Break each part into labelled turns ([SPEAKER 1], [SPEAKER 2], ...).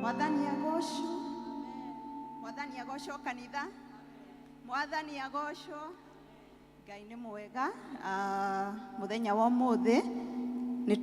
[SPEAKER 1] Mwathani agocwo. Mwathani agocwo kanitha. Mwathani agocwo. Ngai nĩ mwega. Ah, muthenya wa ũmũthĩ nĩ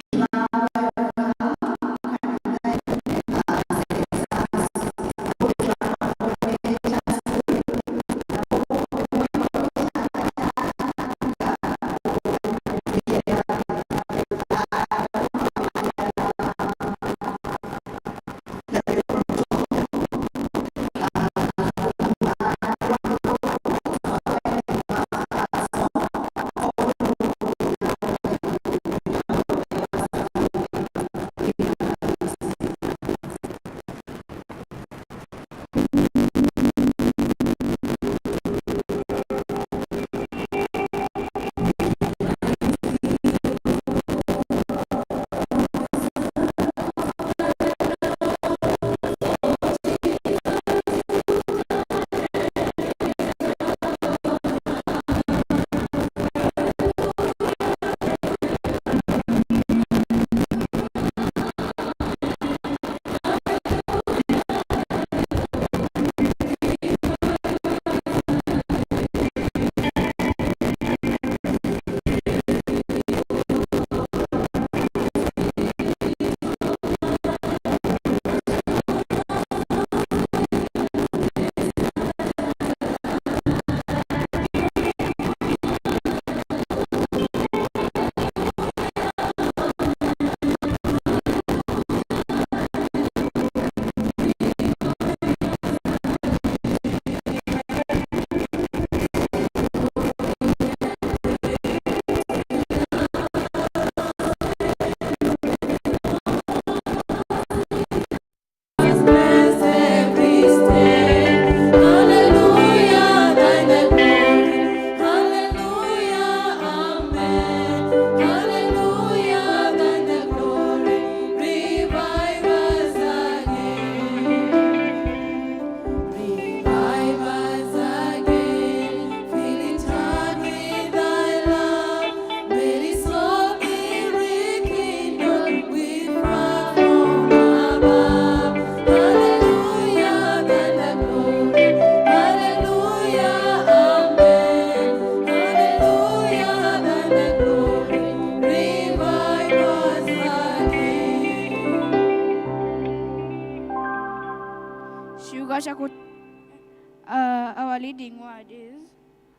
[SPEAKER 2] Our leading word is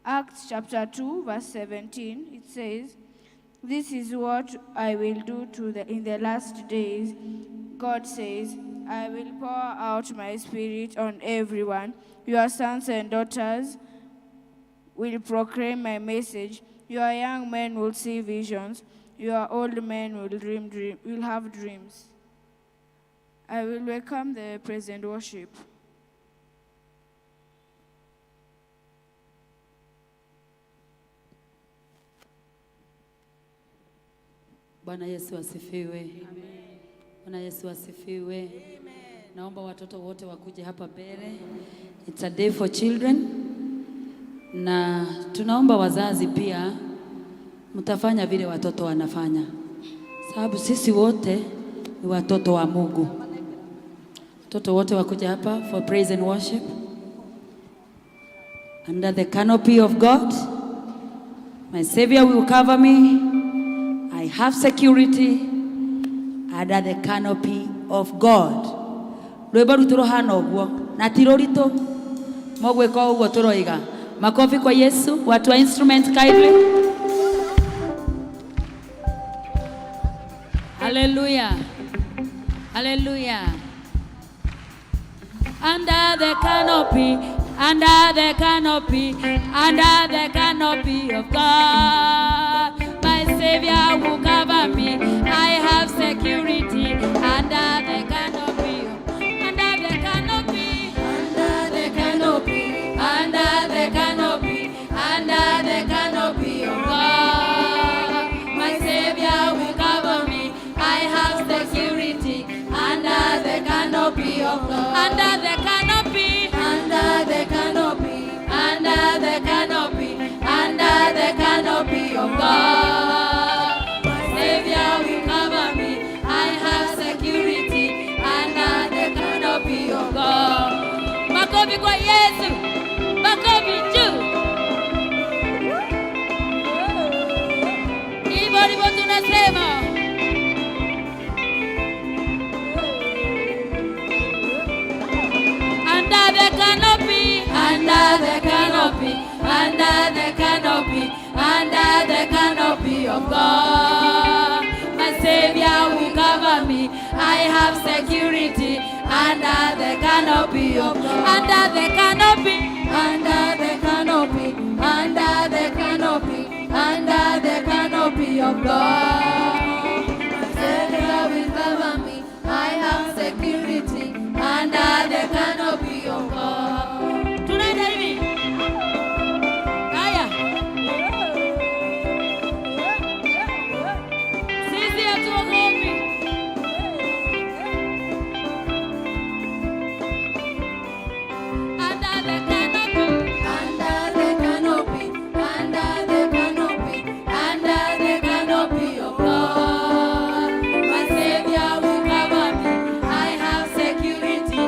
[SPEAKER 2] Acts chapter 2, verse 17. It says, "This is what I will do to the, in the last days." God says, "I will pour out my spirit on everyone. Your sons and daughters will proclaim my message. Your young men will see visions. Your old men will will have dreams." I will welcome the present worship.
[SPEAKER 3] Bwana Yesu asifiwe. Bwana Yesu asifiwe. Naomba watoto wote wakuje hapa mbele. It's a day for children. Na tunaomba wazazi pia mtafanya vile watoto wanafanya, sababu sisi wote ni watoto wa Mungu. Watoto wote wakuja hapa for praise and worship under the canopy of God. My Savior will cover me. I have security under the canopy of God. Rwĩmbo rwitũ rũhana ũguo na ti rũritũ, mũgwĩka ũguo tũroiga. Makofi kwa Yesu. Watu wa instrument, kindly. Haleluya, haleluya. Under the canopy, under the canopy, under the canopy of God. My Savior will cover me. I have security under the canopy. Under the canopy, under the canopy, under the canopy, under the canopy of God. My Savior will cover me. I have security under the canopy of God. Under the canopy, under the canopy, under the canopy, under the canopy of God. My Savior will cover me. I have security under the canopy of God. Makofi kwa Yesu. Makofi juu. Hivyo ndivyo tunasema. Under the canopy, under the canopy, under the canopy, under the canopy of God. My Savior will cover me. I have security under the canopy of God. Under the canopy,
[SPEAKER 4] Under the canopy, under the canopy, under the canopy of God. My Savior will cover me. I have security under the canopy of God.
[SPEAKER 3] Tunaenda hivi. Haya. Sisi hatuogopi. Under the canopy,
[SPEAKER 4] Under the canopy, under the canopy, under the canopy of God.
[SPEAKER 3] My Savior will cover me. I have security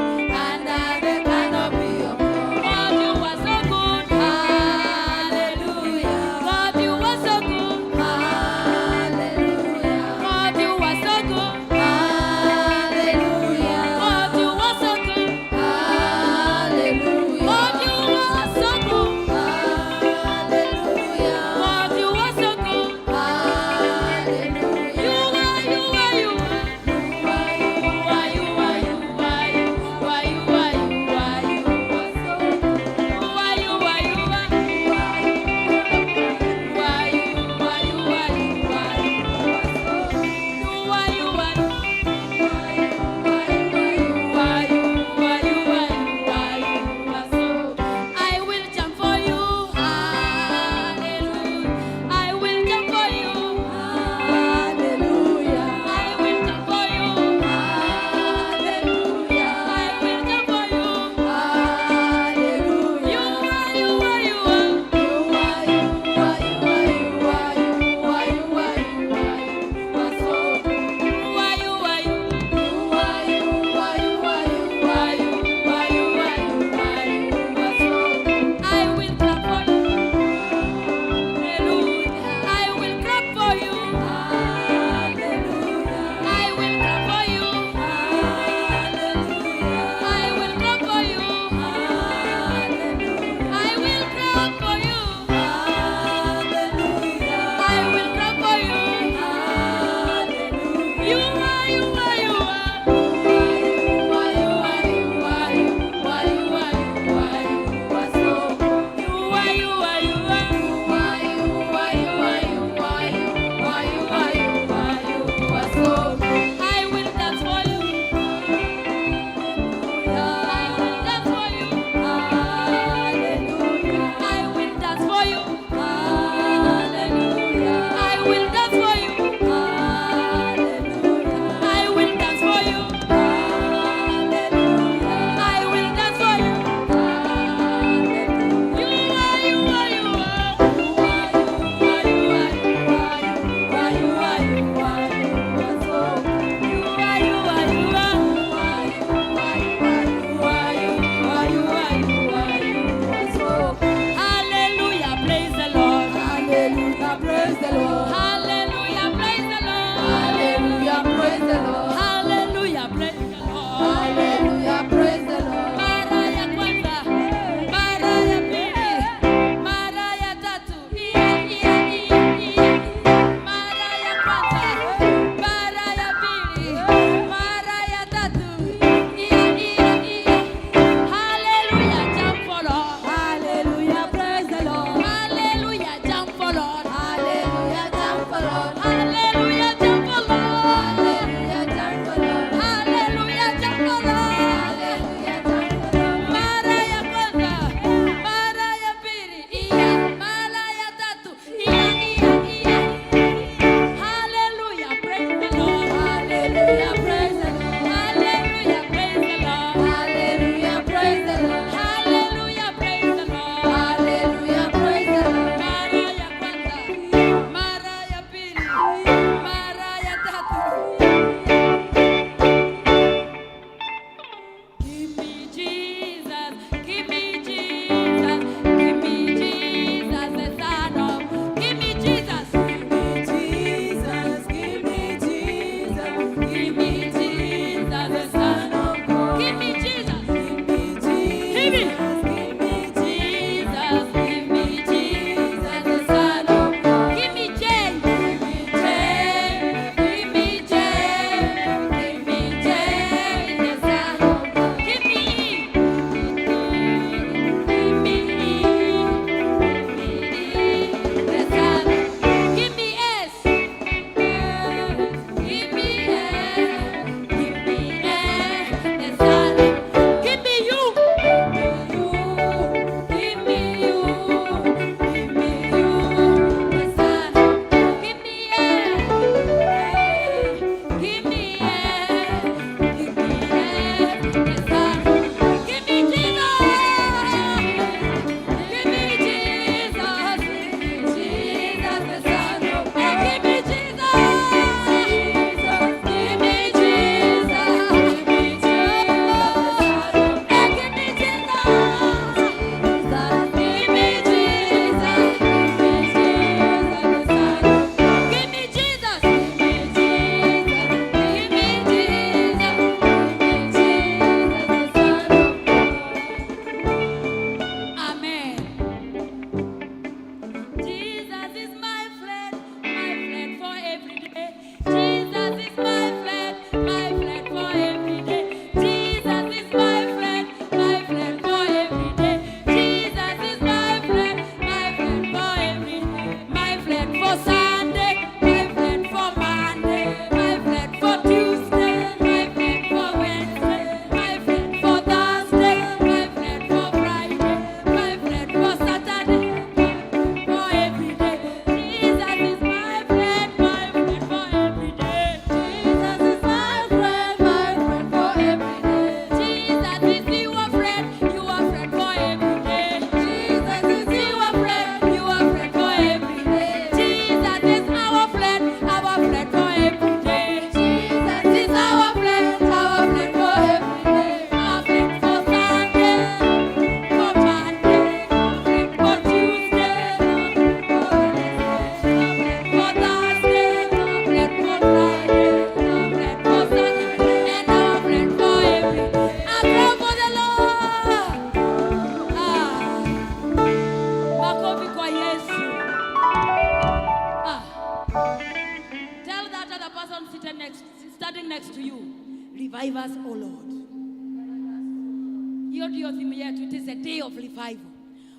[SPEAKER 3] Hiyo ndio theme yetu. It is a day of revival.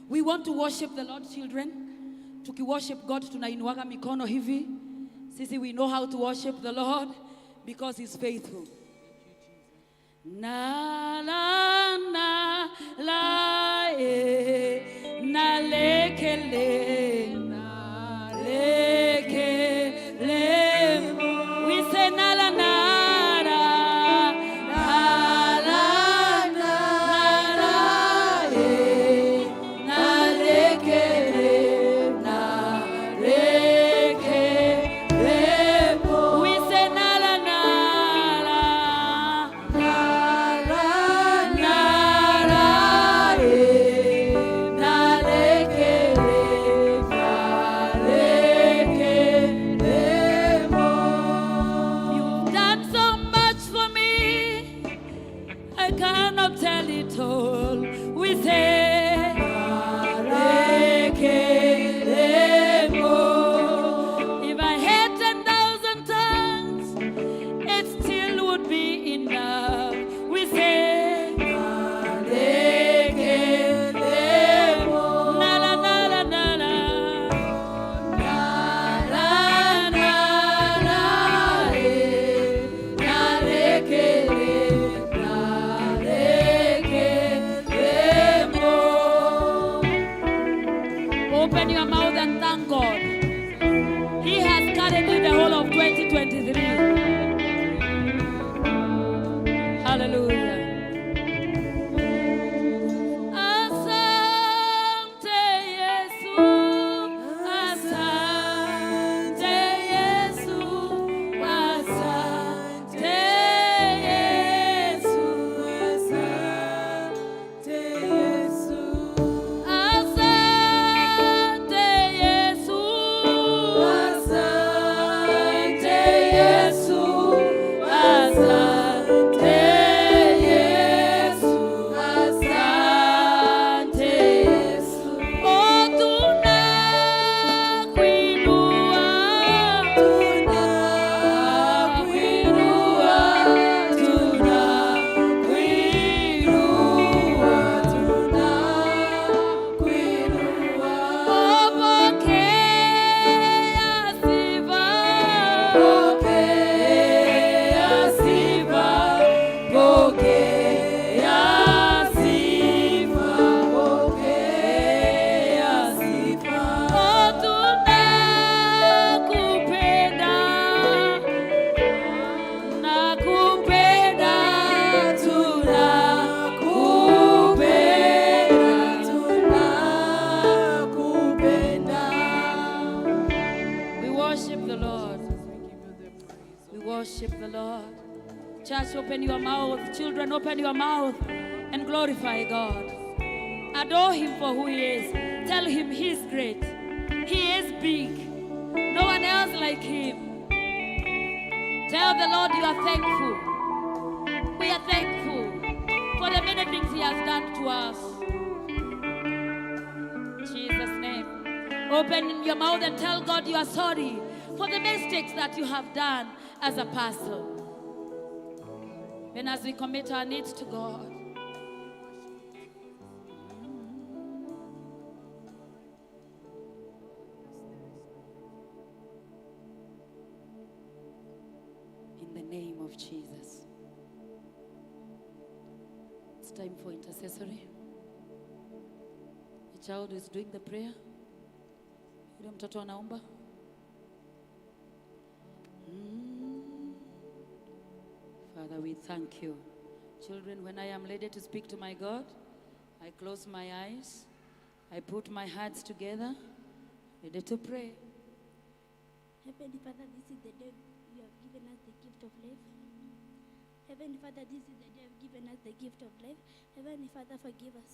[SPEAKER 3] We want to worship the Lord, children. Tukiworship God tunainuaga mikono hivi. Sisi, we know how to worship the Lord because he's faithful. Na la na la e na le ke le na le ke le. We say na la na la na la na la e na le ke le na le ke le. We say na la na la na la na la e na le ke le na le ke le mo. You've done so much for me, I cannot tell it all. We say Rekelemo. If I had 10,000 tongues, it still would be enough. We say Rekelemo. Na la na la na la. Na la na la e. Na rekele, na rekelemo. Open your mouth and thank God. He has carried you the whole of 2023. Hallelujah. Asante Yesu, asante Yesu, asante Yesu,
[SPEAKER 4] Asante Yesu.
[SPEAKER 3] Asante Yesu,
[SPEAKER 4] Asante Yesu. Asante Yesu. Asante Yesu.
[SPEAKER 3] Oh, tunakuinua,
[SPEAKER 4] Tunakuinua, tunakuinua, tunakuinua.
[SPEAKER 3] Oh, pokea sifa.
[SPEAKER 4] Pokea sifa, pokea sifa, pokea sifa.
[SPEAKER 3] Oh, tunakupenda, nakupenda,
[SPEAKER 4] Tunakupenda, tunakupenda.
[SPEAKER 3] We worship the Lord. We worship the Lord. Church, open your mouth. Children, open your mouth and glorify God. Adore Him for who He is. Tell Him He's great. He is big. No one else like Him. Tell the Lord you are thankful. We are thankful for the many things He has done to us. In Jesus' name. Open your mouth and tell God you are sorry for the mistakes that you have done as a person. And as we commit our needs to God, in the name of Jesus. It's time for intercessory. The child is doing the prayer. Yule mtoto anaomba. Father, we thank you. Children, when I am ready to speak to my God, I close my eyes, I put my hands together, ready to pray.
[SPEAKER 5] Heavenly Father, this is the day you have given us the gift of life. Heavenly Father, this is the day you have given us the gift of life. Heavenly Father, forgive us.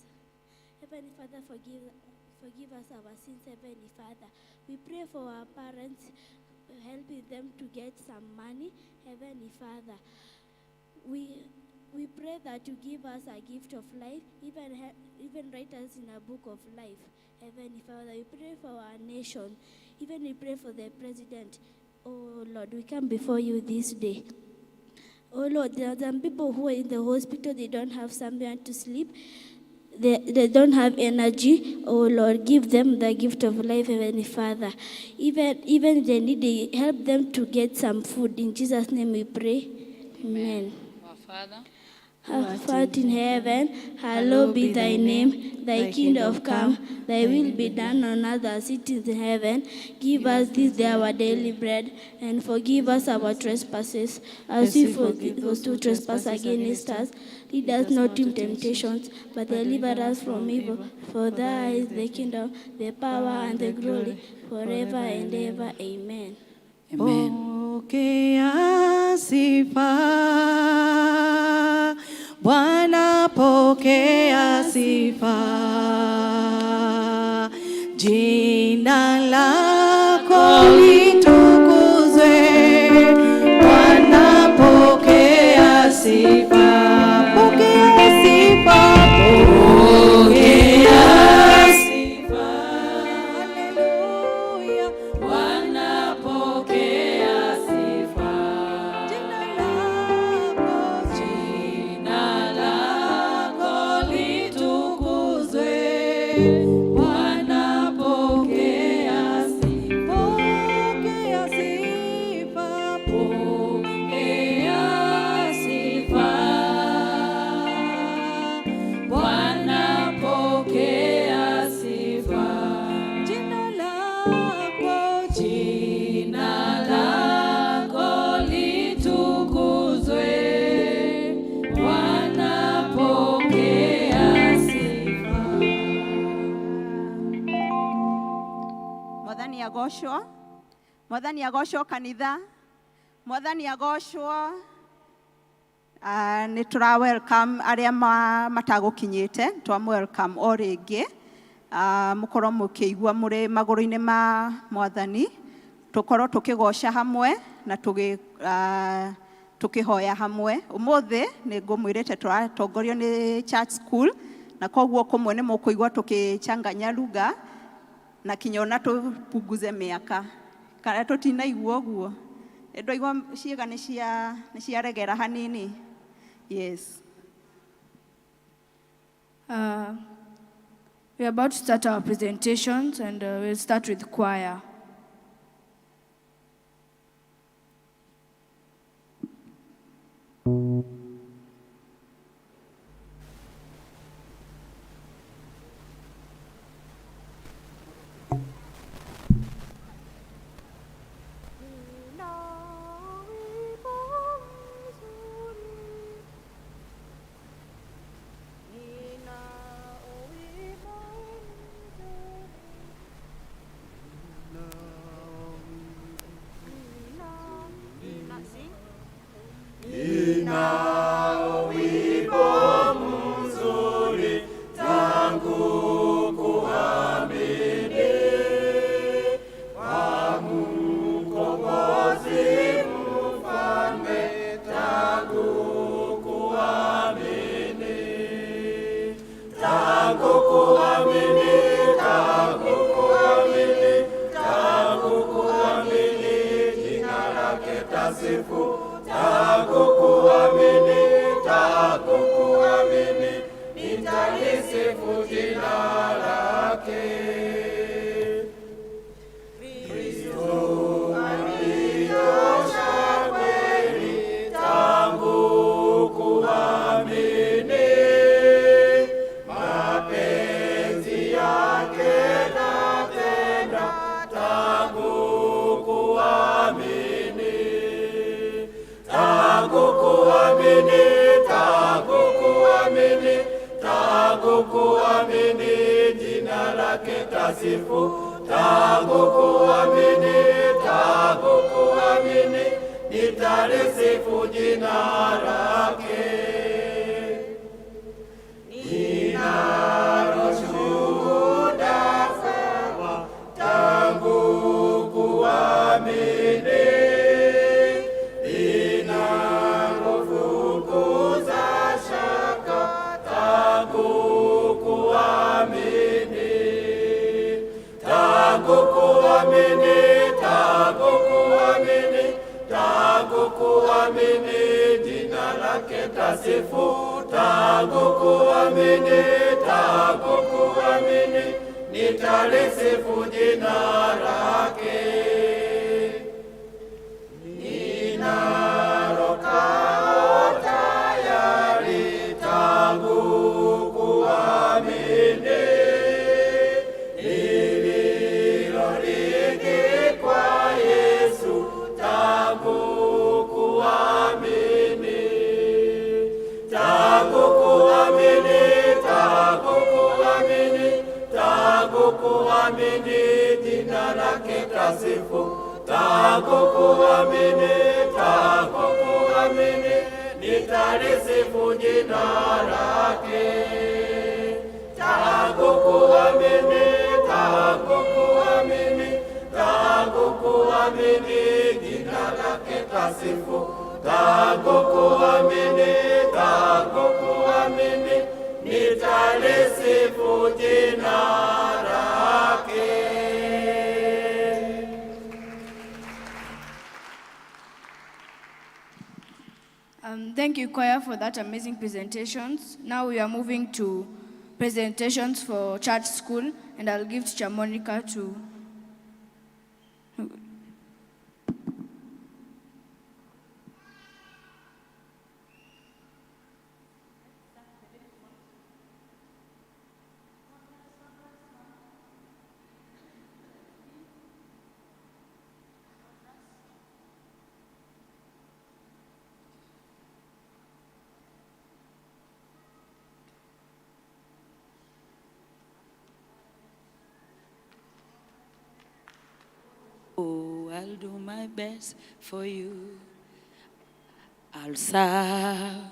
[SPEAKER 5] Heavenly Father, forgive us our sins, Heavenly Father. We pray for our parents, helping them to get some money, Heavenly Father. We pray that you give us a gift of life, even write us in a book of life. Heavenly Father, we pray for our nation, even we pray for the president. Oh Lord, we come before you this day. Oh Lord, there are some people who are in the hospital, they don't have somewhere to sleep. They don't have energy. Oh Lord, give them the gift of life, Heavenly Father. Even they need, help them to get some food. In Jesus' name we pray. Amen.
[SPEAKER 3] Our Father,
[SPEAKER 5] Our Father in heaven, hallowed be thy name. Thy kingdom come, thy will be done on earth as it is in heaven. Give us this day our daily bread, and forgive us our trespasses, as we forgive those who trespass against us. Lead us not into temptations, but deliver us from evil. For thine is the kingdom, the power, and the glory, forever and ever. Amen.
[SPEAKER 3] Amen.
[SPEAKER 6] Pokea sifa, Bwana pokea sifa, jina lako litukuzwe, Bwana pokea sifa, pokea sifa, pokea sifa, haleluya,
[SPEAKER 3] Bwana pokea sifa.
[SPEAKER 6] Jina lako,
[SPEAKER 3] Jina lako litukuzwe. Bwana pokea sifa.
[SPEAKER 6] Pokea sifa,
[SPEAKER 3] Pokea sifa. Bwana pokea sifa.
[SPEAKER 6] Jina lako,
[SPEAKER 3] Jina lako litukuzwe. Bwana pokea sifa.
[SPEAKER 1] Mwathani agocwo, Mwathani agocwo kanitha, Mwathani agocwo. Nĩ tũra welcome arĩa matagũkinyĩte, twa welcome o rĩngĩ. Mũkorwo mũkĩigua mũrĩ magũrũ-inĩ ma Mwathani, tũkorwo tũkĩgoca hamwe na tũkĩhoya hamwe. Ũmũthĩ nĩ ngũmwĩrĩte tũratongorio nĩ church school, na koguo kũmwe nĩ mũkũigua tũkĩchanganya lugha na kinya ona tũpunguze mĩaka kana tũtinaigua ũguo, ndwaigua ciĩga nĩ ciaregera hanini. Yes.
[SPEAKER 2] We are about to start our presentations, and we'll start with choir.
[SPEAKER 7] Tangu kuamini, kuamini, tangu kuamini, nitalisifu jina lake. Ninalo kao tayari tangu kuamini, lililo lingi kwa Yesu tangu kuamini, tangu kuamini, tangu kuamini, tangu kuamini jina lake tasifu, tangu kuamini, tangu kuamini, nitalisifu jina lake. Tangu kuamini, tangu kuamini, tangu kuamini jina lake tasifu, tangu kuamini, tangu kuamini, nitalisifu jina lake.
[SPEAKER 2] Thank you, choir, for that amazing presentations. Now we are moving to presentations for church school, and I'll give Teacher Monica to.
[SPEAKER 3] Oh, I'll do my best for you. I'll serve,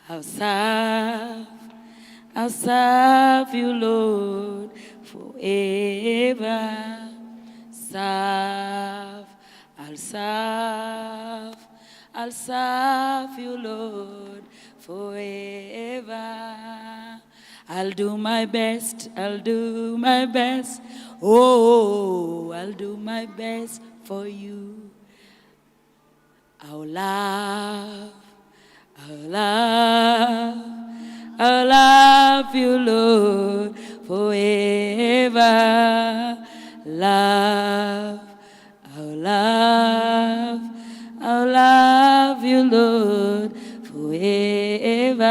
[SPEAKER 3] I'll serve, I'll serve you, Lord, forever. Serve, I'll serve, I'll serve you, Lord, forever. I'll do my best, I'll do my best. Oh, I'll do my best for you. I'll love, I'll love, I'll love you, Lord, forever. Love, I'll love, I'll love you, Lord, forever.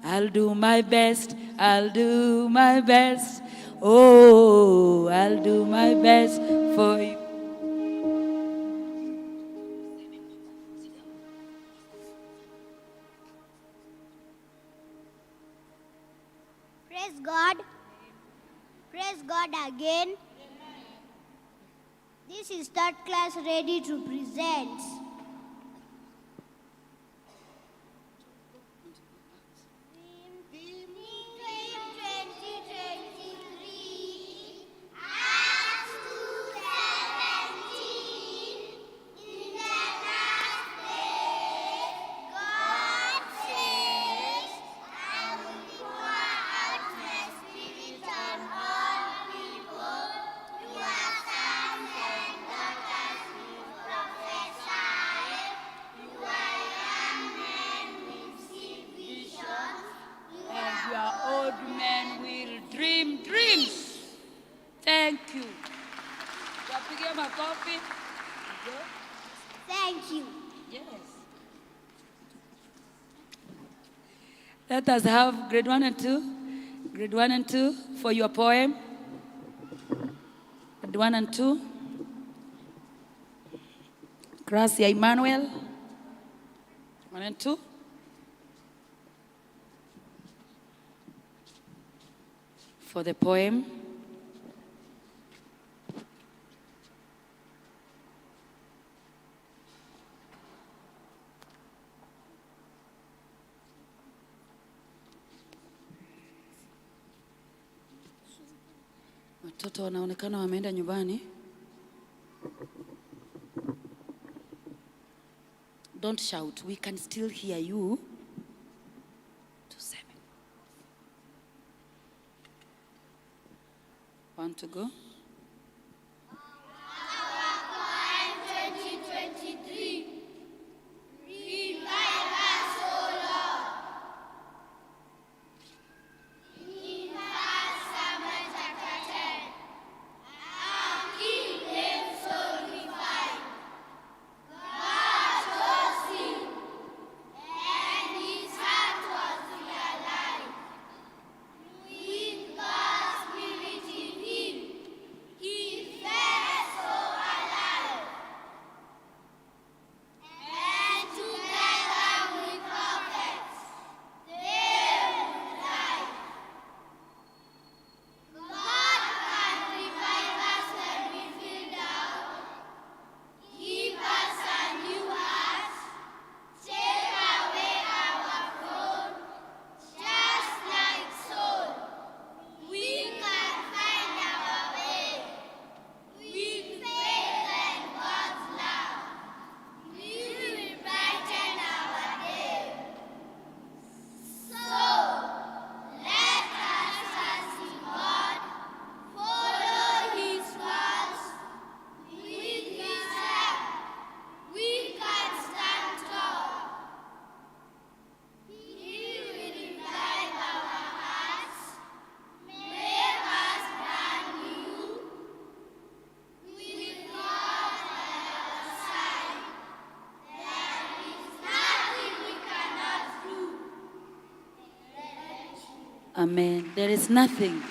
[SPEAKER 3] I'll do my best, I'll do my best. Oh, I'll do my best for you.
[SPEAKER 8] Praise God. Praise God again. This is third class ready to present. Theme 2023, Acts 2:17. In the last days, God says, I will pour out my spirit on all people. Your sons and daughters will prophesy. Your young men will see visions.
[SPEAKER 3] And your old men will dream dreams. Thank you. Wapigie makofi.
[SPEAKER 8] Thank you.
[SPEAKER 3] Yes. Let us have grade 1 and 2. Grade 1 and 2 for your poem. Grade 1 and 2. Gracia Emmanuel. 1 and 2. For the poem. Watoto wanaonekana wameenda nyumbani. Don't shout. We can still hear you. Tuseme. Want to go?
[SPEAKER 8] 2023. Revive us, O Lord.
[SPEAKER 3] Amen. There is nothing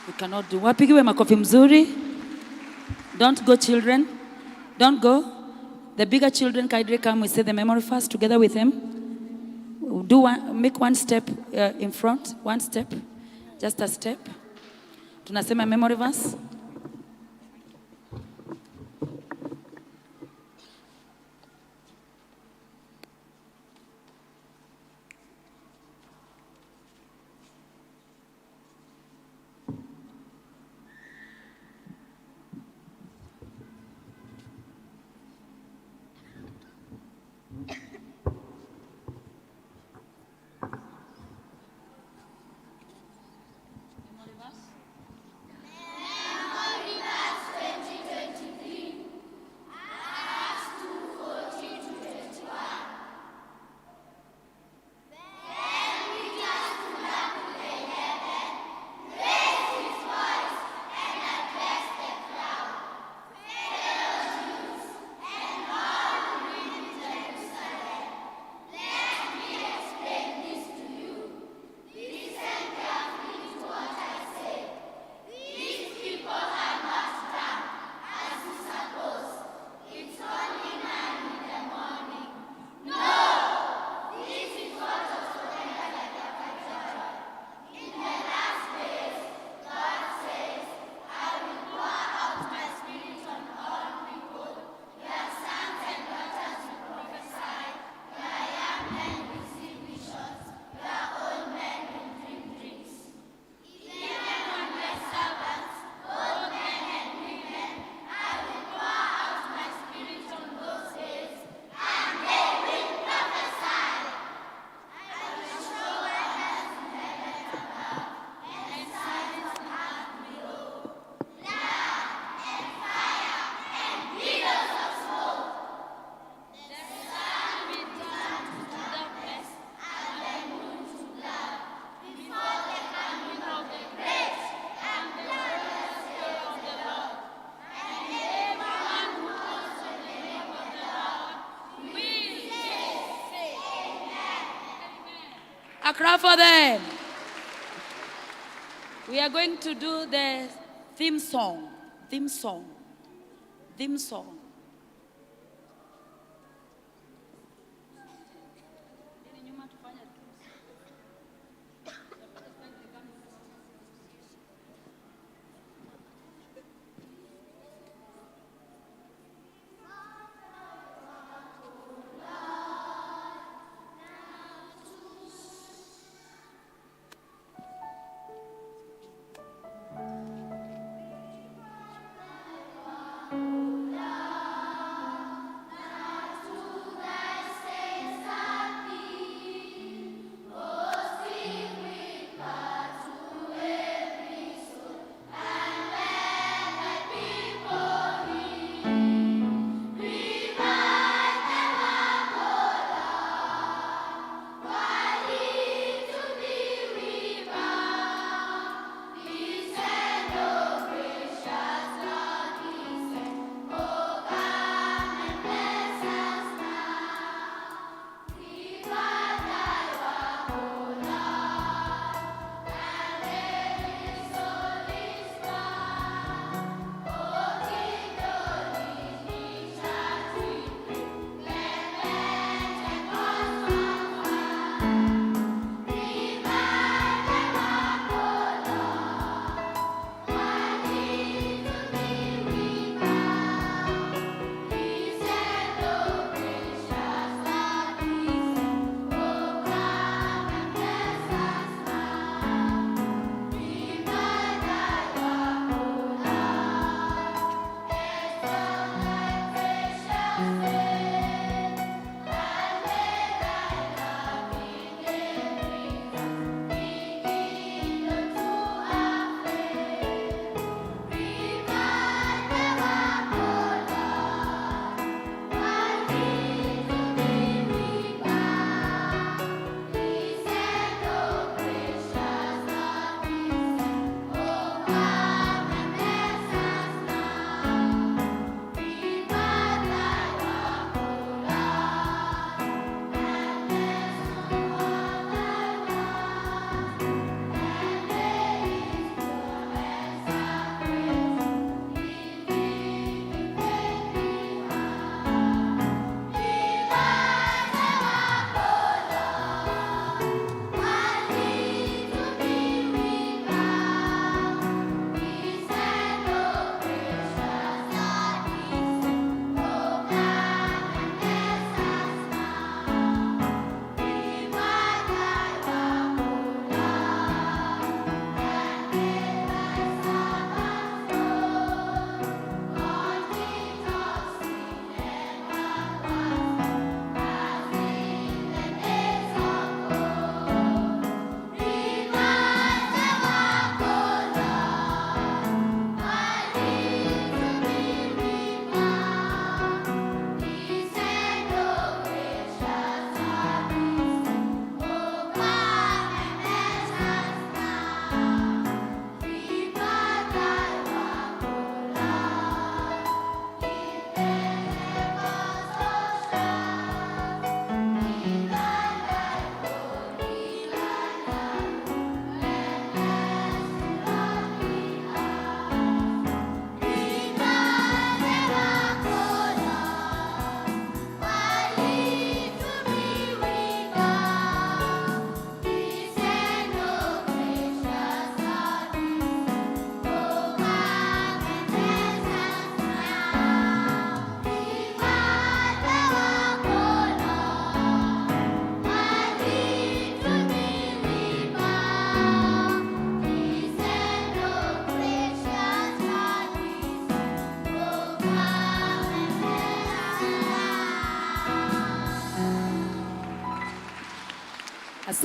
[SPEAKER 3] we cannot do. Wapigiwe makofi mzuri. Don't go, children. Don't go. The bigger children kindly come. We say the memory verse together with them. Do one, make one step in front. One step. Just a step. Tunasema memory verse.
[SPEAKER 8] Memory verse 2023. Acts 2:14 to 21. Then Peter stood up to the 11, raised his voice, and addressed the crowd. Fellow Jews and all who live in Jerusalem, let me explain this to you. Listen carefully to what I say. These people are not drunk, as you suppose. It's only 9 in the morning. No! This is what was spoken by the prophet Joel. In the last days, God says, I will pour out my spirit on all people. Your sons and daughters will prophesy. Your young men will see visions. Your old men will dream dreams. Even on my servants, both men and women, I will pour out my spirit on those days, and they will prophesy. I will show wonders in heaven above and signs on earth below, blood and fire and billows of smoke. The sun will turn to darkness and the moon to blood before the coming of the great and glorious day of the Lord. And everyone who calls on the name of the Lord will be saved. Amen.
[SPEAKER 3] A clap for them. We are going to do the theme song. Theme song. Theme song.
[SPEAKER 8] Lord.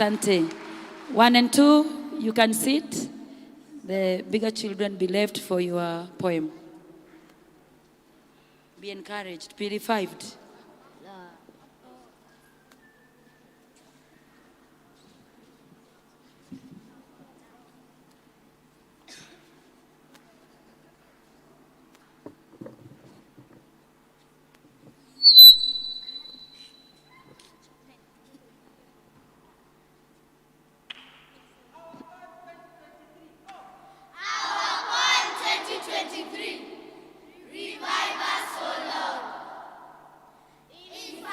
[SPEAKER 3] Asante. 1 and 2, you can sit. The bigger children be left for your poem. Be encouraged, be revived.
[SPEAKER 8] Our 2023, revive us, O Lord. In 1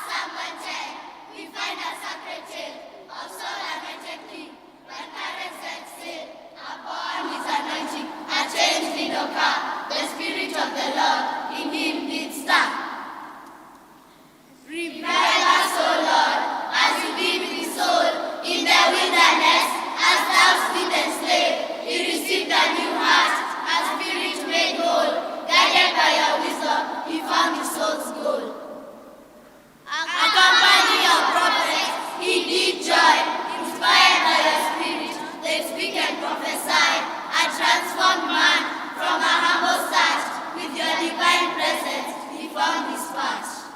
[SPEAKER 8] Samuel 10, we find a sacred tale of Saul anointed king. When parents set sail upon his anointing, a change did occur. The Spirit of the Lord in him did stir. Revive us, O Lord, as you did with Saul in the wilderness, as thou didst enslave. He received a new heart, a spirit made whole. Guided by your wisdom, he found his soul's goal. A company of prophets, he did join, inspired by your spirit. They speak and prophesy, a transformed man from a humble start. With your divine presence, he found his path.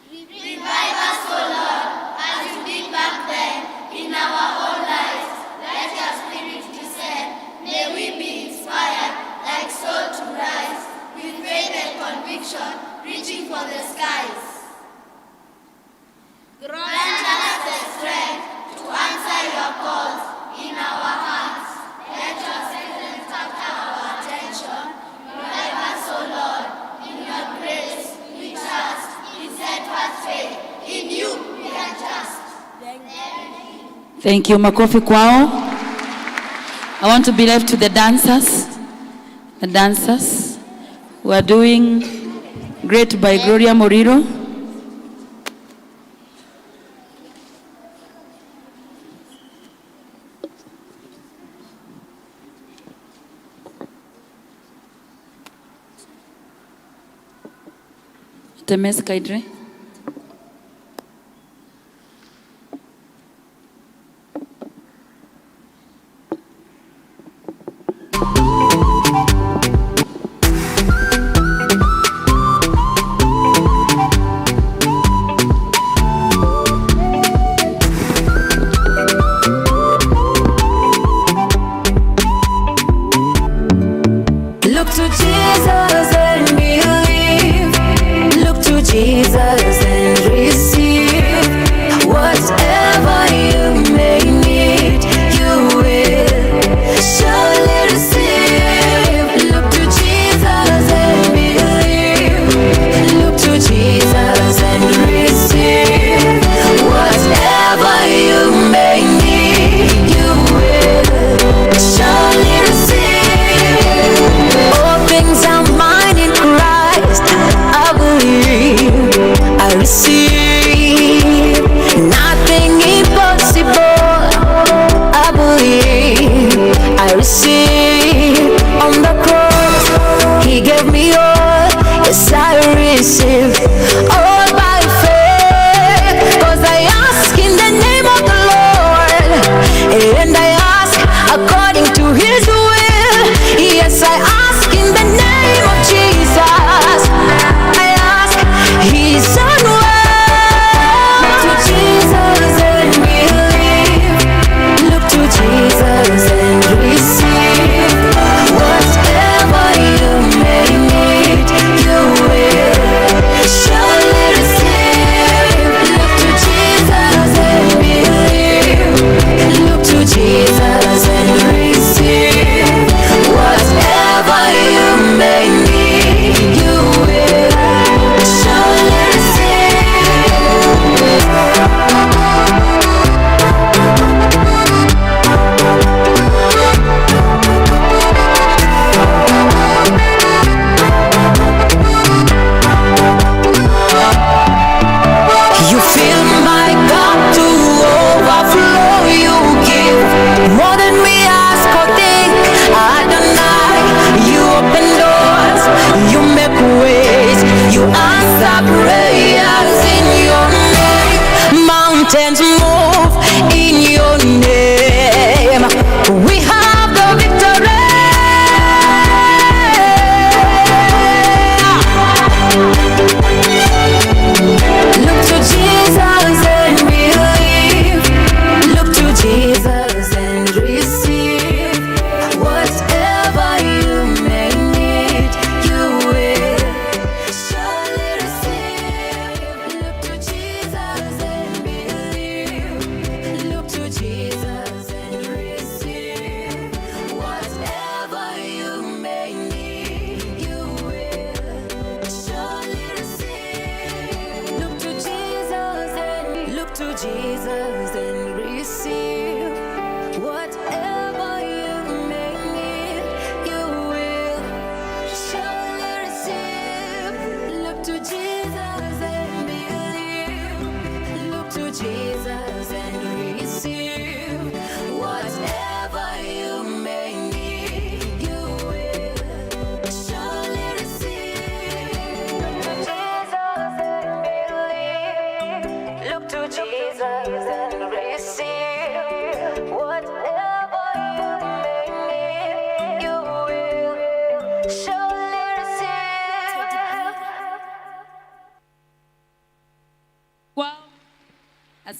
[SPEAKER 8] Revive us, O Lord, as you did back then in our own lives. Let your spirit descend. May we be inspired, like Saul, to rise with faith and conviction, reaching for the skies. Grant us the strength to answer your calls in our hearts. Let your presence capture our attention. Revive us, O Lord, in your grace we trust, in steadfast faith. In you we are just.
[SPEAKER 3] Thank you. Makofi kwao. I want to be left to the dancers. The dancers who are doing great by Gloria Moriro. Temes Kaidre.
[SPEAKER 9] Look to Jesus and believe. Look to Jesus.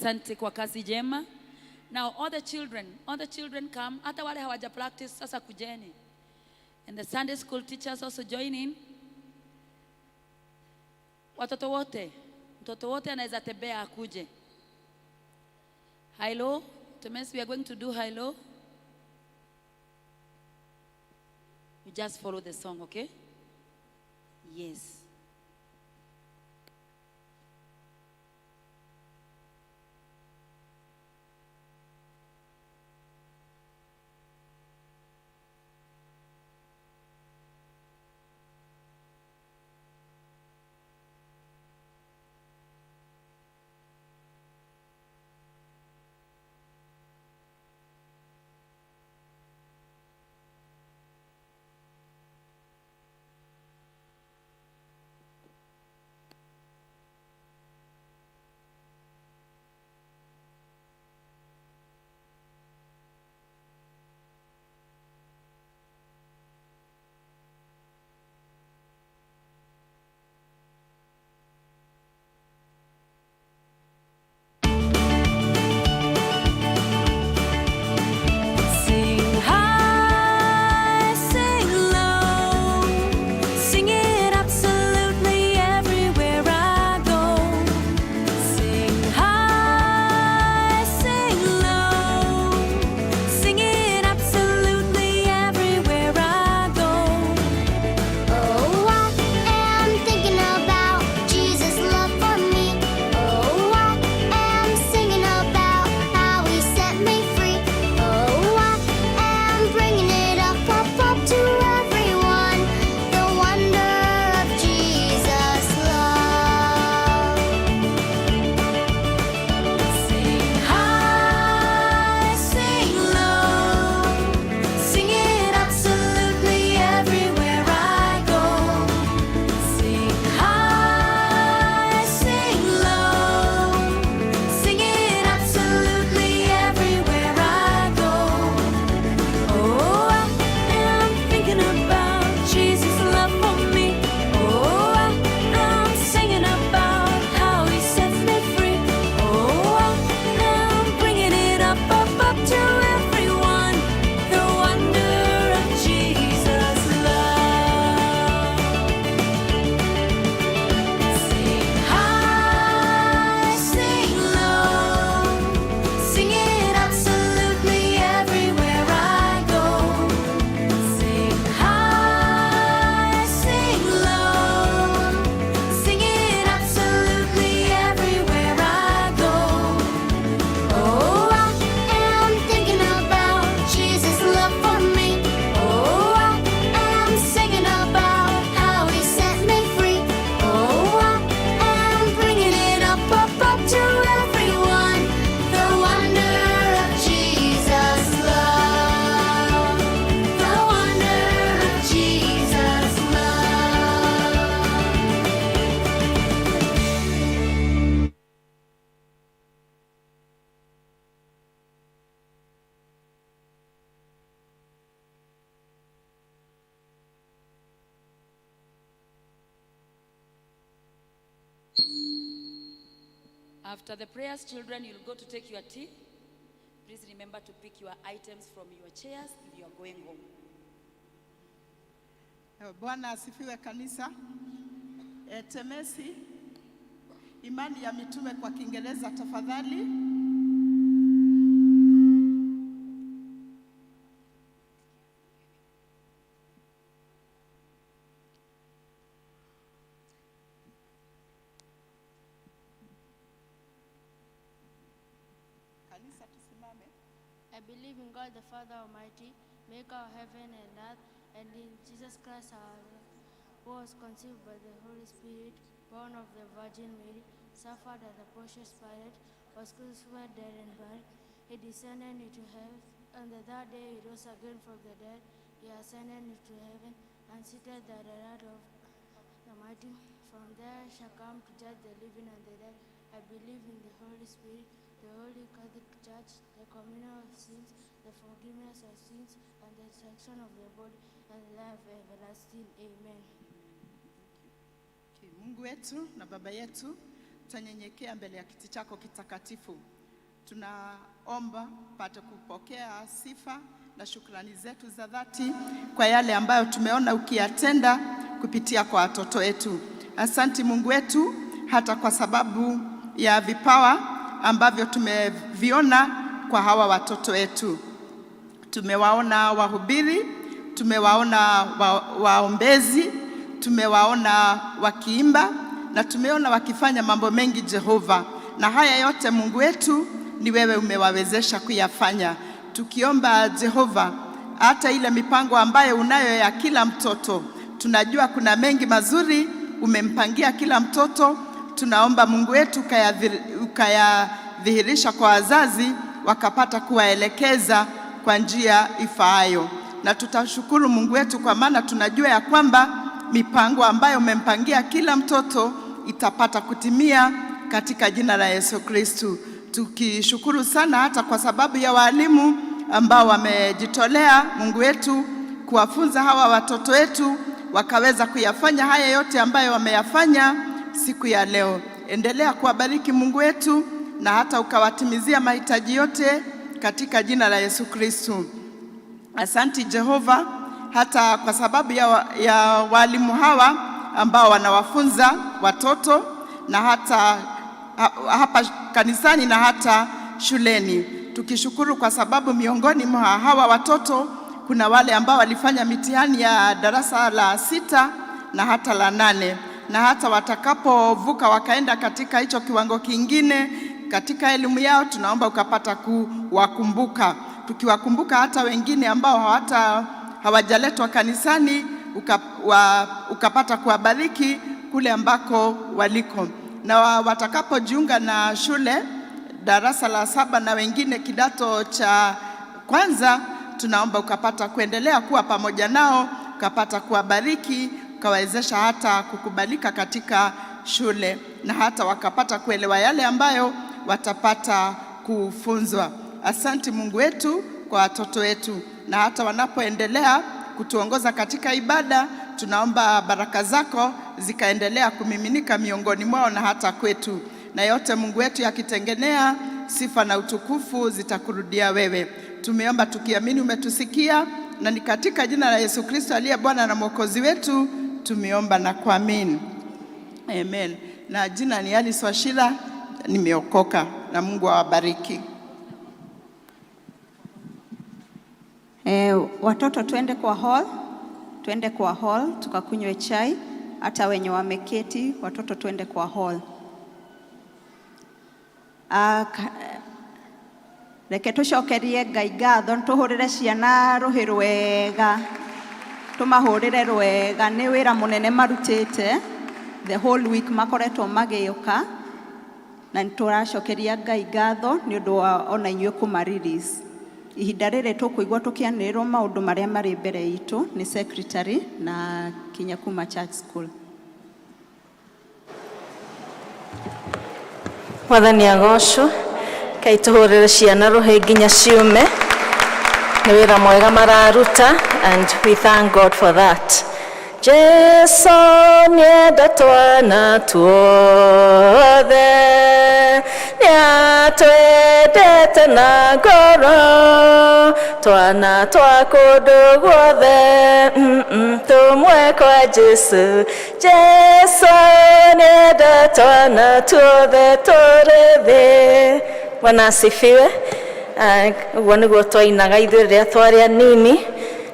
[SPEAKER 3] Asante kwa kazi jema. Now all the children come. Hata wale hawaja practice sasa kujeni. And the Sunday school teachers also join in. Watoto wote, mtoto wote anaweza tembea akuje. Hello, Thomas, we are going to do hello. You just follow the song, okay? Yes.
[SPEAKER 6] Sing high, sing low, sing it absolutely everywhere I go. Sing high, sing low, sing it absolutely everywhere I go.
[SPEAKER 8] Oh, I am thinking about Jesus' love for me. Oh, I am singing about how he set me free. Oh, I am bringing it up, up, up to everyone. The wonder of Jesus' love.
[SPEAKER 6] Sing high, sing low, sing it absolutely everywhere I go. Sing high, sing low, sing it absolutely everywhere I go. Oh, I am thinking about Jesus' love for me. Oh, I am singing about how he sets me free. Oh, I am bringing it up, up, up to everyone. The wonder of Jesus' love. Sing high, sing low, sing it absolutely everywhere I go. Sing high, sing low, sing it absolutely everywhere I go.
[SPEAKER 8] Oh, I am thinking about Jesus' love for me. Oh, I am singing about how he set me free. Oh, I am bringing it up, up, up to everyone. The wonder of Jesus' love. The wonder of Jesus' love.
[SPEAKER 3] After the prayers, children, you'll go to take your tea. Please remember to pick your items from your chairs if you are going home.
[SPEAKER 1] Bwana asifiwe kanisa. Temesi, imani ya mitume kwa Kiingereza tafadhali. Kanisa tusimame.
[SPEAKER 5] I believe in God the Father Almighty, maker of heaven and earth, and in Jesus Christ our Lord, who was conceived by the Holy Spirit, born of the Virgin Mary, suffered under Pontius Pilate, was crucified, dead, and buried. He descended into hell, and the third day he rose again from the dead. He ascended into heaven and seated at the right of the Almighty. From there shall come to judge the living and the dead. I believe in the Holy Spirit, the Holy Catholic Church, the communion of sins, the forgiveness of sins, and the resurrection of the body, and life everlasting. Amen.
[SPEAKER 1] Okay, Mungu wetu na Baba yetu, twanyenyekea mbele ya kiti chako kitakatifu.
[SPEAKER 9] Tunaomba pate kupokea sifa na shukrani zetu za dhati kwa yale ambayo tumeona ukiyatenda kupitia kwa watoto wetu. Asanti Mungu wetu, hata kwa sababu ya vipawa ambavyo tumeviona kwa hawa watoto wetu. Tumewaona wahubiri, tumewaona waombezi, tumewaona wakiimba na tumeona wakifanya mambo mengi, Jehova. Na haya yote, Mungu wetu, ni wewe umewawezesha kuyafanya. Tukiomba Jehova, hata ile mipango ambayo unayo ya kila mtoto, tunajua kuna mengi mazuri umempangia kila mtoto. Tunaomba Mungu wetu ukayadhihirisha kwa wazazi wakapata kuwaelekeza kwa njia ifaayo, na tutashukuru Mungu wetu kwa maana tunajua ya kwamba mipango ambayo umempangia kila mtoto itapata kutimia katika jina la Yesu Kristu. Tukishukuru sana hata kwa sababu ya walimu ambao wamejitolea, Mungu wetu, kuwafunza hawa watoto wetu wakaweza kuyafanya haya yote ambayo wameyafanya siku ya leo. Endelea kuwabariki Mungu wetu na hata ukawatimizia mahitaji yote katika jina la Yesu Kristu. Asanti Jehova, hata kwa sababu ya walimu hawa ambao wanawafunza watoto na hata hapa kanisani na hata shuleni. Tukishukuru kwa sababu miongoni mwa hawa watoto kuna wale ambao walifanya mitihani ya darasa la sita na hata la nane, na hata watakapovuka wakaenda katika hicho kiwango kingine katika elimu yao, tunaomba ukapata kuwakumbuka. Tukiwakumbuka hata wengine ambao hawajaletwa kanisani, ukapata kuwabariki kule ambako waliko, na watakapojiunga na shule darasa la saba na wengine kidato cha kwanza, tunaomba ukapata kuendelea kuwa pamoja nao, ukapata kuwabariki, ukawawezesha hata kukubalika katika shule na hata wakapata kuelewa yale ambayo watapata kufunzwa. Asante Mungu wetu kwa watoto wetu, na hata wanapoendelea kutuongoza katika ibada, tunaomba baraka zako zikaendelea kumiminika miongoni mwao na hata kwetu, na yote Mungu wetu yakitengenea, sifa na utukufu zitakurudia wewe. Tumeomba tukiamini umetusikia, na ni katika jina la Yesu Kristo aliye Bwana na Mwokozi wetu tumeomba na kuamini. Amen. Na jina ni Alice Wachira, nimeokoka na Mungu awabariki.
[SPEAKER 1] Watoto twende kwa hall, twende kwa hall tukakunywe chai. Hata wenye wameketi, watoto twende kwa hall. Ah, reke tucokerie Ngai ngatho, tũhũrĩre ciana rũhĩ rwega, tũmahũrĩre rwega. Nĩ wĩra mũnene marutĩte the whole week, makoretwo magĩũka, na nĩ tũracokeria Ngai ngatho nĩ ũndũ wa ona inyuĩ kũma release. Ihinda rĩrĩ tũkũigua tũkĩanĩrĩrwo maũndũ marĩa marĩ mbere itũ nĩ secretary na kinya kuma church school.
[SPEAKER 10] Mwathani agocwo. Kai tũhũrĩre ciana rũhĩ nginya ciume. Nĩ wĩra mwega mararuta, and we thank God for that. Jesu nĩenda twana tuothe, nĩatwendete na ngoro, twana twa kũndũ guothe, tũmwe kwa Jesu. Jesu nĩenda twana tuothe tũrĩ thĩ. Bwana asifiwe. Ah, ũguo nĩguo twainaga ithuĩ rĩrĩa twarĩ anini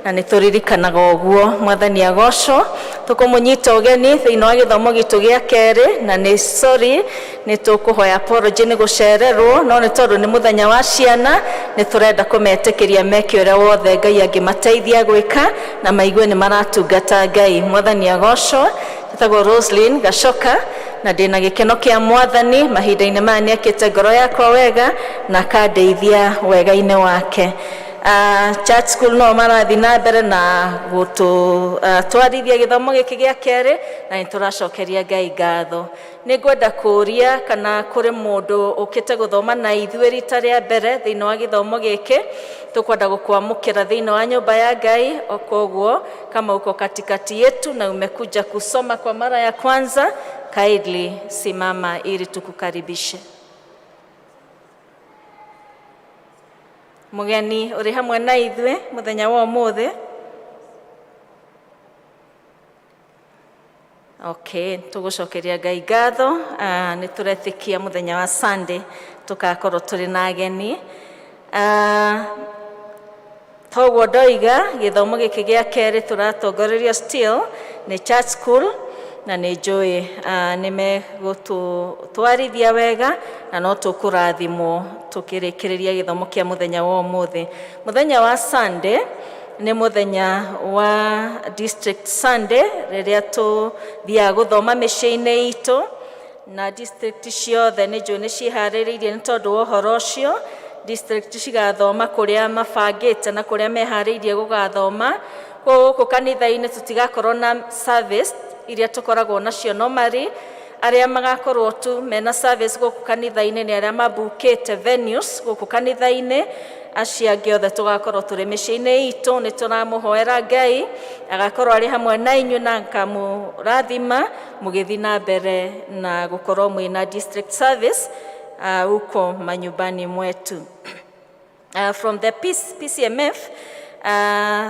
[SPEAKER 10] na nĩ tũririkanaga ũguo. Mwathani agocwo. Tũkũmũnyita ũgeni thĩinĩ wa gĩthomo gitũ gĩa kerĩ, na nĩ sorry, nĩ tũkũhoya apology nĩ gũcererwo, no nĩ tondũ nĩ mũthenya wa ciana, nĩ tũrenda kũmetĩkĩria meke ũrĩa wothe Ngai angĩmateithia gwĩka na maigue nĩ maratungata Ngai. Mwathani agocwo. Njĩtagwo Roslyn Gacoka na ndĩna gĩkeno kĩa Mwathani. Mahinda-inĩ maya nĩ akĩte ngoro yakwa wega na akandeithia wega-inĩ wake. Church school no marathiĩ na mbere na gũtũtwarithia gĩthomo gĩkĩ gĩa kerĩ, na nĩ tũracokeria Ngai ngatho. Nĩ ngwenda kũũria kana kũrĩ mũndũ ũkĩte gũthoma na ithuĩ rita rĩa mbere thĩinĩ wa gĩthomo gĩkĩ. Tũkwenda gũkwamũkĩra thĩinĩ wa nyũmba ya Ngai. O koguo kama uko katikati yetu na umekuja kusoma kwa mara ya kwanza, kindly simama ili tukukaribishe. Mũgeni ũrĩ hamwe na ithuĩ mũthenya wa ũmũthĩ? Okay, tũgũcokeria Ngai ngatho. Nĩ tũretĩkia mũthenya wa Sunday tũgakorwo tũrĩ na ageni. Toguo ndoiga, gĩthomo gĩkĩ gĩa kerĩ tũratongorerio still nĩ Church School, na nĩ njũĩ nĩ megũtũtwarithia wega na no tũkũrathimwo tũkĩrĩkĩrĩria gĩthomo kĩa mũthenya wa ũmũthĩ. Mũthenya wa Sunday nĩ mũthenya wa District Sunday, rĩrĩa tũthiaga gũthoma mĩciĩ-inĩ itũ, na district ciothe nĩ njũĩ nĩ ciĩharĩrĩirie nĩ tondũ wa ũhoro ũcio. District cigathoma kũrĩa mabangĩte na kũrĩa meharĩirie gũgathoma. Koguo gũkũ kanitha-inĩ tũtigakorwo na service iria tũkoragwo nacio normally. Arĩa magakorwo tu mena service gũkũ kanitha-inĩ nĩ arĩa mabukĩte venues gũkũ kanitha-inĩ. Acio angĩ othe tũgakorwo tũrĩ mĩciĩ-inĩ itũ. Nĩ tũramũhoera Ngai agakorwo arĩ hamwe na inyuĩ na akamũrathima mũgĩthiĩ na mbere na gũkorwo mwĩna district service huko manyumbani mwetu. From the PCMF,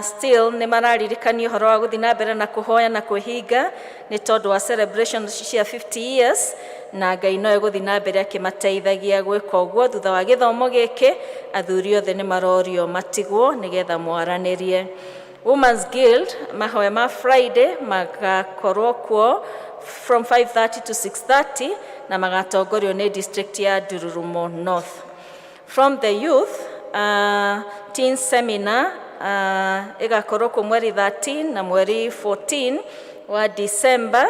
[SPEAKER 10] still nĩ mararirikania ũhoro wa gũthiĩ na mbere na kũhoya na kwĩhinga nĩ tondũ wa celebration cia 50 years, na Ngai no egũthiĩ na mbere akĩmateithagia gwĩka ũguo. Thutha wa gĩthomo gĩkĩ, athuri othe nĩ marorio matigwo nĩgetha mwaranĩrie. Women's Guild, mahoya ma Friday magakorwo kuo from 5:30 to 6:30 na magatongorio nĩ district ya Ndururumo North. From the youth, teen seminar ĩgakorwo kuo mweri 13 na mweri 14 wa December,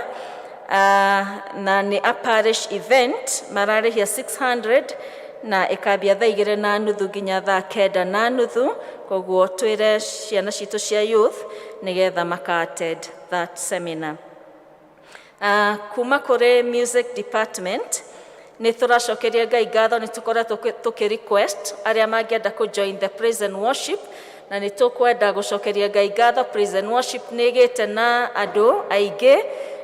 [SPEAKER 10] na nĩ a parish event. Mararĩhia 600 na ĩkambia thaa 2:30 nginya thaa 9:30. Koguo twĩre ciana citũ cia youth nĩgetha maka attend that seminar. Kuma kũrĩ music department, nĩ tũracokeria Ngai ngatho. Nĩ tũkoretwo tũkĩ request arĩa mangĩenda kũ join the praise and worship, na nĩ tũkwenda gũcokeria Ngai ngatho, praise and worship nĩ ĩgĩte na andũ aingĩ,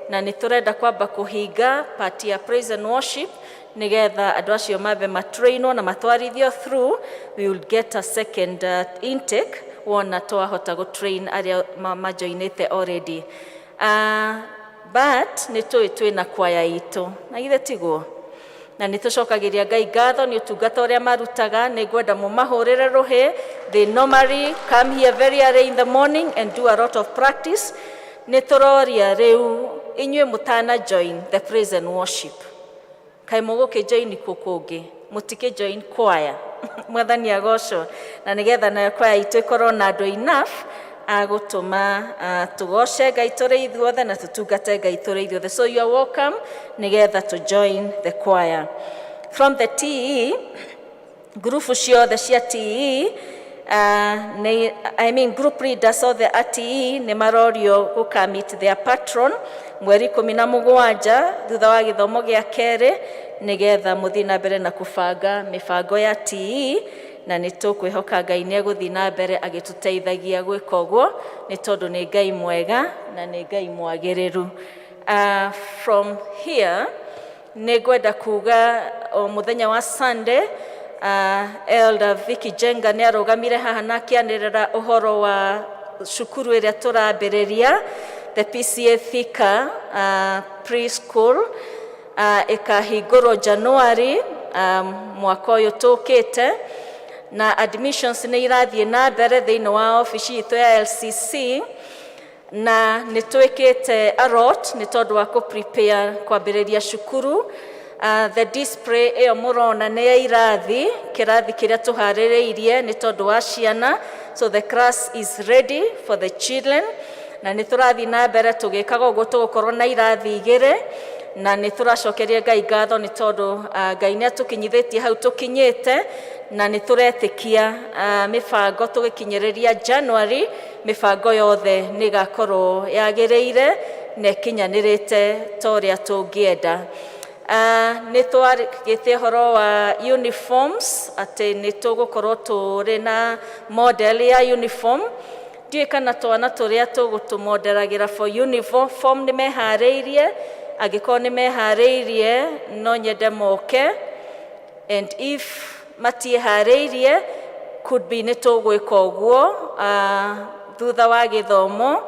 [SPEAKER 10] na nĩ tũrenda kwamba kũhinga part ya praise and worship nĩgetha andũ acio mambe matrainwo na matwarithio through. We will get a second intake wona twahota gũtrain arĩa majoinĩte already. But nĩ tũĩ twĩna kwaya itũ, na githĩ tiguo? Na nĩ tũcokagĩria Ngai ngatho nĩ ũtungata ũrĩa marutaga. Nĩ ngwenda mũmahũrĩre rũhĩ. They normally come here very early in the morning and do a lot of practice. Nĩ tũroria rĩu inyuĩ mũtana join the praise and worship, kaĩ mũgũkĩ join kũ kũngĩ? Mũtikĩ join choir. Mwathani agocwo. Na nĩgetha nayo choir itũ ĩkorwo na andũ enough agũtũma tũgoce Ngai tũrĩ ithuothe na tũtungate Ngai tũrĩ ithuothe. So you are welcome nĩgetha to join the choir. From the TE, ngurubu ciothe cia TE, nĩ, I mean group leaders othe a TE nĩ marorio gũka meet their patron mweri 17 thutha wa gĩthomo gĩa kerĩ, nĩgetha mũthiĩ na mbere na kũbanga mĩbango ya TE. Na nĩ tũkwĩhoka Ngai nĩ egũthiĩ na mbere agĩtũteithagia gwĩka ũguo, nĩ tondũ nĩ Ngai mwega na nĩ Ngai mwagĩrĩru. From here, nĩ ngwenda kuga o mũthenya wa Sunday, Elder Vicky Jenga nĩ arũgamire haha na akĩanĩrĩra ũhoro wa cukuru ĩrĩa tũrambĩrĩria, the PCEA Thika preschool, ĩkahingũrwo January mwaka ũyũ tũkĩte, na admissions nĩ irathiĩ na mbere thĩinĩ wa obici itũ ya LCC, na nĩ twĩkĩte a lot nĩ tondũ wa kũ prepare kwambĩrĩria cukuru. The display ĩyo mũrona nĩ ya irathi, kĩrathi kĩrĩa tũharĩrĩirie nĩ tondũ wa ciana. So the class is ready for the children, na nĩ tũrathiĩ na mbere tũgĩkaga ũguo. Tũgũkorwo na irathi igĩrĩ, na nĩ tũracokeria Ngai ngatho nĩ tondũ Ngai nĩ atũkinyithĩtie hau tũkinyĩte, na nĩ tũretĩkia mĩbango tũgĩkinyĩrĩria January, mĩbango yothe nĩ ĩgakorwo yagĩrĩire na ĩkinyanĩrĩte ta ũrĩa tũngĩenda. Nĩ twarĩtie ũhoro wa uniforms, atĩ nĩ tũgũkorwo tũrĩ na model ya uniform. Ndiũĩ kana twana tũrĩa tũgũtũmonderagĩra for uniform nĩ meharĩirie. Angĩkorwo nĩ meharĩirie, no nyende moke, and if matiĩharĩirie, Could be nĩ tũgwĩka ũguo thutha wa gĩthomo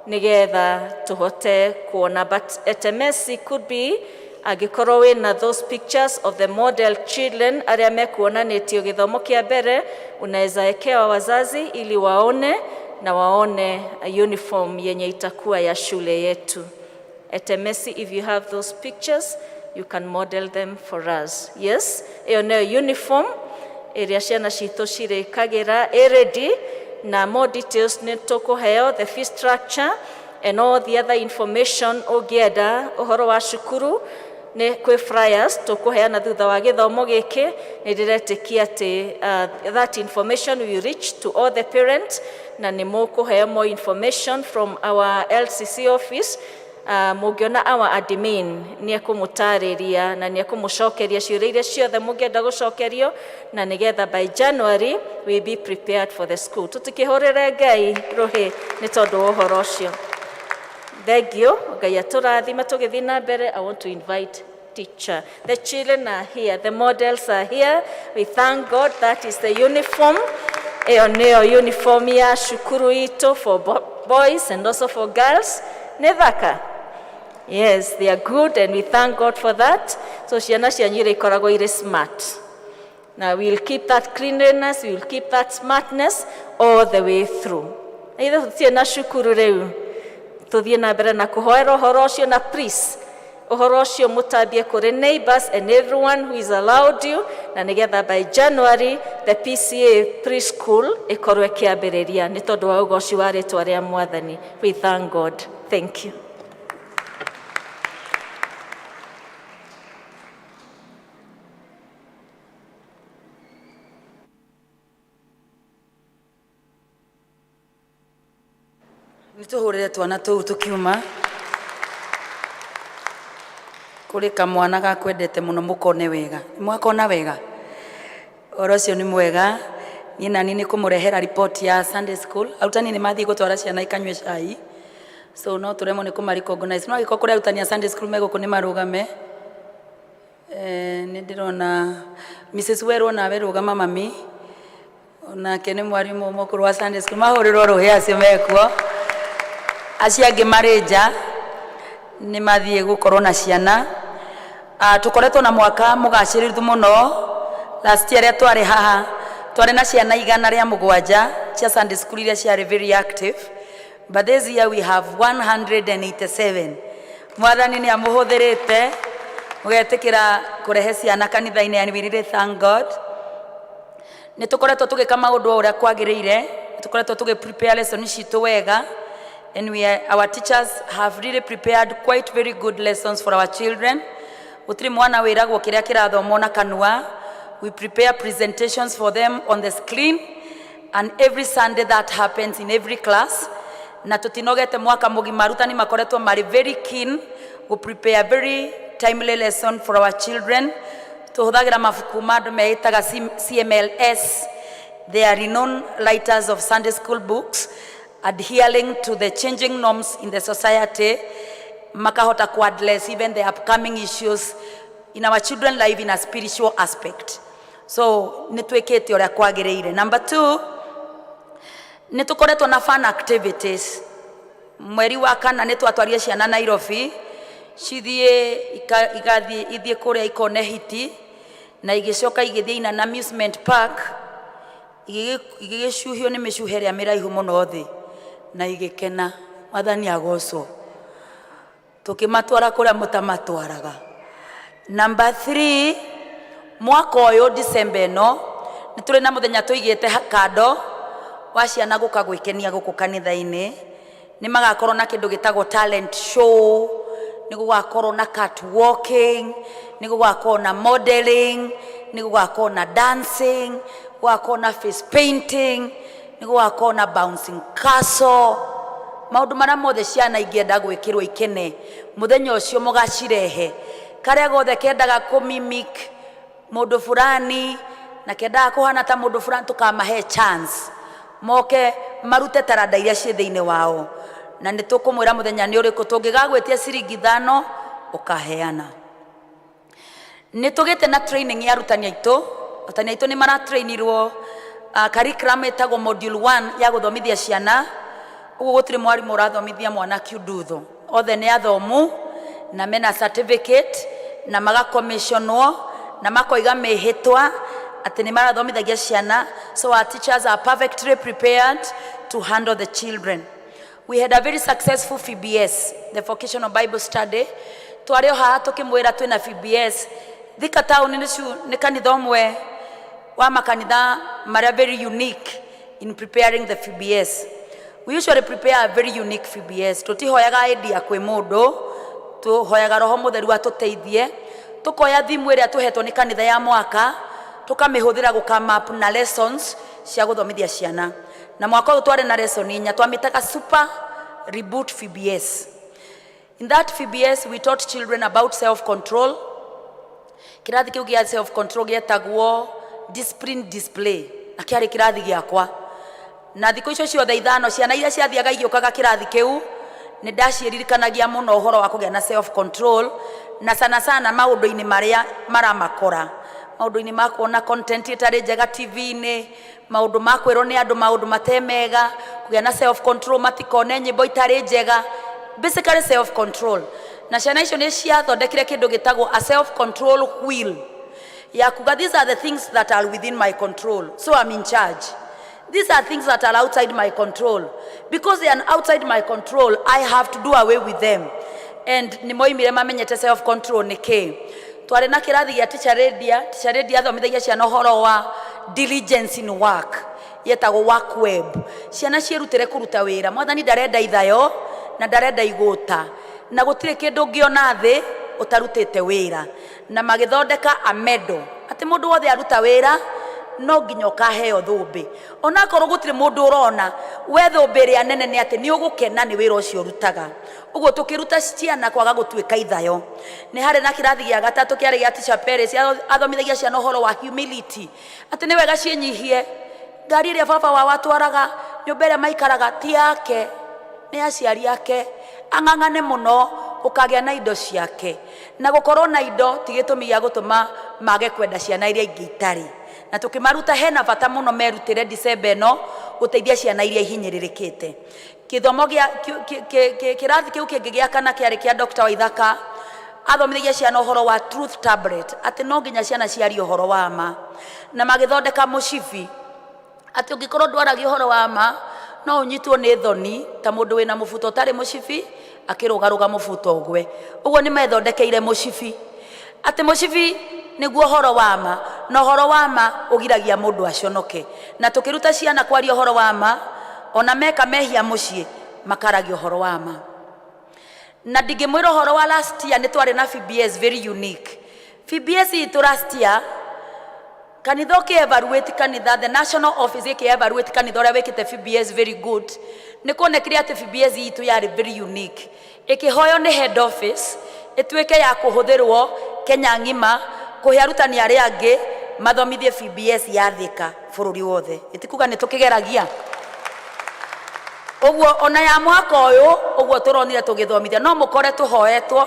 [SPEAKER 10] nĩgetha tũhote kuona, but Etemesi could be angĩkorwo wĩna those pictures of the model children arĩa mekuonanĩtio gĩthomo kĩa mbere, unaweza ekewa wazazi ili waone na waone uniform yenye itakuwa ya shule yetu. Etemesi, if you have those pictures, you can model them for us. Yes, ĩyo nĩyo uniform ĩrĩa ciana citũ cirĩkagĩra ĩ ready, na more details nĩ tũkũheo, the fee structure and all the other information ũngĩenda ũhoro wa cukuru nĩ kwĩ flyers tũkũheana thutha wa gĩthomo gĩkĩ. Nĩ ndĩretĩkia atĩ that information will reach to all the parents na nĩ mũkũheo more information from our LCC office. Mũngĩona our admin nĩ ekũmũtarĩria na nĩ ekũmũcokeria ciũria iria ciothe mũngĩenda gũcokerio, na nĩgetha by January we be prepared for the school. Tũtikĩhũrĩre Ngai rũhĩ nĩ tondũ wa ũhoro ũcio. Thank you. Ngai atũrathime tũgĩthiĩ na mbere. I want to invite teacher. The children are here, the models are here. We thank God that is the uniform. Ĩyo nĩyo uniform ya cukuru itũ for boys and also for girls. Nĩ thaka. Yes, they are good and we thank God for that. So ciana cianyu iria ikoragwo irĩ smart. Now we'll keep that cleanliness, we'll keep that smartness all the way through. Na ithuĩ tũtirĩ na cukuru rĩu, tũthiĩ na mbere na kũhoera ũhoro ũcio, na please ũhoro ũcio mũtambie kũrĩ neighbors and everyone who is allowed you, na nĩgetha by January the PCEA preschool ĩkorwo ĩkĩambĩrĩria nĩ tondũ wa ũgoci wa rĩtwa rĩa Mwathani. We thank God. Thank you.
[SPEAKER 3] Nĩ tũhũrĩre twana tũu tũkiuma. Kũrĩ kamwana gakwendete mũno, mũkone wega. Mwakona wega, ũhoro ũcio nĩ mwega. Niĩ nani nĩ kũmũrehera report ya Sunday school. Arutani nĩ mathiĩ gũtwara ciana ikanyue cai, so no tũremwo nĩ kũma recognize. No angĩkorwo kũrĩ arutani a Sunday school me gũkũ, nĩ marũgame. Nĩ ndĩrona Mrs. Werwo, nawe rũgama. Mami onake nĩ mwarimũ mũkũrũ wa Sunday school. Mahũrĩrwo rũhĩ acio mekuo. Acio angĩ marĩ nja nĩ mathiĩ gũkorwo na ciana. Tũkoretwo na mwaka mũgacĩrĩru mũno. Last year rĩa twarĩ haha, twarĩ na ciana 107 cia Sunday school iria ciarĩ very active, but this year we have 187. Mwathani nĩ amũhũthĩrĩte mũgetĩkĩra kũrehe ciana kanitha-inĩ, and we really thank God. Nĩ tũkoretwo tũgĩka maũndũ o ũrĩa kwagĩrĩire. Nĩ tũkoretwo tũgĩ prepare lesson citũ wega, and our teachers have really prepared quite very good lessons for our children. Gũtirĩ mwana wĩragwo kĩrĩa kĩrathomwo na kanua. We prepare presentations for them on the screen, and every Sunday that happens in every class. Na tũtinogete mwaka mũgima. Arutani makoretwo marĩ very keen gũ prepare very timely lesson for our children. Tũhũthagĩra mabuku ma andũ meĩtaga CMLS. They are renowned writers of Sunday school books, adhering to the changing norms in the society, makahota ku address even the upcoming issues in our children life in a spiritual aspect. So nĩ twĩkĩte ũrĩa kwagĩrĩire. Number two, nĩ tũkoretwo na fun activities. Mweri wa kana nĩ twatwarire ciana Nairobi cithiĩ igathiĩ ithiĩ kũrĩa ikone hiti, na igĩcoka igĩthiĩ in an amusement park, igĩgĩcuhio nĩ mĩcuha ĩrĩa mĩraihu mũno thĩ na igĩkena. Mwathani agocwo. Tũkĩmatwara kũrĩa mũtamatwaraga. Number three, mwaka ũyũ December ĩno nĩ tũrĩ na mũthenya tũigĩte kando wa ciana gũka gwĩkenia gũkũ kanitha-inĩ. Nĩ magakorwo na kĩndũ gĩtagwo talent show, nĩ gũgakorwo na cat walking, nĩ gũgakorwo na modeling, nĩ gũgakorwo na dancing, gũgakorwo na face painting, nĩ gũgakorwo na bouncing castle, maũndũ marĩa mothe ciana ingĩenda gwĩkĩrwo ikene. Mũthenya ũcio mũgacirehe, karĩa gothe kendaga kũmimic mũndũ fulani na kendaga kũhana ta mũndũ fulani, tũkamahe chance moke marute taranda iria ciĩ thĩinĩ wao. Na nĩ tũkũmwĩra mũthenya nĩ ũrĩkũ. Tũngĩgagwĩtia ciringi 5 ũkaheana. Nĩ tũgĩte na training ya arutani aitũ. Arutani aitũ nĩ maratrainirwo. Curriculum ĩtagwo module 1 ya gũthomithia ciana. Ũguo gũtirĩ mwarimũ ũrathomithia mwana kiundutho, othe nĩ athomu na mena certificate na magakomiconwo na makoiga mĩhĩtwa atĩ nĩ marathomithagia ciana. So our teachers are perfectly prepared to handle the children. We had a very successful VBS, the Vocational Bible Study. Twarĩ o haha tũkĩmwĩra twĩna VBS. Thika town nĩ kanitha ũmwe wa makanitha marĩa very unique in preparing the VBS. We usually prepare a very unique VBS. Tũtihoyaga idea kwĩ mũndũ, tũhoyaga Roho Mũtheru atũteithie. Tũkoya thimu ĩrĩa tũhetwo nĩ kanitha ya mwaka, tũkamĩhũthĩra gũcome up na lessons cia gũthomithia ciana. Na mwaka ũyũ twarĩ na lesson inya, twamĩtaga Super Reboot VBS. In that VBS we taught children about self control. Kĩrathi kĩu gĩa self control gĩetagwo discipline display, na kĩarĩ kĩrathi gĩakwa. Na thikũ icio ciothe 5, ciana iria ciathiaga igĩũkaga kĩrathi kĩu, nĩ ndaciĩririkanagia mũno ũhoro wa kũgĩa na self control, na sana sana maũndũ-inĩ marĩa maramakora, maũndũ-inĩ ma kuona content ĩtarĩ njega TV-inĩ, maũndũ ma kwĩrwo nĩ andũ maũndũ mate mega, kũgĩa na self control matikone nyĩmbo itarĩ njega, basically self control. Na ciana icio nĩ ciathondekire kĩndũ gĩtagwo a self control wheel ya kuga, "These are the things that are within my control, so I'm in charge. These are things that are outside my control. Because they are outside my control, I have to do away with them." And nĩ moimire mamenyete self control nĩ kĩ. Twarĩ na kĩrathi gĩa Teacher Radia. Teacher Radia athomithagia ciana ũhoro wa diligence in work, yetagwo work web. Ciana ciĩrutĩre kũruta wĩra. Mwathani ndarenda ithayo na ndarenda igũta, na gũtirĩ kĩndũ ũngĩona thĩ ũtarutĩte wĩra. Na magĩthondeka a medal atĩ mũndũ wothe aruta wĩra no nginya ũkaheo thũmbĩ, onakorwo gũtirĩ mũndũ ũrona. We thũmbĩ ĩrĩa nene nĩ atĩ nĩ ũgũkena nĩ wĩra ũcio ũrutaga. Ũguo tũkĩruta ciana kwaga gũtuĩka ithayo. Nĩ harĩ na kĩrathi gĩa gatatũ kĩarĩ gĩa Teacher Peres. Athomithagia ciana ũhoro wa humility, atĩ nĩ wega ciĩnyihie. Ngari ĩrĩa baba wao atwaraga, nyũmba ĩrĩa maikaraga, ti yake, nĩ aciari ake. Ang'ang'ane mũno gũkagĩa na indo ciake, na gũkorwo na indo ti gĩtũmi gĩa gũtũma mage kwenda ciana iria ingĩ itarĩ. Na tũkĩmaruta hena bata mũno merutĩre December ĩno gũteithia ciana iria ihinyĩrĩrĩkĩte. Gĩthomo gĩa kĩrathi kĩu kĩngĩ gĩa kana kĩarĩ kĩa Dr. Waithaka. Athomithagia ciana ũhoro wa truth tablet, atĩ no nginya ciana ciarie ũhoro wa ma, na magĩthondeka mũcibi atĩ ũngĩkorwo ndwaragia ũhoro wa ma no ũnyitwo nĩ thoni ta mũndũ wĩna mũbuto ũtarĩ mũcibi akĩrũgarũga mũbuto ũgwe. Ũguo nĩ methondekeire mũcibi, atĩ mũcibi nĩguo ũhoro wa ma, na ũhoro wa ma ũgiragia mũndũ aconoke. Na tũkĩruta ciana kwaria ũhoro wa ma, ona meka mehia mũciĩ makaragia ũhoro wa ma. Na ndingĩmwĩra ũhoro wa last year, nĩ twarĩ na VBS very unique. VBS itũ last year, kanitha ũkĩ evaluate kanitha, the national office ĩkĩ evaluate kanitha ũrĩa wĩkĩte VBS very good, nĩ kuonekire atĩ VBS itũ yarĩ very unique. Ĩkĩhoywo nĩ head office ĩtuĩke ya kũhũthĩrwo Kenya ng'ima, kũhe arutani arĩa angĩ mathomithie VBS ya Thika bũrũri wothe. Ĩtikuga nĩ tũkĩgeragia ũguo. Ona ya mwaka ũyũ ũguo tũronire tũgĩthomithia, no mũkore tũhoetwo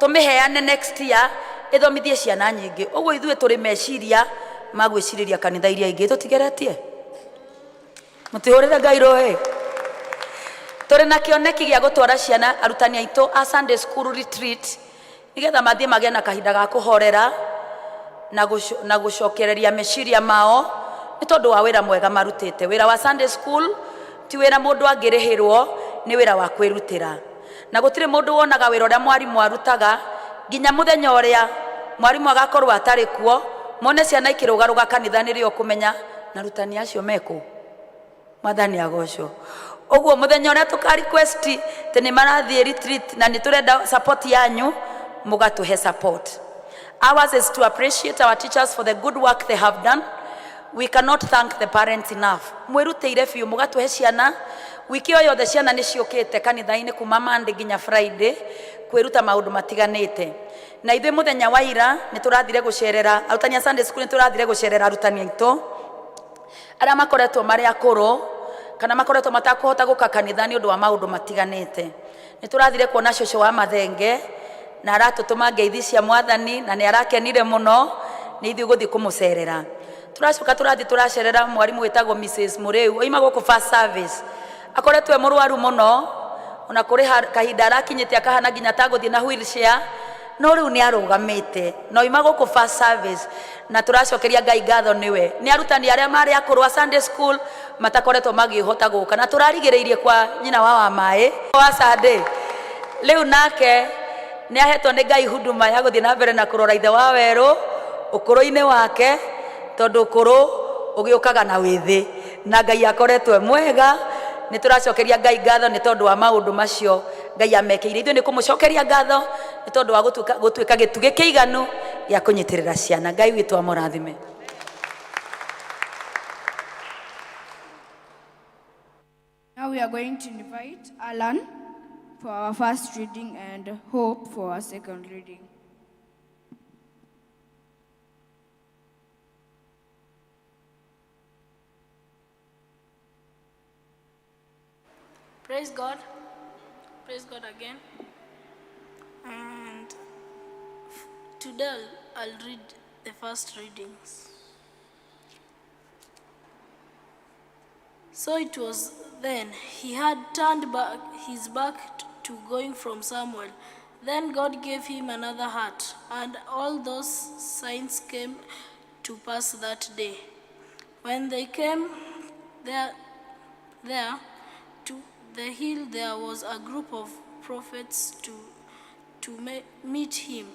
[SPEAKER 3] tũmĩheane next year ĩthomithie ciana nyingĩ. Ũguo ithuĩ tũrĩ meciria ma gwĩcirĩria kanitha iria ingĩ. Tũtigeretie, mũtihũrĩre Ngai rũĩ. Tũrĩ na kĩoneki gĩa gũtwara ciana, arutani aitũ a Sunday school retreat, nĩgetha mathiĩ magĩe na kahinda ga kũhorera na gũcokereria meciria mao nĩ tondũ wa wĩra mwega marutĩte. Wĩra wa Sunday school ti wĩra mũndũ angĩrĩhĩrwo, nĩ wĩra wa kwĩrutĩra, na gũtirĩ mũndũ wonaga wĩra ũrĩa mwarimũ arutaga nginya mũthenya ũrĩa mwarimũ agakorwo atarĩ kuo, mone ciana ikĩrũgarũga kanitha, nĩrĩo kũmenya na arutani acio mekũ. Mwathani agocwo. Ũguo mũthenya ũrĩa tũka request atĩ nĩ marathiĩ retreat na nĩ tũrenda support yanyu, mũgatũhe support. Ours is to appreciate our teachers for the good work they have done. We cannot thank the parents enough. Mwĩrutĩire biũ mũgatũhe ciana. Wiki o yothe ciana nĩ ciũkĩte kanitha-inĩ kuma Monday nginya Friday kwĩruta maũndũ matiganĩte. Na ithuĩ mũthenya wa ira nĩ tũrathire gũcerera arutani a Sunday school, nĩ tũrathire gũcerera arutani aitũ arĩa makoretwo marĩ akũrũ kana makoretwo matakũhota gũka kanitha nĩ ũndũ wa maũndũ matiganĩte. Nĩ tũrathire kuona cũcũ wa Mathenge, na aratũtũma ngeithi cia Mwathani, na nĩ arakenire mũno nĩ ithuĩ gũthiĩ kũmũcerera. Tũracoka tũrathiĩ tũracerera mwarimũ wĩtagwo Mrs. Mũrĩu oima gũkũ first service, akoretwo e mũrwaru mũno, ona kũrĩ kahinda arakinyĩte akahana nginya ta gũthiĩ na wheelchair, no rĩu nĩ arũgamĩte na oima gũkũ first service, na tũracokeria Ngai ngatho nĩwe. Nĩ arutani arĩa marĩ akũrũ a Sunday school matakoretwo magĩhota gũka, na tũrarigĩrĩirie kwa nyina wa Wamaĩ wa Sunday. Rĩu nake nĩ ahetwo nĩ Ngai huduma ya gũthiĩ na mbere na kũrora ithe wa werũ ũkũrũ-inĩ wake, tondũ ũkũrũ ũgĩũkaga na wĩthĩ, na Ngai akoretwo e mwega. Nĩ tũracokeria Ngai ngatho nĩ tondũ wa maũndũ macio Ngai amekĩire. Ithuĩ nĩ kũmũcokeria ngatho nĩ tondũ wa gũtuĩka gĩtugĩ kĩiganu gĩa kũnyitĩrĩra ciana. Ngai witũ amũrathime.
[SPEAKER 2] Now we are going to invite Alan for our first reading and Hope for our second reading.
[SPEAKER 11] Praise God. Praise God again. And today I'll read the first readings. So it was then he had turned back his back to going from Samuel. Then God gave him another heart, and all those signs came to pass that day. When they came there to the hill, there was a group of prophets to meet him.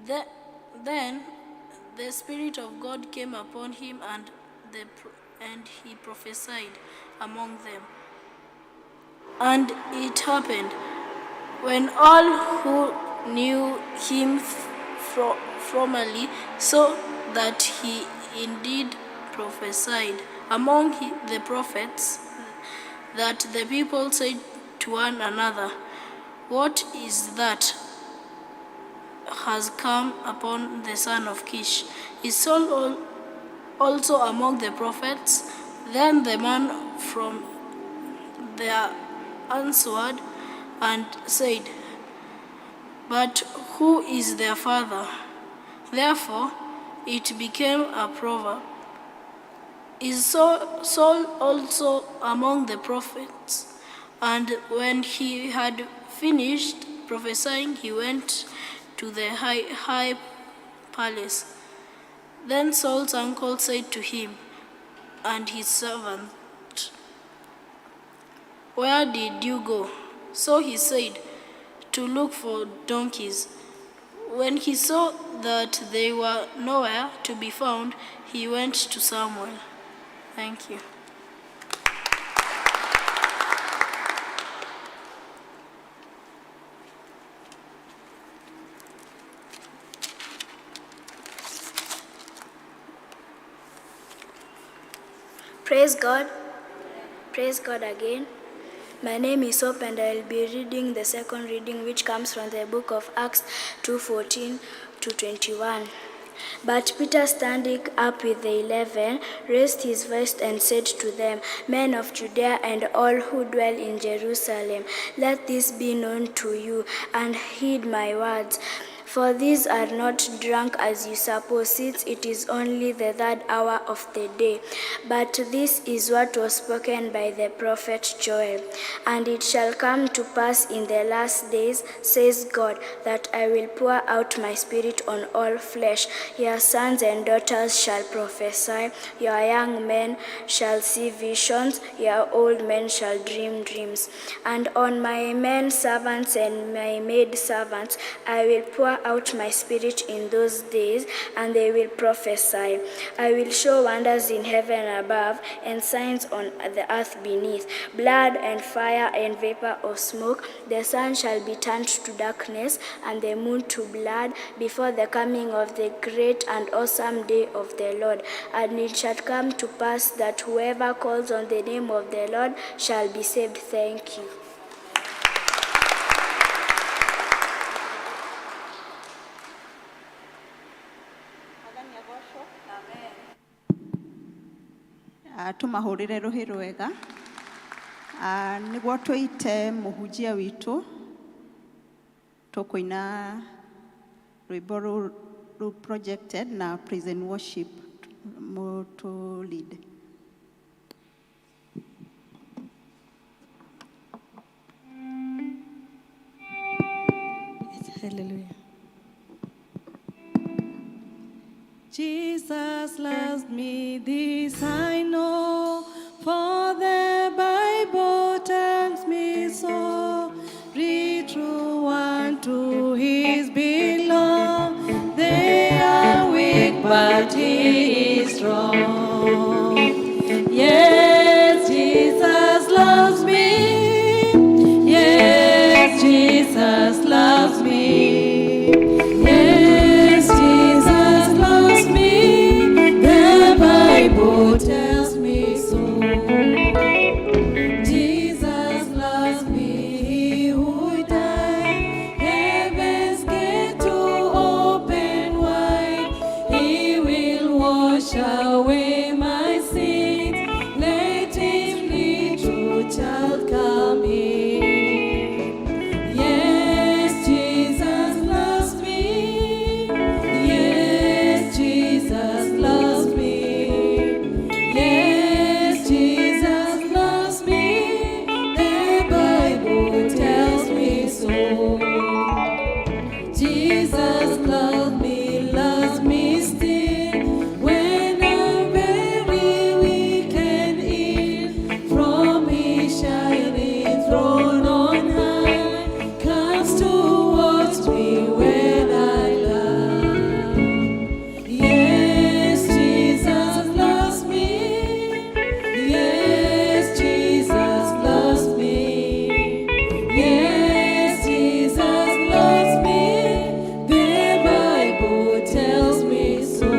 [SPEAKER 11] Then the Spirit of God came upon him, and he prophesied among them. And it happened, when all who knew him formerly saw that he indeed prophesied among the prophets, that the people said to one another, "What is that has come upon the son of Kish? Is Saul also among the prophets?" Then the man from there answered and said, "But who is their father?" Therefore it became a proverb, "Is Saul also among the prophets?" And when he had finished prophesying, he went to the high palace. Then Saul's uncle said to him and his servant, "Where did you go?" So he said, "To look for donkeys." When he saw that they were nowhere to be found, he went to Samuel. Thank you.
[SPEAKER 5] Praise God. Praise God again. My name is Hope, and I will be reading the second reading, which comes from the book of Acts 2:14 to 21. But Peter, standing up with the 11, raised his voice and said to them, "Men of Judea and all who dwell in Jerusalem, let this be known to you, and heed my words. For these are not drunk as you suppose, since it is only the third hour of the day. But this is what was spoken by the prophet Joel. And it shall come to pass in the last days, says God, that I will pour out my spirit on all flesh. Your sons and daughters shall prophesy, your young men shall see visions, your old men shall dream dreams. And on my men servants and my maid servants I will pour out my spirit in those days, and they will prophesy. I will show wonders in heaven above and signs on the earth beneath, blood and fire and vapor of smoke. The sun shall be turned to darkness and the moon to blood before the coming of the great and awesome day of the Lord. And it shall come to pass that whoever calls on the name of the Lord shall be saved. Thank you.
[SPEAKER 1] Tumahũrĩre rũhĩ rwega. Nĩguo tũite mũhunjia witũ, tũkũina rwĩmbo rũu projected na praise and worship. Mũtũ lead.
[SPEAKER 12] Hallelujah. Jesus loves me, this I know, for the Bible tells me so. Read true one to his belong. They are weak, but he is strong. Yes, Jesus loves me. Yes, Jesus loves me. Yes, Jesus loves me. The Bible tells me so. Jesus loves me, he who died. Heaven's gate to open wide. He will wash away my sins. Let him little child come in. Yes, Jesus loves me. Yes, Jesus loves me. Yes, Jesus loves me. The Bible tells me so. Jesus loves me still. When I'm very weak and ill, from his shining throne on high comes towards me when I love. Yes, Jesus loves me. Yes, Jesus loves me. Yes, Jesus loves me. The Bible tells me so.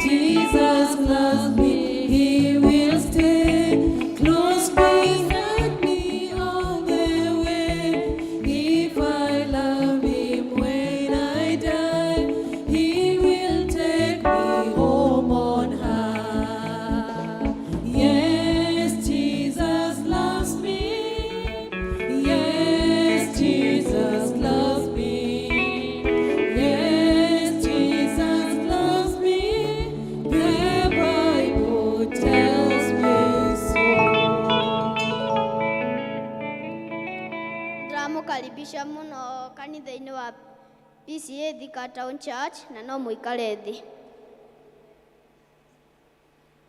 [SPEAKER 12] Jesus loves me, he will stay close beside me all the way. If I love him when I die, he will take me home on high. Yes, Jesus loves me. Yes, Jesus loves me. Yes, Jesus loves me. The Bible tells me so.
[SPEAKER 13] Ndĩramũkaribisha mũno kanitha-inĩ wa PCEA Thika Town Church na no mũikare thĩ.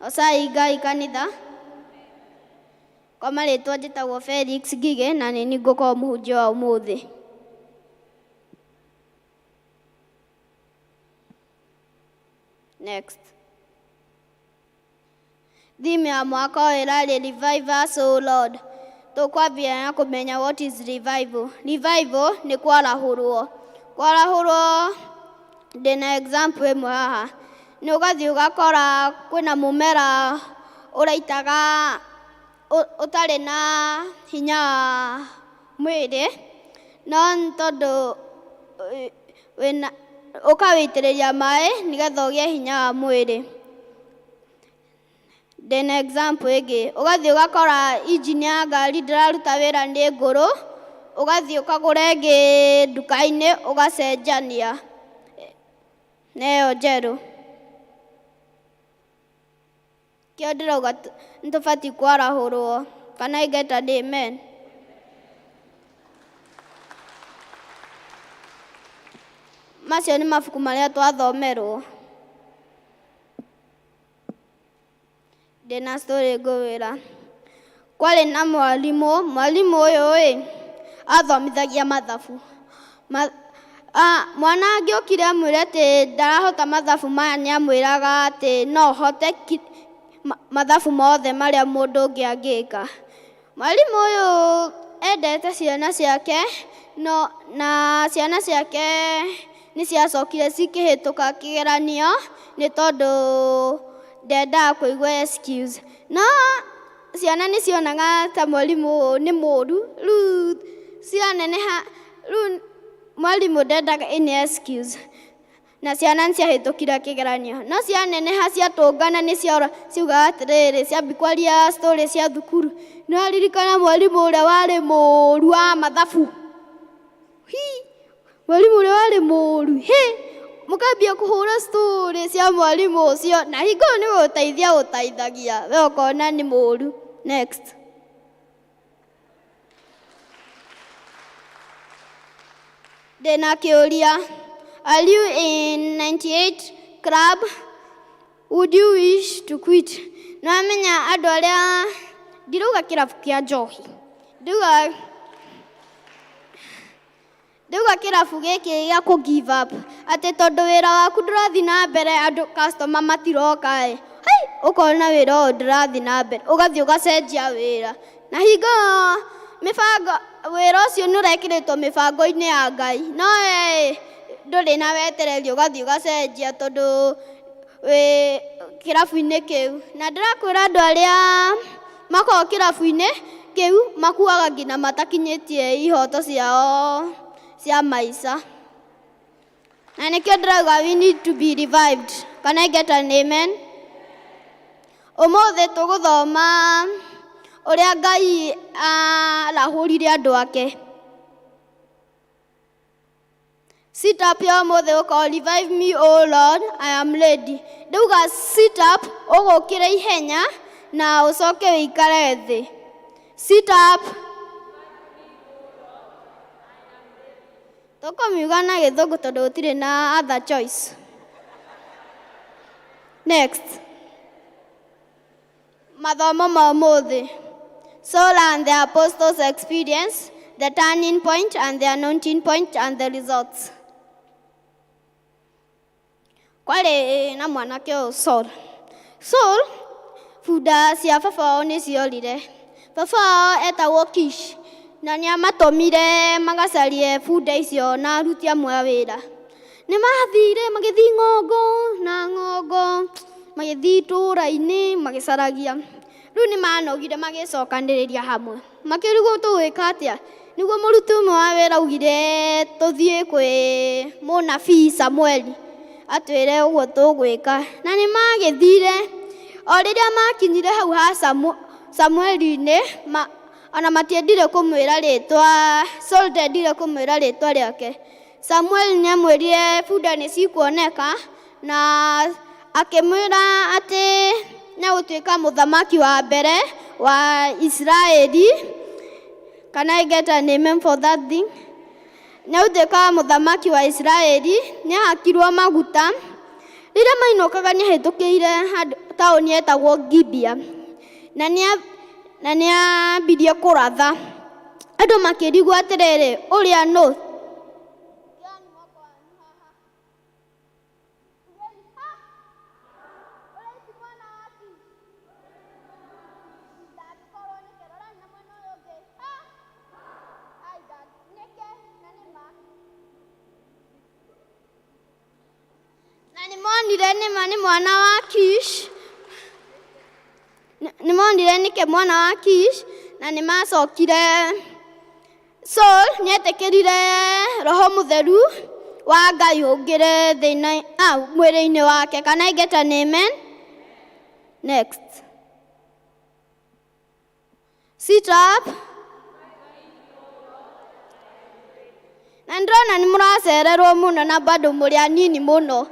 [SPEAKER 13] Ocai Ngai kanitha. Kwa marĩtwa njĩtagwo Felix Ngige na nĩ niĩ ngũkorwo mũhunjia wa ũmũthĩ. Next. Theme ya mwaka ũyũ ĩrarĩ Revive Us, O Lord. Tũkwambia na kũmenya what is revival. Revival nĩ kwarahũrwo. Kwarahũrwo ndĩna example ĩmwe haha. Nĩ ũgathiĩ ũgakora kwĩna mũmera ũraitaga ũtarĩ na hinya wa mwĩrĩ, no nĩ tondũ wĩna ũkawĩitĩrĩria maĩ nĩgetha ũgĩe hinya wa mwĩrĩ. Ndĩna example ĩngĩ, ũgathiĩ ũgakora engine ya ngari ndĩraruta wĩra nĩ ngũrũ, ũgathiĩ ũkagũra ĩngĩ nduka-inĩ ũgacenjania na ĩyo njerũ. Kĩo ndĩrauga nĩ tũbatiĩ kwarahũrwo. Can I get an amen? Macio nĩ mabuku marĩa twathomerwo. Ndĩna story ngũwĩra. Kwarĩ na mwarimũ, mwarimũ ũyũ ĩ, athomithagia mathabu. Mwana angĩokire amwĩre atĩ ndarahota mathabu maya nĩ amwĩraga atĩ no hote mathabu mothe marĩa mũndũ ũngĩ angĩka. Mwarimũ ũyũ endete ciana ciake, no na ciana ciake nĩ ciacokire cikĩhĩtũka kĩgeranio nĩ tondũ ndendaga kũigua excuse. No ciana nĩ cionaga ta mwarimũ ũyũ nĩ mũru, rĩu cianeneha, rĩu mwarimũ ndendaga any excuse. Na ciana nĩ ciahĩtũkire kĩgeranio. No cianeneha ciatũngana nĩ ciaugaga atĩrĩrĩ, ciambi kwaria story cia thukuru. Nĩ waririkana mwarimũ ũrĩa warĩ mũru wa mathabu? Hi! Mwarimũ ũrĩa warĩ mũru, hĩ! Mũkambia kũhũra story cia mwarimũ ũcio na hingo ĩyo nĩwe ũteithia ũteithagia we ũkona nĩ mũru. Next. Ndĩna kĩũria. Are you in 98 club? Would you wish to quit? Nĩwamenya andũ arĩa ndirauga kĩrabu kĩa njohi. Ndauga ndauga kĩrabu gĩkĩ gĩa kũ give up atĩ tondũ wĩra waku ndũrathiĩ na mbere andũ customer matiroka ĩ hai ũkona wĩra ũyũ ndũrathiĩ na mbere ũgathiĩ ũgacenjia wĩra na hingo ĩyo mĩbango wĩra ũcio nĩ ũrekĩrĩtwo mĩbango-inĩ ya Ngai no we ndũrĩ na wetereri ũgathiĩ ũgacenjia tondũ wĩ kĩrabu-inĩ kĩu na ndĩrakwĩra andũ arĩa makoragwo kĩrabu-inĩ kĩu makuaga nginya matakinyĩtie ihoto ciao cia maica na nĩkĩo ndĩrauga we need to be revived. Can I get an amen? Ũmũthĩ tũgũthoma ũrĩa Ngai arahũrire andũ ake. Sit up ya ũmũthĩ ũkorwo revive me o Lord, I am ready. Ndauga sit up ũgũkĩra ihenya na ũcoke ũikare thĩ. Sit up. Tũkũmiuga na gĩthũngũ tondũ gũtirĩ na other choice. Next. Mathomo ma ũmũthĩ. Saul and the apostles experience, the turning point and the anointing point and the results. Kwarĩ na mwanake ũyũ Saul. Saul, bunda cia baba wao nĩ ciorire. Baba wao etagwo Kish na nĩ amatũmire magacarie bunda icio na aruti amwe a wĩra. Nĩ mathire magĩthiĩ ng'ongo na ng'ongo, magĩthiĩ itũũra-inĩ magĩcaragia. Rĩu nĩ manogire magĩcokanĩrĩria hamwe. Makĩrigwo tũgwĩka atĩa? Nĩguo mũruti ũmwe wa wĩra augire tũthiĩ kwĩ mũnabii Samueli atwĩre ũguo tũgwĩka. Na nĩ magĩthire, o rĩrĩa makinyire hau ha Samueli-inĩ, ona matiendire kũmwĩra rĩtwa, Saul ndendire kũmwĩra rĩtwa rĩake. Samueli nĩ amwĩrire bunda nĩ cikuoneka na akĩmwĩra atĩ nĩ egũtuĩka mũthamaki wa mbere wa Isiraeli. Can I get an amen for that thing? Nĩ egũtuĩka mũthamaki wa Isiraeli, nĩ ahakirwo maguta. Rĩrĩa mainũkaga nĩ ahĩtũkĩire taũni yetagwo Gibea na nĩ ambirie kũratha. Andũ makĩrigwo atĩrĩrĩ, ũrĩa nũ? Na nĩ monire nĩma nĩ mwana wa Kish. Nĩ monire nĩke mwana wa Kish na nĩ macokire Saul nĩ etĩkĩrire roho mũtheru wa Ngai ũngĩre thĩinĩ ah, mwĩrĩ-inĩ wake. Can I get an amen? Next. Sit up. Na ndĩrona nĩ mũracererwo mũno na bado mũrĩ anini mũno.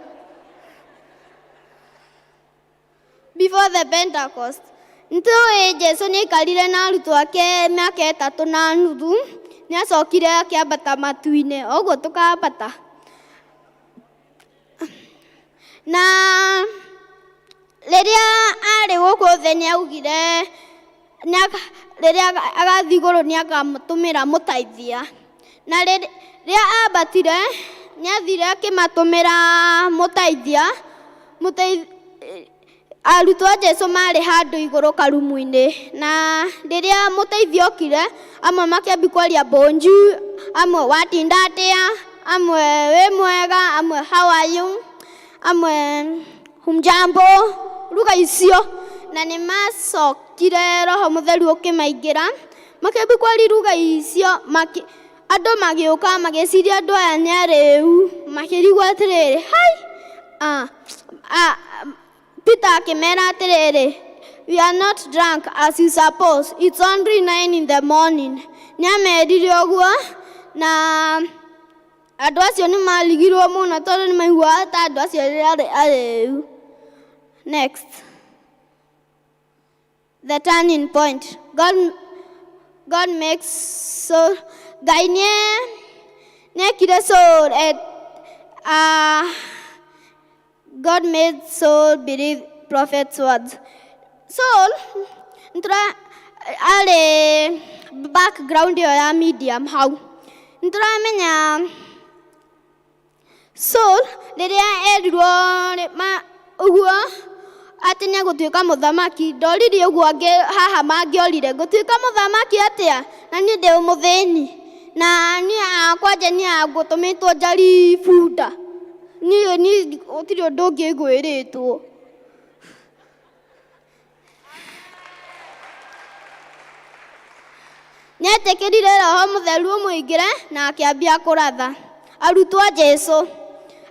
[SPEAKER 13] Before the Pentecost. Nĩtũĩ Jesu nĩ aikarire na arutwo ake mĩaka ĩtatũ na nuthu, nĩ acokire akĩambata matu-inĩ, o ũguo tũkambata. Na rĩrĩa arĩ gũkũ thĩ nĩ augire rĩrĩa agathiĩ igũrũ nĩ akamũtũmĩra mũteithia. Na rĩrĩa ambatire nĩ athire akĩmatũmĩra mũteithia, arutwo a Jesu marĩ handũ igũrũ karumu-inĩ, na rĩrĩa mũteithia okire, amwe makĩambia kwaria bonjour, amwe watinda atĩa, amwe wĩ mwega, amwe how are you, amwe humjambo, lugha icio. Na nĩ macokire roho mũtheru ũkĩmaingĩra, makĩambia kwaria lugha icio, andũ magĩũka magĩciria andũ aya nĩ arĩu, makĩrigwo atĩrĩrĩ, hai, ah, ah, Peter akĩmera atĩrĩrĩ, we are not drunk as you suppose, it's only 9 in the morning. Nĩ amerire ũguo na Andũ acio nĩ marigirwo mũno tondũ nĩ maiguaga ta andũ acio arĩ arĩu. Next. The turning point. God makes so Ngai nĩ nĩekire Saul at God made Saul believe prophet's words. Saul nĩtũra arĩ background ĩyo ya medium hau. Nĩtũramenya Saul rĩrĩa erirwo ũguo atĩ nĩ egũtuĩka mũthamaki, ndoririe ũguo angĩ haha mangĩorire, ngũtuĩka mũthamaki atĩa na niĩ ndĩ mũthĩni, na niĩ kwanja niĩ ngũtũmĩtwo njari bunda, niĩ niĩ gũtirĩ ũndũ ũngĩ ngwĩrĩtwo. Nĩetĩkĩrire Roho Mũtheru ũmũingĩre na akĩambia kũratha. Arutwo a Jesu.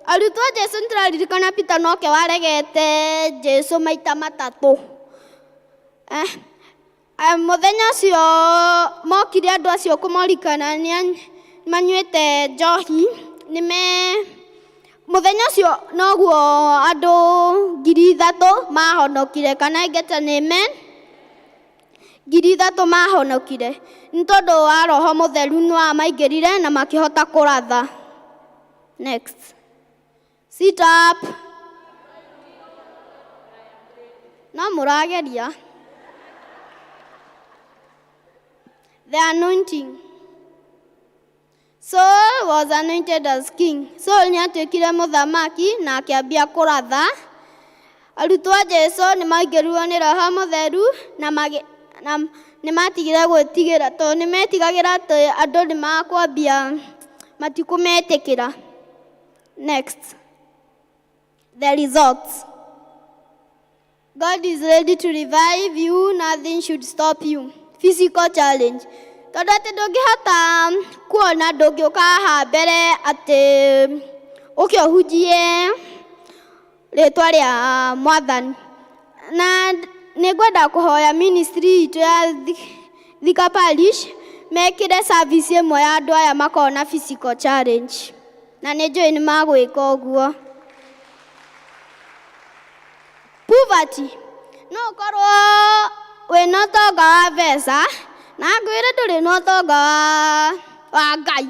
[SPEAKER 13] Arutwo a Jesu nĩtũraririkana Peter noke waregete Jesu maita matatũ. Eh, eh, mũthenya ũcio mokire andũ acio kũmorikana nĩ manyuĩte njohi nĩme mũthenya ũcio noguo andũ 3,000 mahonokire. Can I get an amen? 3,000 mahonokire nĩ tondũ wa Roho Mũtheru nĩ wamaingĩrire na makĩhota kũratha. Next. Sit up. No mũrageria. The anointing. Saul was anointed as king. Saul nĩ atuĩkire mũthamaki na akĩambia kũratha. Arutwo a Jesu nĩ maingĩrirwo nĩ Roho Mũtheru na na nĩ matigire gwĩtigĩra tondũ nĩ metigagĩra atĩ andũ nĩ makwambia matikũmetĩkĩra. Next. The results. God is ready to revive you, nothing should stop you. Physical challenge. Tondũ atĩ ndũngĩhota kuona ndũngĩũka haha mbere atĩ ũke ũhunjie rĩtwa rĩa mwathani. Na nĩ ngwenda kũhoya ministry itũ ya Thika Parish mekĩre service ĩmwe ya andũ aya makoragwo na physical challenge. Na nĩ njũĩ nĩ magwĩka ũguo. Poverty. No ũkorwo wĩna ũtonga wa mbeca na ngwĩre ndũrĩ na ũtonga wa Ngai.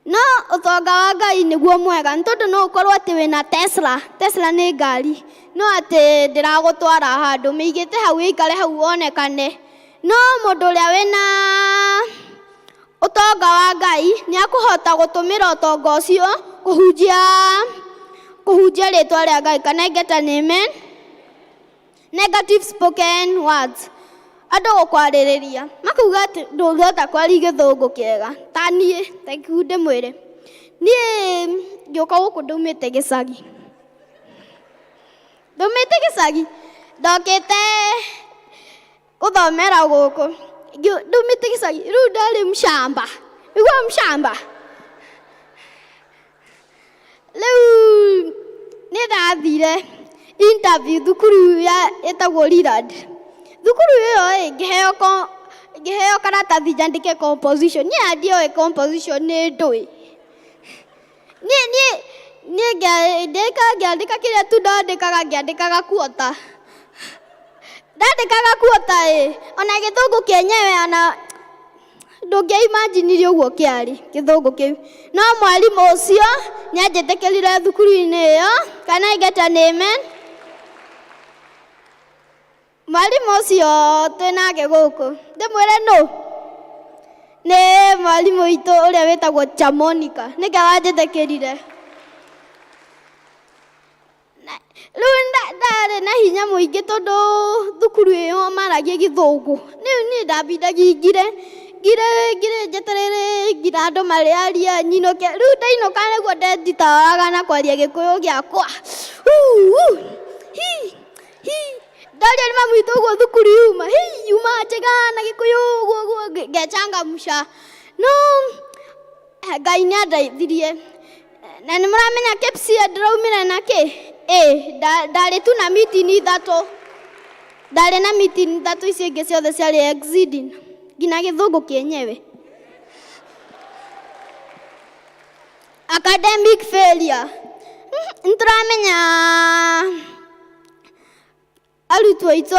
[SPEAKER 13] No ũtonga wa Ngai nĩguo mwega nĩ tondũ no ũkorwo atĩ wĩna Tesla, Tesla nĩ ngari, no atĩ ndĩragũtwara handũ, mĩigĩte hau ĩikare hau wonekane. No mũndũ ũrĩa wĩna ũtonga wa Ngai nĩ akũhota gũtũmĩra ũtonga ũcio kũhunjia kũhunjia rĩtwa rĩa Ngai. Can I get an amen? Negative spoken words. Andũ gũkwarĩrĩria makauga atĩ ndũngĩhota kwaria gĩthũngũ kĩega ta niĩ ta reke ndĩmwĩre niĩ ngĩũka gũkũ ndaumĩte gĩcagi, ndaumĩte gĩcagi ndokĩte gũthomera gũkũ, ndaumĩte gĩcagi rĩu ndarĩ mshamba, nĩguo mshamba rĩu nĩ ndathire interview thukuru ya ĩtagwo Leland. Thukuru ĩyo ĩ ngĩheo ngĩheo karatathi nyandĩke composition. Niĩ ndioĩ composition nĩ ndũĩ. Niĩ niĩ niĩ ngĩandĩka ngĩandĩka kĩrĩa tu ndandĩkaga ngĩandĩkaga quarter. Ndandĩkaga quarter ĩ ona gĩthũngũ kĩenyewe ona ndũngĩa imagine ũguo kĩarĩ gĩthũngũ kĩu. No mwarimũ ũcio nĩ anjĩtĩkĩrire thukuru-inĩ ĩyo. Can I get an amen? Mwarimũ ũcio twĩnake gũkũ ndĩmwĩre nũ? Nĩ mwarimũ witũ ũrĩa wĩtagwo Chamonica nĩke wanjĩtĩkĩrire. Rĩu ndarĩ na hinya mũingĩ tondũ thukuru ĩyo maragia gĩthũngũ. Rĩu niĩ ndambindagia ngire ngire ngire njeterere nginya andũ marĩaria nyinũke. Rĩu ndainũka nĩguo ndenditaoraga na kwaria gĩkũyũ gĩakwa. Hi hi ndaria nĩ mami witũ ũguo thukuru yuma hi yuma njega na gĩkũyũ ũguo ũguo ngechangamsha. No Ngai nĩ andeithirie na nĩ mũramenya KPSEA ndĩraumire na kĩ? Ĩ ndarĩ tu na meeting ithatũ, ndarĩ na meeting ithatũ icio ingĩ ciothe ciarĩ exceeding nginya gĩthũngũ kĩenyewe. Academic failure. Nĩtũramenya arutwo aitũ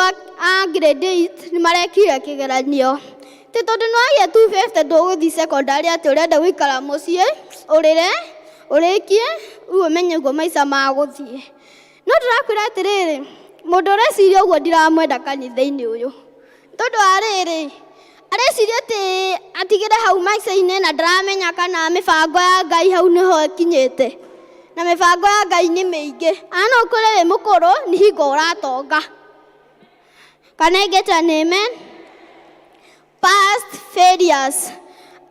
[SPEAKER 13] a grade 8 nĩ marekire kĩgeranio. Ti tondũ nĩ wagĩa 250 ndũgũthiĩ secondary atĩ ũrenda gũikara mũciĩ ũrĩre ũrĩkie rĩu ũmenye ũguo maica magũthiĩ. No ndĩrakwĩra atĩrĩrĩ, mũndũ ũreciria ũguo ndiramwenda kanitha-inĩ ũyũ. Tondũ wa rĩrĩ, areciria atĩ atigĩre hau maica-inĩ na ndaramenya kana mĩbango ya Ngai hau nĩho ĩkinyĩte. Na mĩbango ya Ngai nĩ mĩingĩ. Ana no ũkore wĩ mũkũrũ nĩ hingo ũratonga. Can I get an amen? Past failures.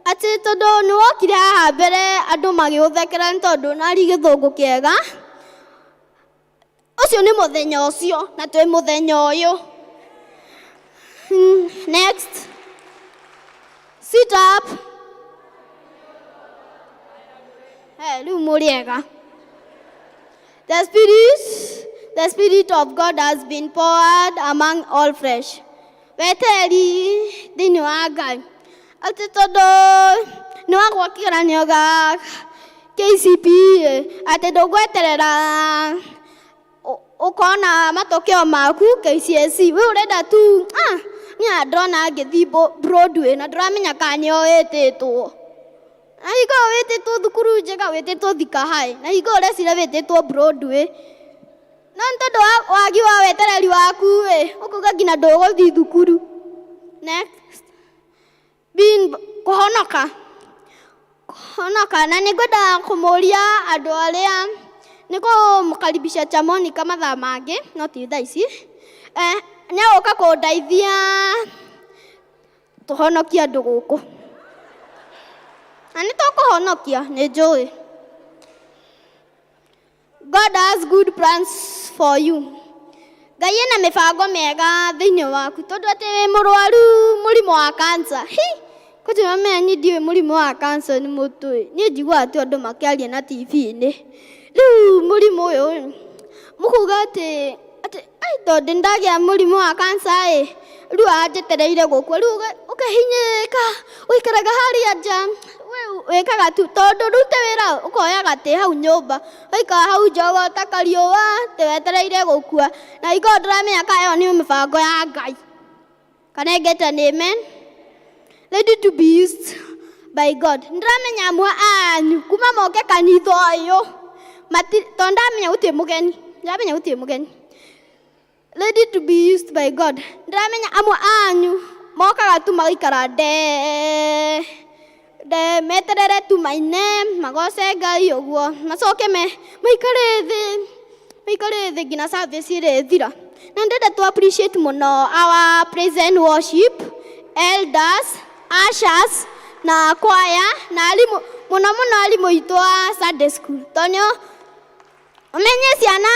[SPEAKER 13] Atĩ tondũ nĩ wokire haha mbere andũ magĩgũthekera nĩ tondũ nari gĩthũngũ kĩega. Ũcio nĩ mũthenya ũcio na twĩ mũthenya ũyũ. Next. Sit up. Hey, rĩu mũrĩ ega. The spirit of God has been poured among all flesh. Wetereri thĩinĩ wa Ngai. Atĩ tondũ nĩ wagwa kĩgeranio gĩa KCPE atĩ ndũgweterera ũkona matokeo maku KCSE. We ũrenda tu ah, niĩ ndĩrona ngĩthiĩ Broadway na ndĩramenya kana nĩo wĩtĩtwo. Na hingo ĩyo wĩtĩtwo thukuru njega wĩtĩtwo Thika High na hingo ĩyo ũreciria wĩtĩtwo Broadway. No nĩ tondũ wa wagi wa wetereri waku ĩ, ũkauga nginya ndũgũthiĩ thukuru. Next. Being kũhonoka. Kũhonoka na nĩ ngwenda kũmũria andũ arĩa nĩ kũmũkaribisha cha Monica mathaa mangĩ no ti thaa ici. Eh, nĩ agũka kũndeithia tũhonokie andũ gũkũ. Na nĩ tũkũhonokia nĩ njũĩ. God has good plans for you. Ngai ena mĩbango mĩega thĩinĩ waku tondũ atĩ wĩ mũrwaru mũrimũ wa cancer. Hi! Kwanza mamenya niĩ ndiũĩ mũrimũ wa cancer nĩ mũtũĩ. Niĩ njiguaga tu andũ makĩaria na TV-inĩ. Rĩu mũrimũ ũyũ ĩ, mũkuga atĩ atĩ ai tondũ nĩndagĩa mũrimũ wa cancer ĩ, rĩu anjetereire gũkua. Rĩu ũkahinyĩrĩrĩka ũikaraga harĩa nja we wĩkaga tu tondũ ndũrute wĩra ũkoya gatĩ hau nyũmba ũgaikara hau nja ũgota kariũa atĩ wetereire gũkua na hingo ĩyo ndũramenya kana ĩyo nĩ mĩbango ya Ngai. Can I get an amen? Ready to be used by God. Ndĩramenya amwe anyu kuma moke kanitha ũyũ tondũ ndamenya gũtirĩ mũgeni, ndĩramenya gũtirĩ mũgeni. Ready to be used by God. Ndĩramenya amwe anyu mokaga tu magaikara ndee nde meterere tu maine magoce Ngai ũguo macoke me maikare thĩ maikare thĩ nginya service ĩrĩthira. Na ndĩrenda tu appreciate mũno our praise and worship elders, ushers na choir na arimũ mũno mũno arimũ aitũ a Sunday school tondũ nĩo ũmenye ciana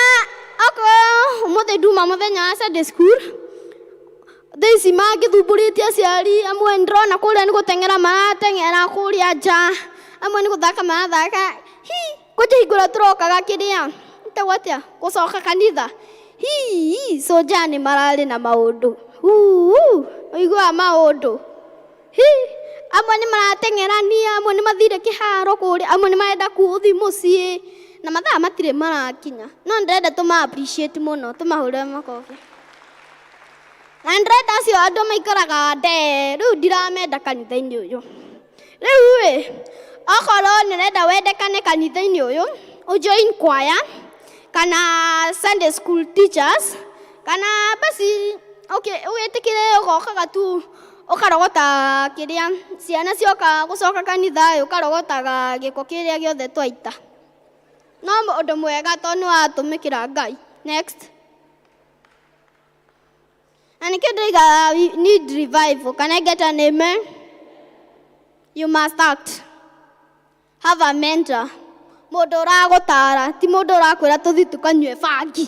[SPEAKER 13] okorwo ũmũthĩ nduma mũthenya wa Sunday school thaa ici mangĩthumbũrĩte aciari amwe ndĩrona kũrĩa nĩ gũteng'era marateng'era kũrĩa nja amwe nĩ gũthaka marathaka hi kwanja hingo ĩrĩa tũrokaga kĩrĩa ĩtagwo atĩa gũcoka kanitha hi soja nĩ mararĩ na maũndũ Huu, ũiguaga maũndũ hi amwe nĩ marateng'erania amwe nĩ mathire kĩharo kũrĩa amwe nĩ marenda gũthiĩ mũciĩ na mathaa matirĩ marakinya no ndĩrenda tũma appreciate mũno tũmahũrĩre makobi na ndĩrenda acio andũ maikaraga ndee rĩu ndiramenda kanitha-inĩ ũyũ rĩu ĩ okorwo nĩ ũrenda wendekane kanitha-inĩ ũyũ ũjoin choir kana Sunday school teachers kana basi okay wĩtĩkĩre ũgokaga tu ũkarogota kĩrĩa ciana cioka gũcoka kanitha ĩ ũkarogotaga gĩko kĩrĩa gĩothe twaita no ũndũ mwega tondũ nĩ watũmĩkĩra Ngai. Next. Na nĩkĩo ndĩraiga we need revival. Can I get an amen? You must act. Have a mentor. Mũndũ ũragũtara ti mũndũ ũrakwĩra tũthiĩ tũkanyue bangi.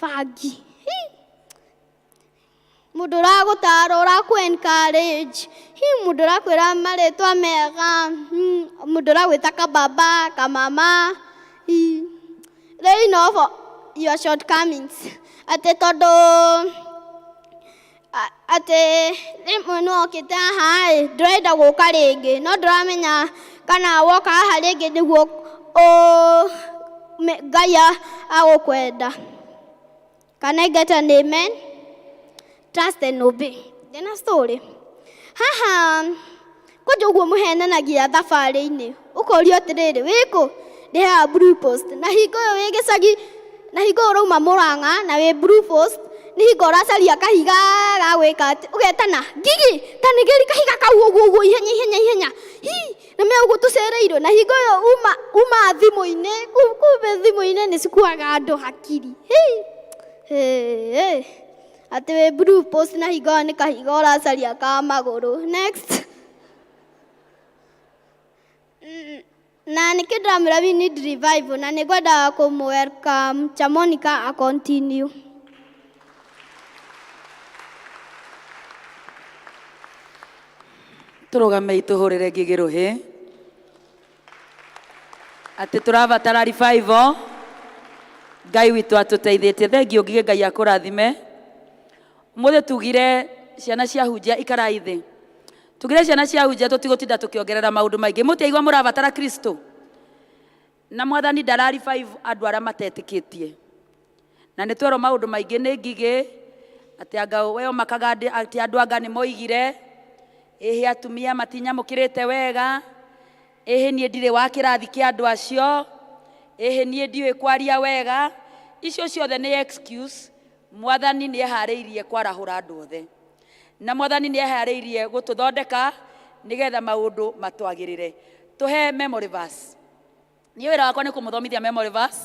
[SPEAKER 13] Bangi. Hi. Mũndũ ũragũtara ũrakũ encourage. Hi, mũndũ ũrakwĩra marĩtwa mega. Mũndũ ũragwĩta kababa, kamama. Hi. Laying off your shortcomings. Atĩ tondũ Atĩ rĩmwe nĩ wokĩte haha ĩ, ndũrenda gũka rĩngĩ, no ndũramenya kana woka haha rĩngĩ nĩguo Ngai agũkwenda. Can I get an amen? Trust and obey. Ndĩna story. Haha kwanja ũguo mũhenanagia thabarĩ-inĩ, ũkorio atĩrĩrĩ, wĩkũ? Ndĩ haha Blue Post. Na hingo ĩyo wĩ gĩcagi, na hingo ĩyo ũrauma Mũrang'a na wĩ Blue Post, nĩ hingo ũracaria kahiga ga gwĩka atĩ, ũgetana, Ngigi, ta nengeri kahiga kau ũguo ũguo ihenya ihenya ihenya. Hi, na me ũguo tũcereirwo. Na hingo ĩyo uma thimũ-inĩ, kumbe thimũ-inĩ nĩ cikuaga andũ hakiri. Hi, hĩ, atĩ wĩ Blue Post na hingo ĩyo nĩ kahiga ũracaria ka magũrũ. Next. Na nĩkĩo ndĩramwĩra we need revival na nĩ ngwenda kũmũ welcome Chamonica a continue.
[SPEAKER 3] Tũrũgamei tũhũrĩre Ngigĩ rũhĩ atĩ tũrabatara revival. Ngai witũ atũteithĩtie. Thengiũ Ngigĩ, Ngai akũrathime. Ũmũthĩ tugire ciana cia hunjia ikarai thĩ. Tugire ciana cia hunjia tũtigũtinda tũkĩongerera maũndũ maingĩ. Mũtiaigua mũrabatara Kristo? Na Mwathani ndara revive andũ arĩa matetĩkĩtie. Na nĩ twerwo maũndũ maingĩ nĩ Ngigĩ, atĩ anga we ũmakaga atĩ andũ anga nĩ moigire, ĩhĩ atumia matinyamũkĩrĩte wega, ĩhĩ niĩ ndirĩ wa kĩrathi kĩa andũ acio, ĩhĩ niĩ ndiũĩ kwaria wega. Icio ciothe nĩ excuse. Mwathani nĩ eharĩirie kwarahũra andũ othe. Na Mwathani nĩ eharĩirie gũtũthondeka nĩgetha maũndũ matwagĩrĩre. Tũhe memory verse. Niĩ wĩra wakwa nĩ kũmũthomithia memory verse.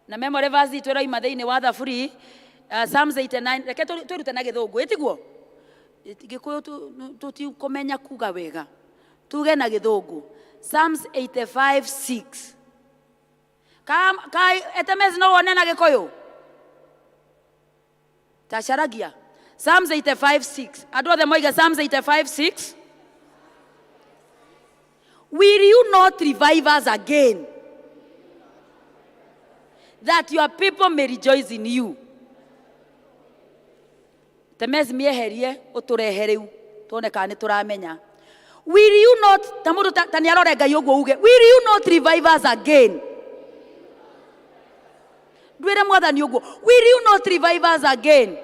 [SPEAKER 3] Na memory verse itũ ĩroima thĩinĩ wa Thaburi, Psalms 89, reke twĩrute na Gĩthũngũ, ĩtiguo? Gĩkũyũ tũtikũmenya kuga wega. Tuge na Gĩthũngũ. Psalms 85:6. Ka, ka SMS no wone na Gĩkũyũ? Tacaragia. Psalms 85:6. Andũ othe moige Psalms 85:6. Will you not revive us again, that your people may rejoice in you? Temes mĩeherie ũtũrehe rĩu tuone kana nĩ tũramenya. Will you not, ta mũndũ ta nĩ arore Ngai ũguo uge, will you not revive us again? Ndwĩre Mwathani ũguo, will you not revive us again,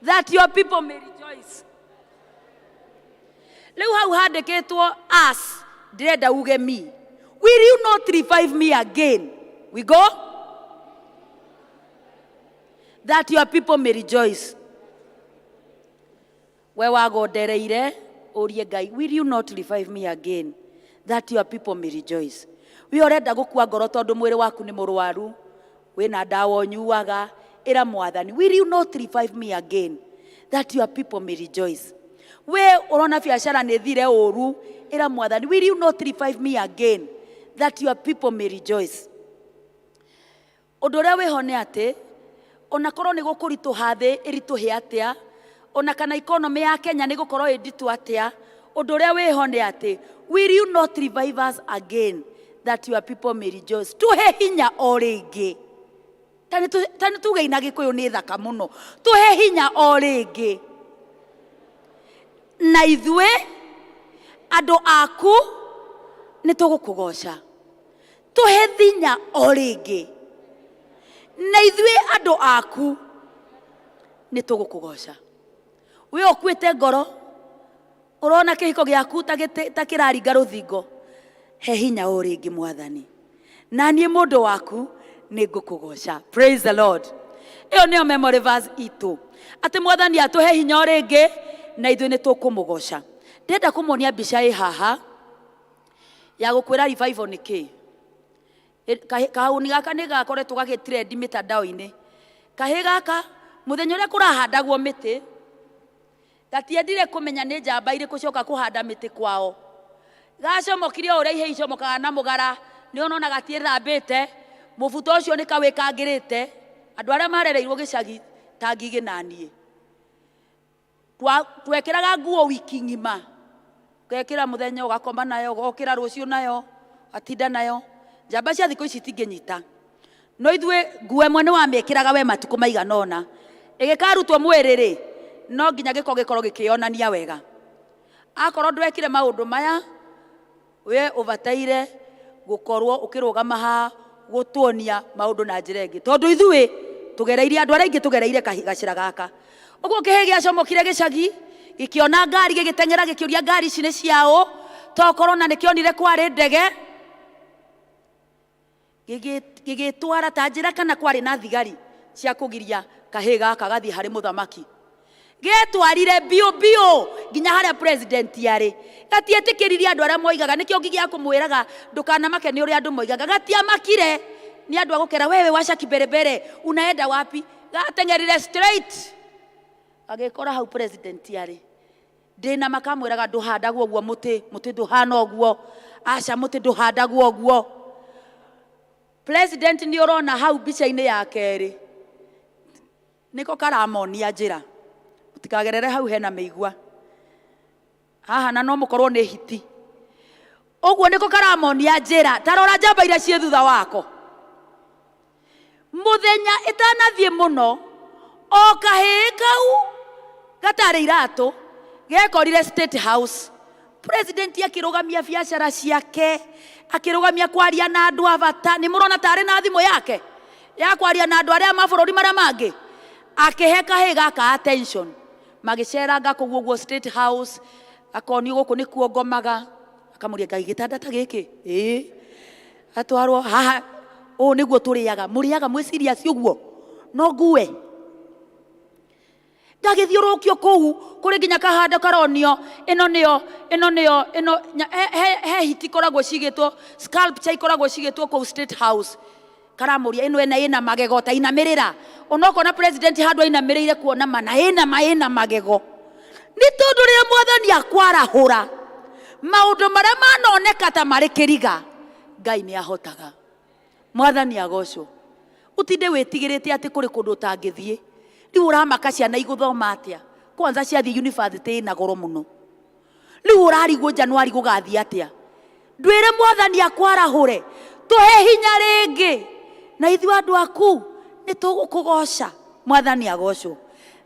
[SPEAKER 3] that your people may rejoice? Rĩu hau handĩkĩtwo us, ndĩrenda uge me. Will you not revive me again? We go? That your people may rejoice. We wagondereire ũrie Ngai, will you not revive me again, that your people may rejoice? We ũrenda gũkua ngoro tondũ mwĩrĩ waku nĩ mũrwaru, wĩna ndawa ũnyuaga, ĩra Mwathani, will you not revive me again, that your people may rejoice? We ũrona biacara nĩ thire ũru, ĩra Mwathani, will you not revive me again, that your people may rejoice? Ũndũ ũrĩa wĩho nĩ atĩ, ona korwo nĩ gũkũritũha thĩ ĩritũhe atĩa, ona kana economy ya Kenya nĩ gũkorwo ĩ nditũ atĩa, ũndũ ũrĩa wĩho nĩ atĩ, will you not revive us again that your people may rejoice? Tũhe hinya o rĩngĩ. Ta nĩ tugei na Gĩkũyũ nĩ thaka mũno. Tũhe hinya o rĩngĩ. Na ithuĩ andũ aku nĩ tũgũkũgoca. Tũhe thinya o rĩngĩ, na ithuĩ andũ aku nĩ tũgũkũgoca. We ũkuĩte ngoro, ũrona kĩhiko gĩaku ta kĩraringa rũthingo, he hinya o rĩngĩ Mwathani, na niĩ mũndũ waku nĩ ngũkũgoca. Praise the Lord. Ĩyo nĩyo memory verse itũ, atĩ Mwathani atũhe hinya o rĩngĩ na ithuĩ nĩ tũkũmũgoca. Ndĩrenda kũmuonia mbica ĩ haha ya gũkwĩra revival nĩ kĩĩ. Kahũni gaka nĩ gakoretwo gagĩ trend mĩtandao-inĩ. Kahĩĩ gaka mũthenya ũrĩa kũrahandagwo mĩtĩ, gatiendire kũmenya nĩ njamba irĩkũ cioka kũhanda mĩtĩ kwao. Gacomokire o ũrĩa ihĩĩ icomokaga na mũgara, nĩ ũrona gatiĩthambĩte, mũbuto ũcio nĩ kawĩkangĩrĩte. Andũ arĩa marereirwo gĩcagi ta Ngigĩ na niĩ. Twekĩraga nguo wiki ng'ima, ũgekĩra mũthenya ũgakoma nayo, ũgokĩra rũciũ nayo, ũgatinda nayo. Njamba cia thikũ ici itingĩnyita. No ithuĩ nguo ĩmwe nĩ wamĩkĩraga we matukũ maigana ũna. Ĩgĩkarutwo mwĩrĩ rĩ, no nginya gĩko gĩkorwo gĩkĩonania wega. Akorwo ndwekire maũndũ maya, we ũbataire gũkorwo ũkĩrũgama haha gũtuonia maũndũ na njĩra ĩngĩ, tondũ ithuĩ tũgereirie andũ arĩa aingĩ tũgereire gacĩra gaka. Ũguo kĩhĩ gĩacomokire gĩcagi gĩkĩona ngari gĩgĩteng'era gĩkĩũria ngari ici nĩ ciaũ, tokorwo na nĩkĩonire kwarĩ ndege gĩgĩtwara ta njĩra kana kwarĩ na thigari cia kũgiria kahĩĩ gaka gathiĩ harĩ mũthamaki. Getwarire biũ biũ nginya harĩa president arĩ. Gatietĩkĩririe andũ arĩa moigaga, nĩkĩo ngigĩa kũmwĩraga ndũkanamake nĩ ũrĩa andũ moigaga. Gatiamakire nĩ andũ a gũkera wewe wacha kiberebere unaenda wapi. Gateng'erire straight gagĩkora hau president arĩ. Ndĩna makamwĩraga ndũhandagwo ũguo mũtĩ, mũtĩ ndũhana ũguo, aca mũtĩ ndũhandagwo ũguo. President nĩ ũrona hau mbica-inĩ ya kerĩ, nĩko karamonia njĩra, mũtikagerere hau hena mĩigua haha, na no mũkorwo nĩ hiti. Ũguo nĩko karamonia njĩra. Ta rora njamba iria ciĩ thutha wako. Mũthenya ĩtanathiĩ mũno, o kahĩĩ kau gatarĩ iratũ gekorire State House. President akĩrũgamia biacara ciake, akĩrũgamia kwaria na andũ a bata. Nĩ mũrona tarĩ na thimũ yake ya kwaria na andũ arĩa mabũrũri marĩa mangĩ, akĩhe kahĩĩ gaka attention. Magĩceranga kũu ũguo State House, akonio gũkũ nĩkuo ngomaga, akamũria Ngai gĩtanda ta gĩkĩ, ĩĩ, atwarwo haha, ũũ nĩguo tũrĩaga, mũrĩaga mwĩ serious ũguo, no ngue. Ngagĩthiũrũrũkio kũu kũrĩ nginya kahanda karonio, ĩno nĩyo, ĩno nĩyo, ĩno he hiti ikoragwo cigĩtwo, sculpture ikoragwo cigĩtwo kũu State House. Karamũria ĩno ĩna ĩna magego ta inamĩrĩra, onokona president handũ ainamĩrĩire kuona mana ĩna ma ĩna magego. Nĩ tondũ rĩrĩa mwathani akwarahũra maũndũ marĩa manoneka ta marĩ kĩriga, Ngai nĩ ahotaga. Mwathani agocwo. Ũtinde wĩtigĩrĩte atĩ kũrĩ kũndũ ũtangĩthiĩ. Rĩu ũramaka ciana igũthoma atĩa? Kwanza ciathiĩ university ĩna goro mũno. Rĩu ũrarigwo Januari gũgathiĩ atĩa? Ndwĩre mwathani akwarahũre, tũhe hinya rĩngĩ, na ithuĩ andũ aku nĩ tũgũkũgoca. Mwathani agocwo.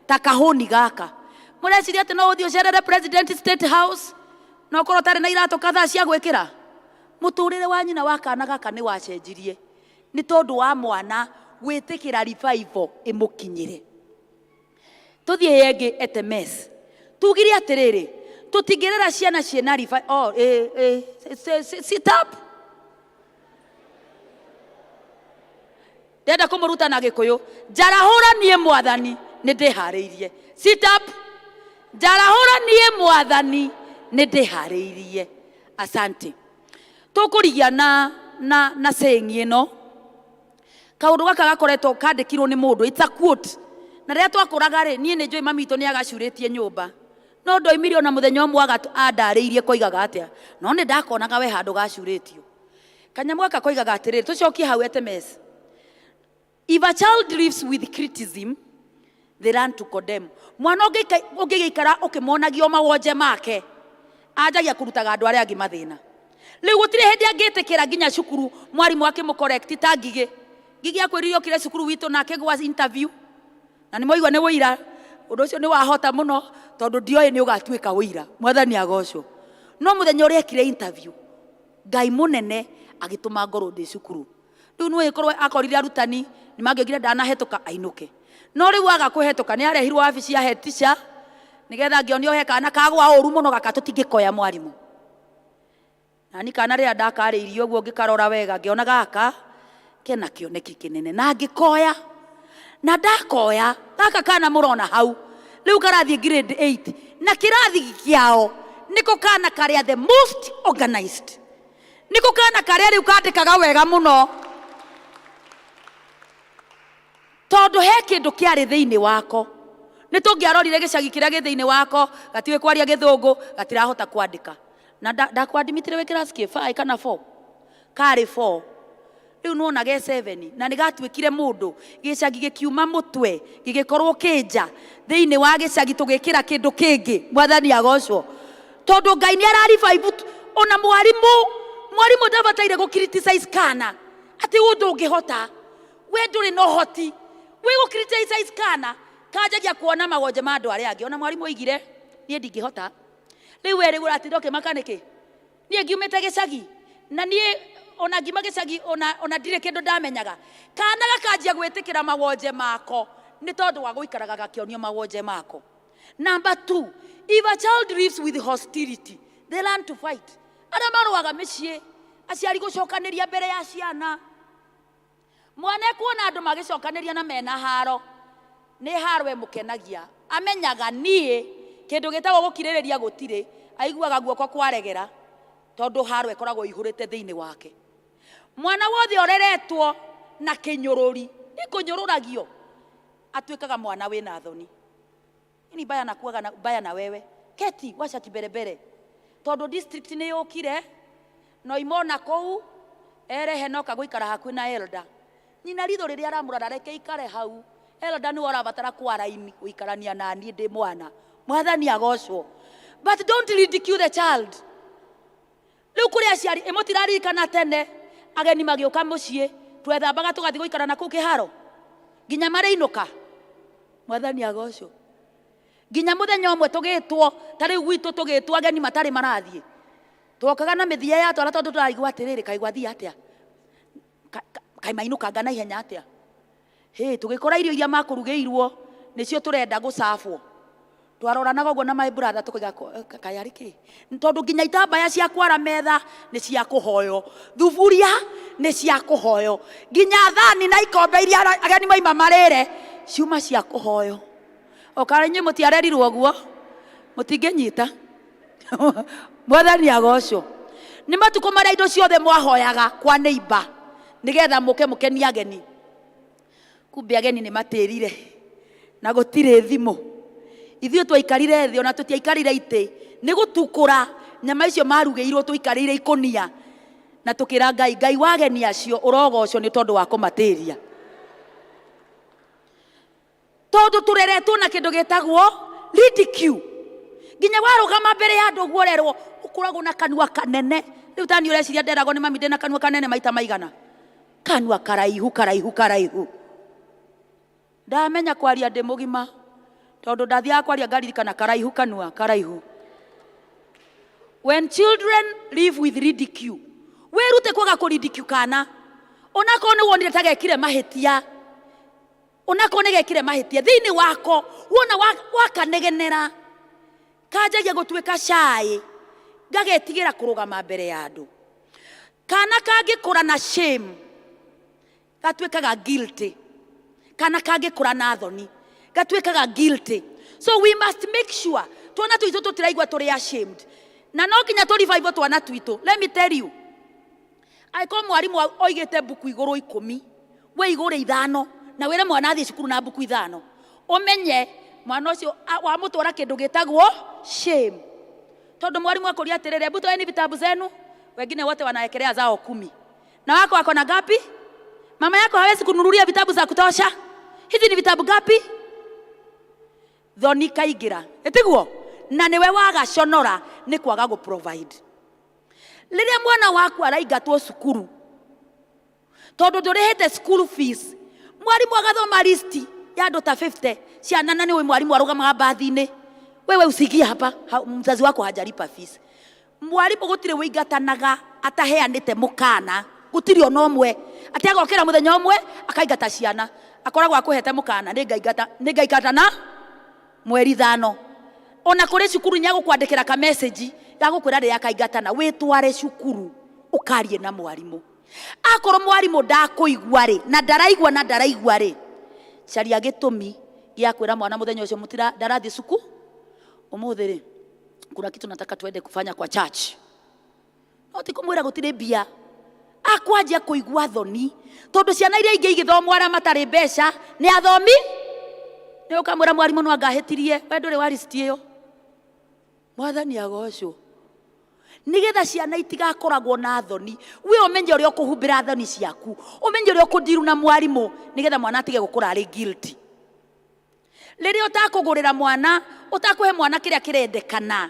[SPEAKER 3] Ta kahũni gaka. Mũreciria atĩ no ũthiĩ ũcerere President State House na ũkorwo ũtarĩ na iratũ kadhaa cia gwĩkĩra? Mũtũrĩre wa nyina wa kana gaka nĩ wacenjirie nĩ tondũ wa mwana gwĩtĩkĩra revival ĩmũkinyĩre. Tũthiĩ ĩngĩ SMS. Tugire atĩrĩrĩ, tũtingĩrera ciana ciĩna revival. Oh, sit up. Ndenda kũmũruta na Gĩkũyũ. Njarahũra niĩ mwathani nĩ ndĩharĩirie. Sit up. Njarahũra niĩ mwathani nĩ ndĩharĩirie. Asante. Tũkũrigia na saying ĩno. Kaũndũ gaka gakoretwo kandĩkirwo nĩ mũndũ, it's a quote. Na rĩrĩa twakũraga rĩ, niĩ nĩ njũĩ mami witũ nĩ agacurĩtie nyũmba. No ndoimire ona mũthenya ũmwe andarĩirie koigaga atĩa. No nĩ ndakonaga we handũ gacurĩtio. Kanyamũ gaka koigaga atĩrĩrĩ, tũcokie hau SMS. If a child lives with criticism, they learn to condemn. Mwana ũngĩgĩikara ũkĩmonagio mawonje make, anjagia kũrutaga andũ arĩa angĩ mathĩna. Rĩu gũtirĩ hĩndĩ angĩtĩkĩra nginya cukuru mwarimũ akĩmũcorrect ta Ngigĩ. Ngigĩ akwĩrire okire cukuru witũ na akĩgwa interview. Na nĩ mwaigua nĩ ũira, ũndũ ũcio nĩ wahota mũno tondũ ndioĩ nĩ ũgatuĩka ũira. Mwathani agocwo. No mũthenya ũrĩa ekire interview, Ngai mũnene agĩtũma ngorwo ndĩ cukuru. Rĩu nĩ ũgĩkorwo akorire arutani nĩ mangĩoigire ndanahetũka ainũke. No rĩu aga kũhetũka nĩ arehirwo wabici ya head teacher nĩgetha angĩonio he kana kagwa ũru mũno gaka tũtingĩkoya mwarimũ. Nani kana rĩrĩa ndakarĩirie ũguo ngĩkarora wega ngĩona gaka kena kĩoneki kĩnene na ngĩkoya. Na ndakoya gaka kana mũrona hau rĩu karathiĩ grade 8 na kĩrathi kĩao nĩko kana karĩa the most organized. Nĩko kana karĩa rĩu kandĩkaga wega mũno. Tondũ he kĩndũ kĩarĩ thĩinĩ wako. Nĩ tũngĩarorire gĩcagi kĩrĩa gĩ thĩinĩ wako, gatiũĩ kwaria gĩthũngũ, gatirahota kwandĩka. Na ndakwandimitire wĩ class kĩ? 5 kana 4? Karĩ 4. Rĩu nĩwona ge 7, na nĩ gatuĩkire mũndũ, gĩcagi gĩkiuma mũtwe, gĩgĩkorwo kĩnja, thĩinĩ wa gĩcagi tũgĩkĩra kĩndũ kĩngĩ, mwathani agocwo. Tondũ Ngai nĩ ara revive ona mwarimũ, mwarimũ ndabataire gũ criticize kana, atĩ ũũ ndũngĩhota, we ndũrĩ na ũhoti, wĩ gũ criticize kana, Kanjagia kuona mawonje ma andũ arĩa angĩ. Ona mwarimũ oigire niĩ ndingĩhota. Rĩu we rĩu ũratinda ũkĩmaka nĩkĩ? Niĩ ngiumĩte gĩcagi na niĩ ona ngiuma gĩcagi ona, ona ndirĩ kĩndũ ndamenyaga. Kana gakanjia gwĩtĩkĩra mawonje mako nĩ tondũ wa gũikaraga gakĩonio mawonje mako. Number two, if a child lives with hostility, they learn to fight. Arĩa marũaga mĩciĩ, aciari gũcokanĩria mbere ya ciana. Mwana ekuona andũ magĩcokanĩria na mena haro, nĩ haro ĩmũkenagia. Amenyaga niĩ kĩndũ gĩtagwo gũkirĩrĩria gũtirĩ, aiguaga guoko kwaregera tondũ haro ĩkoragwo ĩihũrĩte thĩinĩ wake. Mwana wothe ũreretwo na kĩnyũrũri, nĩ kũnyũrũragio, atuĩkaga mwana wĩna thoni. Nini mbaya nakuaga na, mbaya na wewe. Keti, wacha kiberebere. Tondũ district nĩ yũkire, na oima ona kũu, erehe noka gũikara hakuhĩ na elder. Nyina ritho rĩrĩa aramũrora reke ikare hau. Elder nĩwe ũrabatara kwaraini gũikarania na niĩ ndĩ mwana. Mwathani agocwo. But don't ridicule the child. Rĩu kũrĩ aciari, ĩ mũtiraririkana tene ageni magĩũka mũciĩ twethambaga tũgathiĩ gũikara na kũu kĩharo nginya marĩinũka. Mwathani agocwo. Nginya mũthenya ũmwe tũgĩtwo, ta rĩu gwitũ tũgĩtwo ageni matarĩ marathiĩ. Twokaga na mĩthia ya twara tondũ tũraigua atĩrĩrĩ, kaĩ gwathiĩ atĩa? Kaĩ mainũkanga na ihenya atĩa? Hĩ, tũgĩkora irio iria makũrugĩirwo nĩcio tũrenda gũcabwo. Twaroranaga ũguo na my brother tũkoiga kaĩ arĩ kĩ? Tondũ nginya itambaya cia kwara metha nĩ cia kũhoywo, thuburia nĩ cia kũhoywo, nginya thani na ikombe iria ageni maima marĩre ciuma cia kũhoywo. O kana inyuĩ mũtiarerirwo ũguo, mũtingĩnyita. Mwathani agocwo. Nĩ matukũ marĩa indo ciothe mwahoyaga kwa neighbor nĩgetha mũke mũkenie ageni. Kumbe ageni nĩ matĩrire na gũtirĩ thimũ. Ithuĩ twaikarire thĩ ona tũtiaikarire itĩ nĩ gũtukũra nyama icio marugĩirwo tũikarĩire ikũnia na tũkĩra Ngai, Ngai wa ageni acio ũrogocwo nĩ tondũ wa kũmatĩria. Tondũ tũreretwo na kĩndũ gĩtagwo ridicule. Nginya warũgama mbere ya andũ ũguo ũrerwo ũkoragwo na kanua kanene. Rĩu ta niĩ ũreciria nderagwo nĩ mami ndĩna kanua kanene maita maigana? Kanua karaihu karaihu karaihu. Ndamenya kwaria ndĩ mũgima tondũ ndathiaga kwaria ngaririkana karaihu kanua karaihu. When children live with ridicule, wĩrute kwaga kũ ridicule kana onakorwo nĩ wonire ta gekire mahĩtia, onakorwo nĩ gekire mahĩtia thĩinĩ wako, wona wakanegenera kanjagia gũtuĩka shy, ngagetigĩra kũrũgama mbere ya andũ. Kana kangĩkũra na shame gatuĩkaga guilty. Kana kangĩkũra na thoni gatuĩkaga guilty. So we must make sure twana twitũ tũtiraigua tũrĩ ashamed, na no nginya tũ revive twana twitũ. Let me tell you, angĩkorwo mwarimũ oigĩte mbuku igũrũ 10, we igũre 5 na wĩre mwana athiĩ cukuru na mbuku 5, ũmenye mwana ũcio wamũtwara kĩndũ gĩtagwo shame. Tondũ mwarimũ akũria atĩrĩrĩ, hebu toeni vitabu zenu, wengine wote wanaekelea zao 10. Na wako wako na ngapi? Mama yako hawezi kununulia vitabu za kutosha. Hizi ni vitabu ngapi? Thoni kaingĩra. Ĩtiguo? Na nĩwe wagaconora nĩ kwaga gũ provide. Rĩrĩa mwana waku araingatwo cukuru tondũ ndũrĩhĩte school fees, mwarimũ agathoma list ya andũ ta 50 ciana, na nĩũĩ mwarimũ arũgamaga mbathi-inĩ, wewe usiingie hapa, mzazi wako hajalipa fees. Mwarimũ gũtirĩ wĩingatanaga ataheanĩte mũkana, gũtirĩ ona ũmwe atĩ agokĩra mũthenya ũmwe akaingata ciana, akoragwo akũhete mũkana, nĩ ngaingata na mweri 5. Ona kũrĩ cukuru nĩ agũkwandĩkĩra ka message ga gũkwĩra rĩrĩa akaingatana, wĩtware cukuru ũkarie na mwarimũ. Akorwo mwarimũ ndakũigua rĩ, na ndaraigua na ndaraigua rĩ, caria gĩtũmi gĩa kwĩra mwana mũthenya ũcio mũtira ndarathiĩ cukuru ũmũthĩ rĩ, kuna kitu nataka tuende kufanya kwa church. No ti kũmwĩra gũtirĩ mbia, akwanjia kũigua thoni tondũ ciana iria ingĩ igĩthomwo arĩa matarĩ mbeca nĩ athomi. Nĩ ũkamwĩra mwarimũ no angahĩtirie, we ndũrĩ wa list ĩyo. Mwathani agocwo. Nĩgetha ciana itigakoragwo na thoni, we ũmenye ũrĩa ũkũhumbĩra thoni ciaku, ũmenye ũrĩa ũkũndiru na mwarimũ, nĩgetha mwana atige gũkũra arĩ guilty. Rĩrĩa ũtakũgũrĩra mwana, ũtakũhe mwana kĩrĩa kĩrendekana,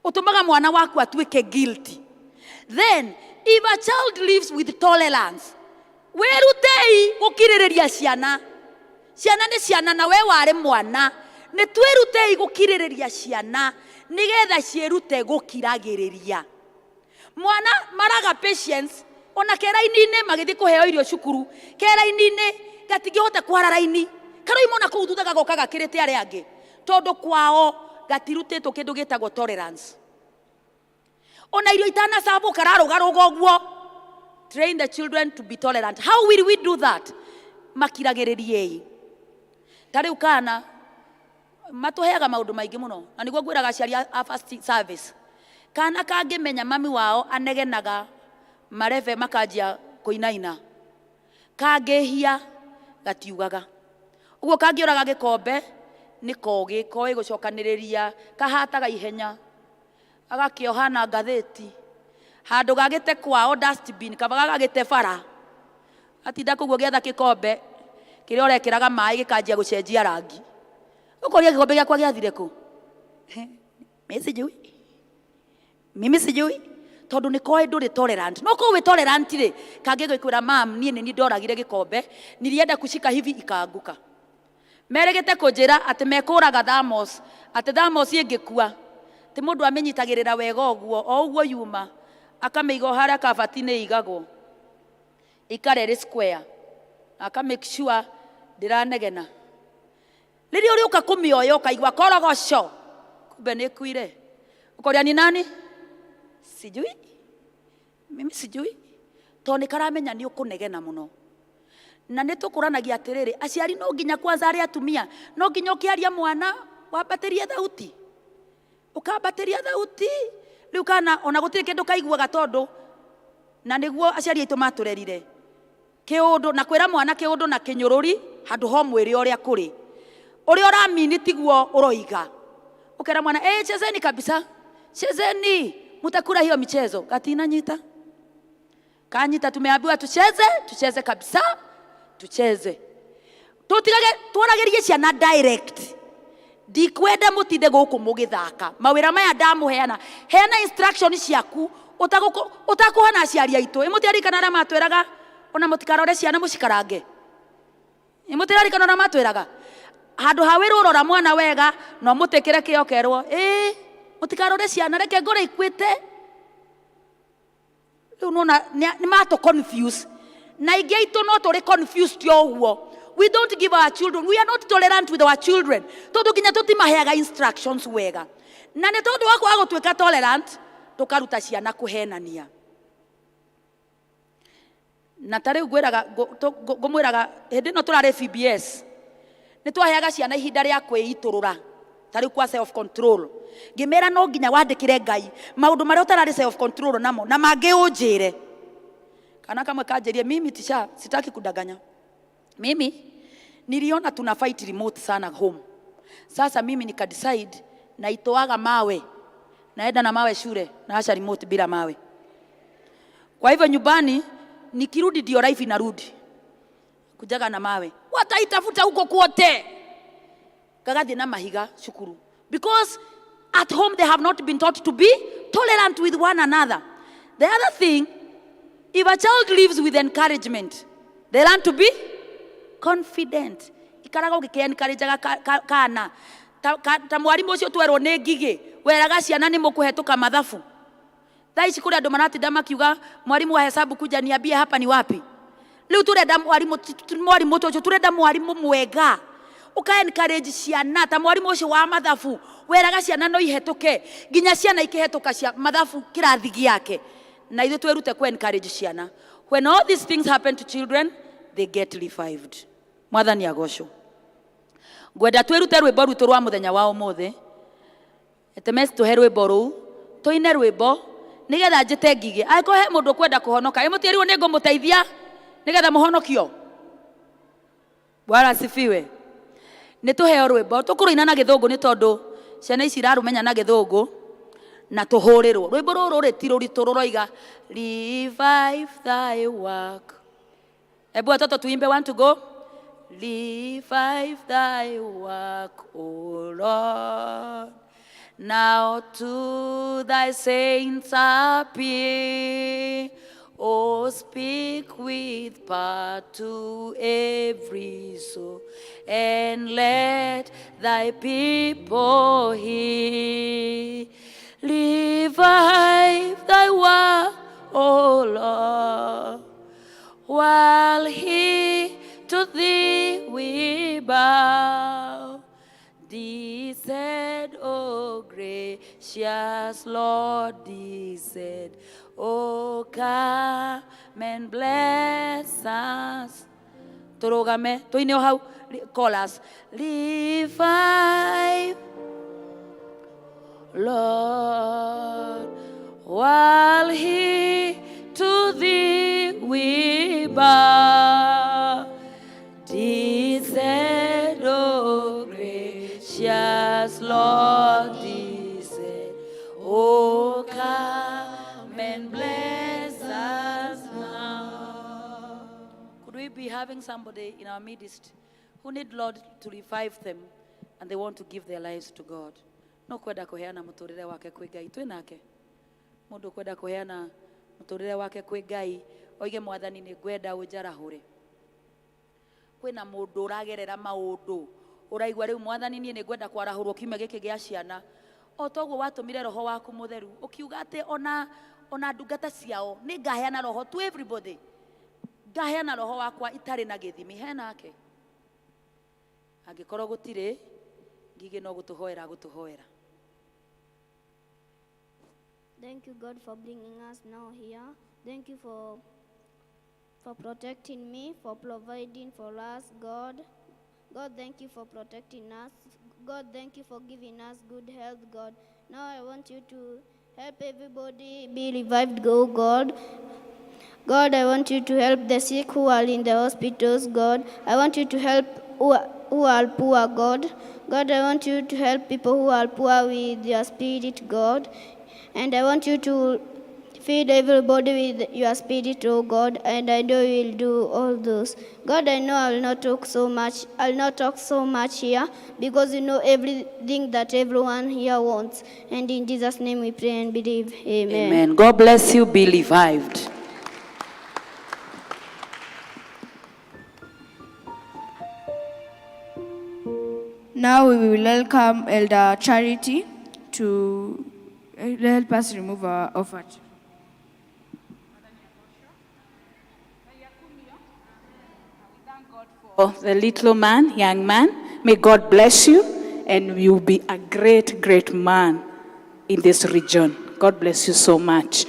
[SPEAKER 3] ũtũmaga mwana waku atuĩke guilty. Then if a child lives with tolerance, wĩrutei gũkirĩrĩria ciana.
[SPEAKER 14] Ciana nĩ ciana na we warĩ mwana. Nĩ twĩrutei gũkirĩrĩria ciana nĩgetha ciĩrute gũkiragĩrĩria. Mwana maraga patience ona keraini-inĩ magĩthiĩ kũheo irio cukuru keraini-inĩ gatingĩhota kwara raini karoima ona kũu thutha gagoka gakĩrĩte arĩa angĩ tondũ kwao gatirutĩtwo kĩndũ gĩtagwo tolerance. Ona irio itanacabwo kararũgarũga ũguo. Train the children to be tolerant. How will we do that? Makiragĩrĩriei. Ta rĩu kana matũheaga maũndũ maingĩ mũno na nĩguo ngwĩraga aciari a first service kana kangĩmenya mami wao anegenaga marebe makanjia kũinaina kangĩhia gatiugaga ũguo kangĩũraga gĩkombe nĩ kogĩ koĩ gũcokanĩrĩria kahataga ihenya agakĩoha na ngathĩti handũ gagĩte kwao dustbin kaba gagagĩte bara atinda kũguo gĩetha gĩkombe kĩrĩa ũrekĩraga maĩ gĩkanjia gũcenjia rangi ũkoria gĩkombe gĩakwa gĩathire kũ. Mimi sijui, mimi sijui tondũ nĩ koĩ ndũrĩ tolerant. No korwo wĩ tolerant rĩ kangĩgĩkwĩra mam niĩ nĩ niĩ ndoragire gĩkombe nilienda kushika hivi ikaanguka. Merĩgĩte kũnjĩra atĩ mekũraga thamos atĩ thamos ĩngĩkua atĩ mũndũ amĩnyitagĩrĩra wega ũguo o ũguo yuma akamĩiga o harĩa kabati-inĩ ĩigagwo ikare ĩrĩ square aka make sure ndĩranegena. Rĩrĩa ũrĩũka kũmĩoya ũkaigua korogoco kumbe nĩ ĩkuire ũkoria ni nani sijui mimi sijui tondũ nĩ karamenya nĩ ũkũnegena mũno. Na nĩ tũkũranagia atĩrĩrĩ aciari no nginya kwanza arĩa atumia no nginya ũkĩaria mwana wambatĩrie thauti ũkambatĩria thauti rĩu kana ona gũtirĩ kĩndũ kaiguaga tondũ na nĩguo aciari aitũ matũrerire kĩũndũ na kwĩra mwana kĩũndũ na kĩnyũrũri handũ ho mwĩre ũrĩa kũrĩ ũrĩa ũramini tiguo ũroiga ũkera mwana eh, chezeni kabisa chezeni mutakula hiyo michezo gatina nyita kanyita tumeambiwa tucheze tucheze kabisa tucheze tutigage twaragĩrie ciana direct ndikwenda mũtinde gũkũ mũgĩthaka mawĩra maya ndamũheana heana instruction ciaku ũtakũhana aciari aitũ ĩ mũtiarikana arĩa matwĩraga ona mũtikarore ciana mũcikarange ĩ mũtirarikana ũrĩa matwĩraga handũ ha wĩrwo rora mwana wega no mũtĩkĩre kĩo kerwo ĩ mũtikarore ciana reke ngore ikuĩte rĩu nona nĩ matũ confuse na aingĩ aitũ no tũrĩ confused o ũguo. We don't give our children, we are not tolerant with our children tondũ nginya tũtimaheaga instructions wega na nĩ tondũ wa kwaga gũtuĩka tolerant tũkaruta ciana kũhenania. Na ta rĩu ngwĩraga ngũmwĩraga hĩndĩ ĩno tũrarĩ VBS nĩ twaheaga ciana ihinda rĩa kwĩitũrũra ta rĩu kwa self control ngĩmera no nginya wandĩkĩre Ngai maũndũ marĩa ũtararĩ self control namo na mangĩ ũnjĩre. Kana kamwe kanjĩrie mimi tisha sitaki kudanganya mimi niliona tuna fight remote sana home sasa mimi nika decide naitoaga mawe naenda na mawe shule naasha remote bila mawe kwa hivyo nyumbani nikirudi ndio life inarudi kujaga na mawe wataitafuta huko kwote gagathiĩ na mahiga cukuru because at home they have not been taught to be tolerant with one another. The other thing, if a child lives with encouragement they learn to be confident. Ikaraga ũgĩkĩ-encourageaga kana ta mwarimũ ũcio twerwo nĩ ngigĩ weraga ciana nĩ mũkũhetũka mathabu. Thaa ici kũrĩ andũ maratinda makiuga mwalimu wa hesabu kuja niambie hapa ni wapi. Rĩu tũrenda mwarimũ mwarimũ ũcio tũrenda mwarimũ mwega ũka encourage ciana ta mwarimũ ũcio wa mathabu weraga ciana no ihetũke nginya ciana ikĩhetũka cia mathabu kĩrathi gĩake na ithuĩ twĩrute ku encourage ciana. When all these things happen to children they get revived. Mwathani agocwo. Ngwenda twĩrute rwĩmbo rwitũ rwa mũthenya wa ũmũthĩ SMS tũhe rwĩmbo rũu tũine rwĩmbo nĩgetha njĩte ngigĩ angĩkorwo he mũndũ ũkwenda kũhonoka ĩ mũtiĩrirwo nĩ ngũmũteithia nĩgetha mũhonokio. Bwana asifiwe. Nĩ tũheo rwĩmbo tũkũrũina na gĩthũngũ nĩ tondũ ciana ici irarũmenya na gĩthũngũ na tũhũrĩrwo rwĩmbo rũrũ rĩ ti rũritũ rũroiga revive thy work. Hebu watoto tuimbe, one to go. Revive thy work, O Lord. Now to thy saints appear.
[SPEAKER 3] Oh, speak with power to every soul, and let thy people hear. Revive thy work, O Lord, while here to thee we bow. Descend, O gracious Lord, descend. O come and bless us. Tũrũgame, tũine o hau, chorus. Revive, Lord, while here to thee we bow. Descend, O gracious Lord, descend. O come and bless us now. Could we be having somebody in our midst who need Lord to revive them and they want to give their lives to God? No kwenda kuheana muturire wake kwi Ngai twĩ nake mundu kwenda kuheana muturire wake kwi Ngai oige mwathani nĩ ngwenda ũnjarahũre. Kwĩna mũndũ ũragerera maũndũ ũraigua rĩu mwathani niĩ nĩ ngwenda kwarahũrwo kiumia gĩkĩ gĩa ciana o toguo watũmire roho waku mũtheru ũkiuga atĩ ona ndungata ciao nĩ ngaheana roho to everybody, ngaheana roho wakwa itarĩ na gĩthimi. Henake angĩkorwo gũtirĩ ngigĩ no gũtũhoera gũtũhoera.
[SPEAKER 13] Thank you, God, for bringing us now here. Thank you for protecting me, for providing for us, God. God, thank you for protecting us. God, thank you for giving us good health, God. Now I want you to help everybody be revived, go, God. God, I want you to help the sick who are in the hospitals, God. I want you to help who are poor, God. God, I want you to help people who are poor with your spirit, God. And I want you to feed everybody with your spirit, oh God, and I know you will do all those. God, I know I will not talk so much. I will not talk so much here because you know everything that everyone here wants. And in Jesus' name we pray and believe. Amen.
[SPEAKER 3] Amen. God bless you. Be revived.
[SPEAKER 2] Now we will welcome Elder Charity to help us remove our offer.
[SPEAKER 15] For the little man, young man, may God bless you and you'll be a great, great man in this region. God bless you so much.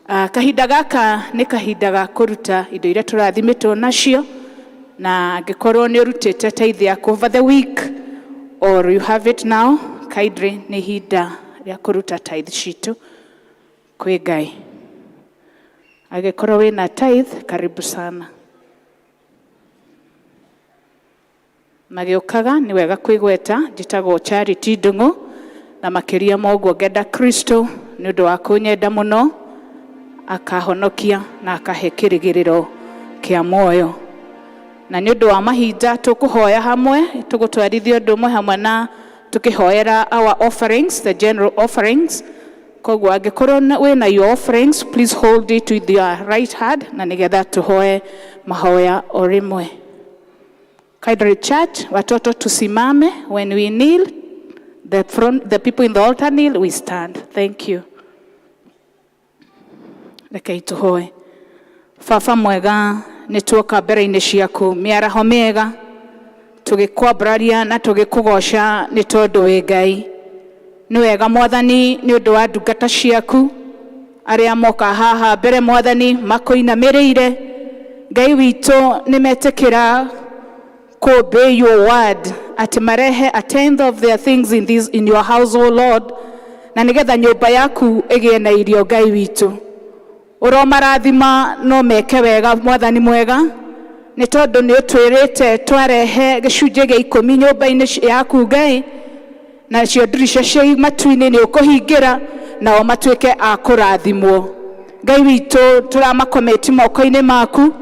[SPEAKER 15] Kahinda gaka nĩ kahinda ga kũruta indo iria tũrathimĩtwo nacio, na angĩkorwo nĩ ũrutĩte tithe yaku over the week or you have it now, kindly nĩ ihinda rĩa kũruta tithe citũ kwĩ Ngai. Angĩkorwo wĩna tithe, karibu sana. Magĩũkaga nĩ wega kwĩgweta, njĩtagwo Charity Ndung'u, na makĩria ma ũguo ngenda Kristo nĩ ũndũ wa kũnyenda mũno, akahonokia na akahe kĩrĩgĩrĩro kĩa muoyo. Na nĩ ũndũ wa mahinda tũkũhoya hamwe, tũgũtwarithia ũndũ ũmwe hamwe na tũkĩhoera our offerings, the general offerings. Koguo angĩkorwo wĩna your offerings, please hold it with your right hand na nĩgetha tũhoe mahoya o rĩmwe. Kindly church, watoto tusimame. When we kneel, the people in the altar kneel, we stand. Thank you. Rekei tũhoe. Baba mwega, nĩ tuoka mbere-inĩ ciaku mĩaraho mĩega, tũgĩkwambararia na tũgĩkũgoca nĩ tondũ wĩ Ngai. Nĩ wega Mwathani nĩ ũndũ wa ndungata ciaku arĩa moka haha mbere Mwathani makũinamĩrĩire. Ngai witũ nĩ metĩkĩra ku obey your word atĩ marehe a tenth of their things in your house, O Lord, na nĩgetha nyũmba yaku ĩgĩe na irio. Ngai witũ, ũromarathima no meke wega Mwathani mwega, nĩ tondũ nĩ ũtwĩrĩte twarehe gĩcunjĩ gĩa 10 nyũmba-inĩ yaku Ngai, nacio ndirica cia matu-inĩ nĩ ũkũhingĩra nao matuĩke a kũrathimwo. Ngai witũ, tũramakomĩti moko-inĩ maku,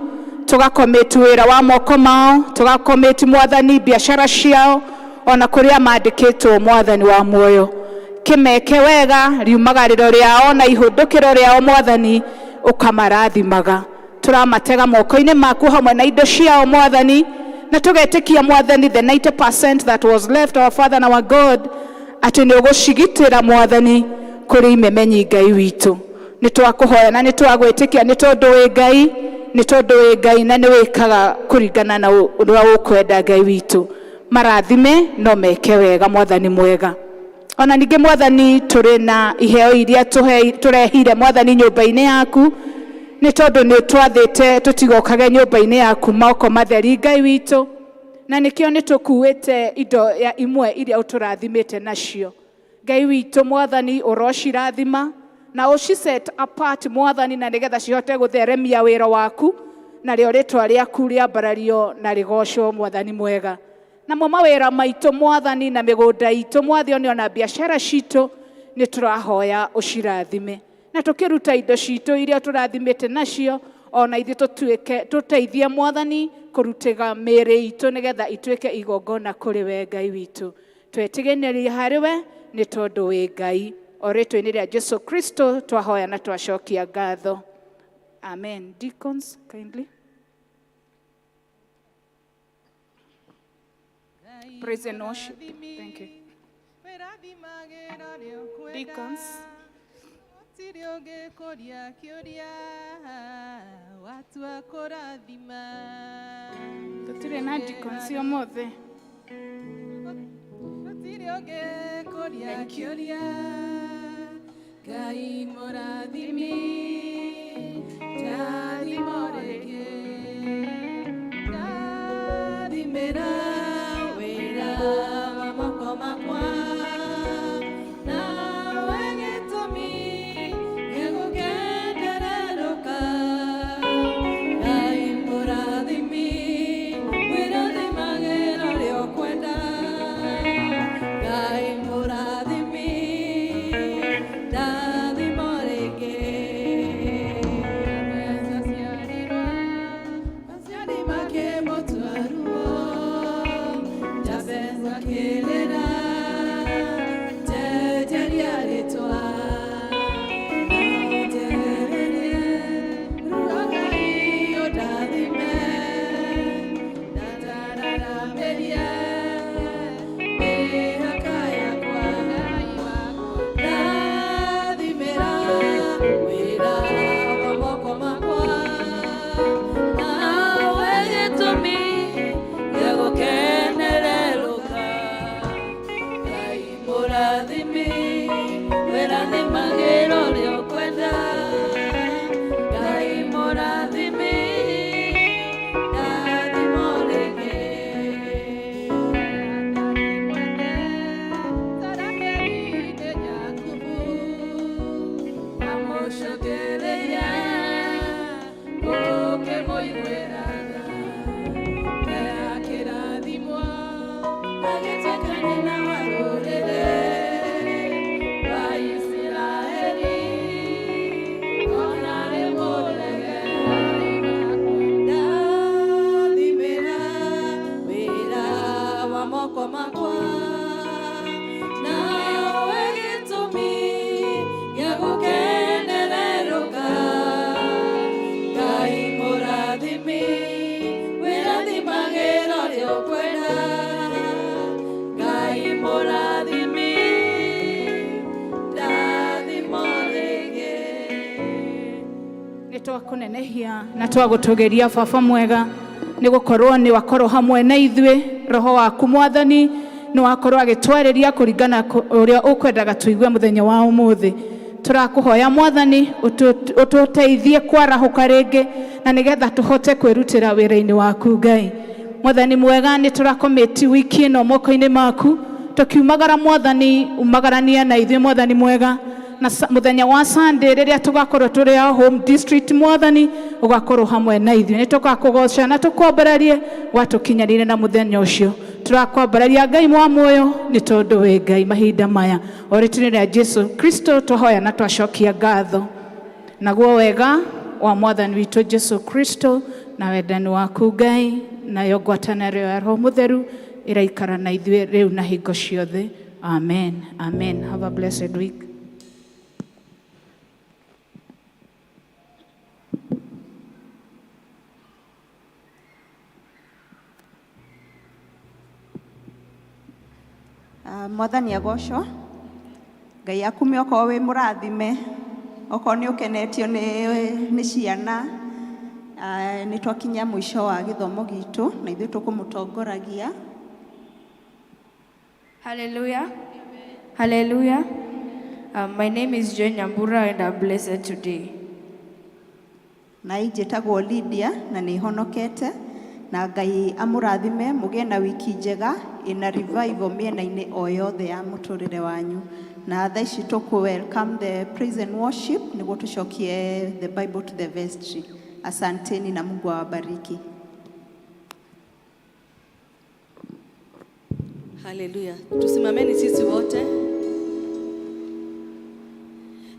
[SPEAKER 15] tũgakomĩti wĩra wa moko mao, tũgakomĩti Mwathani biacara ciao ona kũrĩa mandĩkĩtwo. Mwathani wa muoyo, kĩmeke wega riumagarĩro rĩao na ihũndũkĩro rĩao Mwathani. Ũkamarathimaga. Tũramatega moko-inĩ maku hamwe na indo ciao, Mwathani, na tũgetĩkia, Mwathani, the 90% that was left, our Father and our God, atĩ nĩ ũgũcigitĩra, Mwathani, kũrĩ imemenyi. Ngai witũ, nĩ twakũhoya na nĩ twagwĩtĩkia, nĩ tondũ wĩ Ngai, nĩ tondũ wĩ Ngai na nĩ wĩkaga kũringana na ũrĩa ũkwenda. Ngai witũ, marathime no meke wega, Mwathani mwega. Ona ningĩ, Mwathani, tũrĩ na iheo iria tũrehire, Mwathani, nyũmba-inĩ yaku, nĩ tondũ nĩ twathĩte tũtigokage nyũmba-inĩ yaku moko matheri, Ngai witũ, na nĩkĩo nĩ tũkuĩte indo ya imwe iria ũtũrathimĩte nacio. Ngai witũ, Mwathani, ũrocirathima na ũci set apart, Mwathani, na nĩgetha cihote gũtheremia wĩra waku, narĩo rĩtwa rĩaku rĩambarario na rĩgocwo, Mwathani mwega. Namo mawĩra maitũ, Mwathani, na mĩgũnda itũ, Mwathani, ona biacara citũ, nĩ tũrahoya ũcirathime, na tũkĩruta indo citũ iria tũrathimĩte nacio, ona ithuĩ tũtuĩke tũteithie, Mwathani, kũrutĩga mĩĩrĩ itũ nĩgetha ituĩke igongona kũrĩ we. Ngai witũ, twetigĩnĩria harĩ we, nĩ tondũ wĩ Ngai. O rĩtwa-inĩ rĩa Jesu Kristo twahoya na twacokia ngatho, amen. Deacons, kindly praise and worship. Thank you, deacons.
[SPEAKER 12] Gũtirĩ ũngĩkũria kĩũria watua kũrathima.
[SPEAKER 15] Tũtirĩ na deacons ũmũthĩ.
[SPEAKER 12] Gũtirĩ ũngĩkũria kĩũria. Ngai mũrathimi, ndathimo rĩngĩ, ndathimĩra wĩra wa moko makwa, nawe gĩtũmi gĩa gũkendererũka. Ngai mũrathimi, wĩrathimagĩra ũrĩa ũkwenda. Ngai mũrathimi, ndathimo rĩngĩ. Aciarirwo, aciari makĩmũtua ruo, Jabez akĩrĩra, njenjeria rĩtwa, njenjerie ruo. Ngai ũndathime, ndatararamĩrie mĩhaka yakwa, ndathimĩra wĩra wa moko makwa, nawe gĩtũmi gĩa gũkenererũka. Ngai mũrathimi, wĩrathimagĩra ũrĩa ũkwenda. Ngai mũrathimi, ndathimo rĩngĩ. Tarakeri-inĩ Jakubu amũcokereire, ũkĩmũiguĩra tha, akĩrathimwo, agĩtuĩka nyina wa rũrĩrĩ rwa Isiraeli, ona arĩ mũrege. Ndathimĩra wĩra wa moko makwa, nawe gĩtũmi gĩa gũkenererũka. Ngai mũrathimi, wĩrathimagĩra ũrĩa ũkwenda. Ngai mũrathimi, ndathimo rĩngĩ.
[SPEAKER 15] Nĩ twakũnenehia na twagũtũgĩria, Baba mwega, nĩ gũkorwo nĩ wakorwo hamwe na ithuĩ. Roho waku, Mwathani, nĩ wakorwo agĩtwarĩria kũringana ũrĩa ũkwendaga tũigue mũthenya wa ũmũthĩ. Tũrakũhoya, Mwathani, ũtũteithie kwarahũka rĩngĩ na nĩgetha tũhote kwĩrutĩra wĩra-inĩ waku. Ngai Mwathani mwega, nĩ tũrakomĩti wiki ĩno moko-inĩ maku. Tũkiumagara, Mwathani, umagarania na ithuĩ, Mwathani mwega, na mũthenya wa Sunday rĩrĩa tũgakorwo tũrĩ a home district, Mwathani, ũgakorwo hamwe na ithuĩ. Nĩ tũgakũgoca na tũkwambararie gwatũkinyanĩire na mũthenya ũcio. Tũrakwambararia, Ngai wa muoyo, nĩ tondũ wĩ Ngai mahinda maya. O rĩtwa rĩa Jesu Kristo twahoya na twacokia ngatho. Naguo wega wa Mwathani witũ Jesu Kristo na wendani waku Ngai nayo ngwatanĩro ya Roho Mũtheru ĩraikara na ithuĩ rĩu na hingo ciothe. Amen, amen. Have a blessed week.
[SPEAKER 1] Mwathani agocwo. Ngai akume okorwo wĩ mũrathime, okorwo nĩ ũkenetio nĩ ciana. Nĩ twakinya mũico wa gĩthomo gitũ na ithuĩ tũkũmũtongoragia.
[SPEAKER 2] Hallelujah. Hallelujah. My name is Jane Nyambura and I'm blessed today.
[SPEAKER 1] Na njĩtagwo Lydia na nĩ honokete, na Ngai amũrathime, mũgĩe na wiki njega ĩna revival mĩena-inĩ o yothe ya mũtũrĩre wanyu. Na thaa ici tũkũ welcome the praise and worship nĩguo tũcokie the Bible to the vestry. Asanteni na Mungu awabariki.
[SPEAKER 12] Haleluya. Tusimameni sisi wote.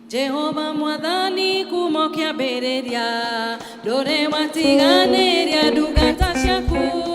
[SPEAKER 12] Jehova Mwathani, kuma kĩambĩrĩria ndũrĩ watiganĩria ndungata ciaku.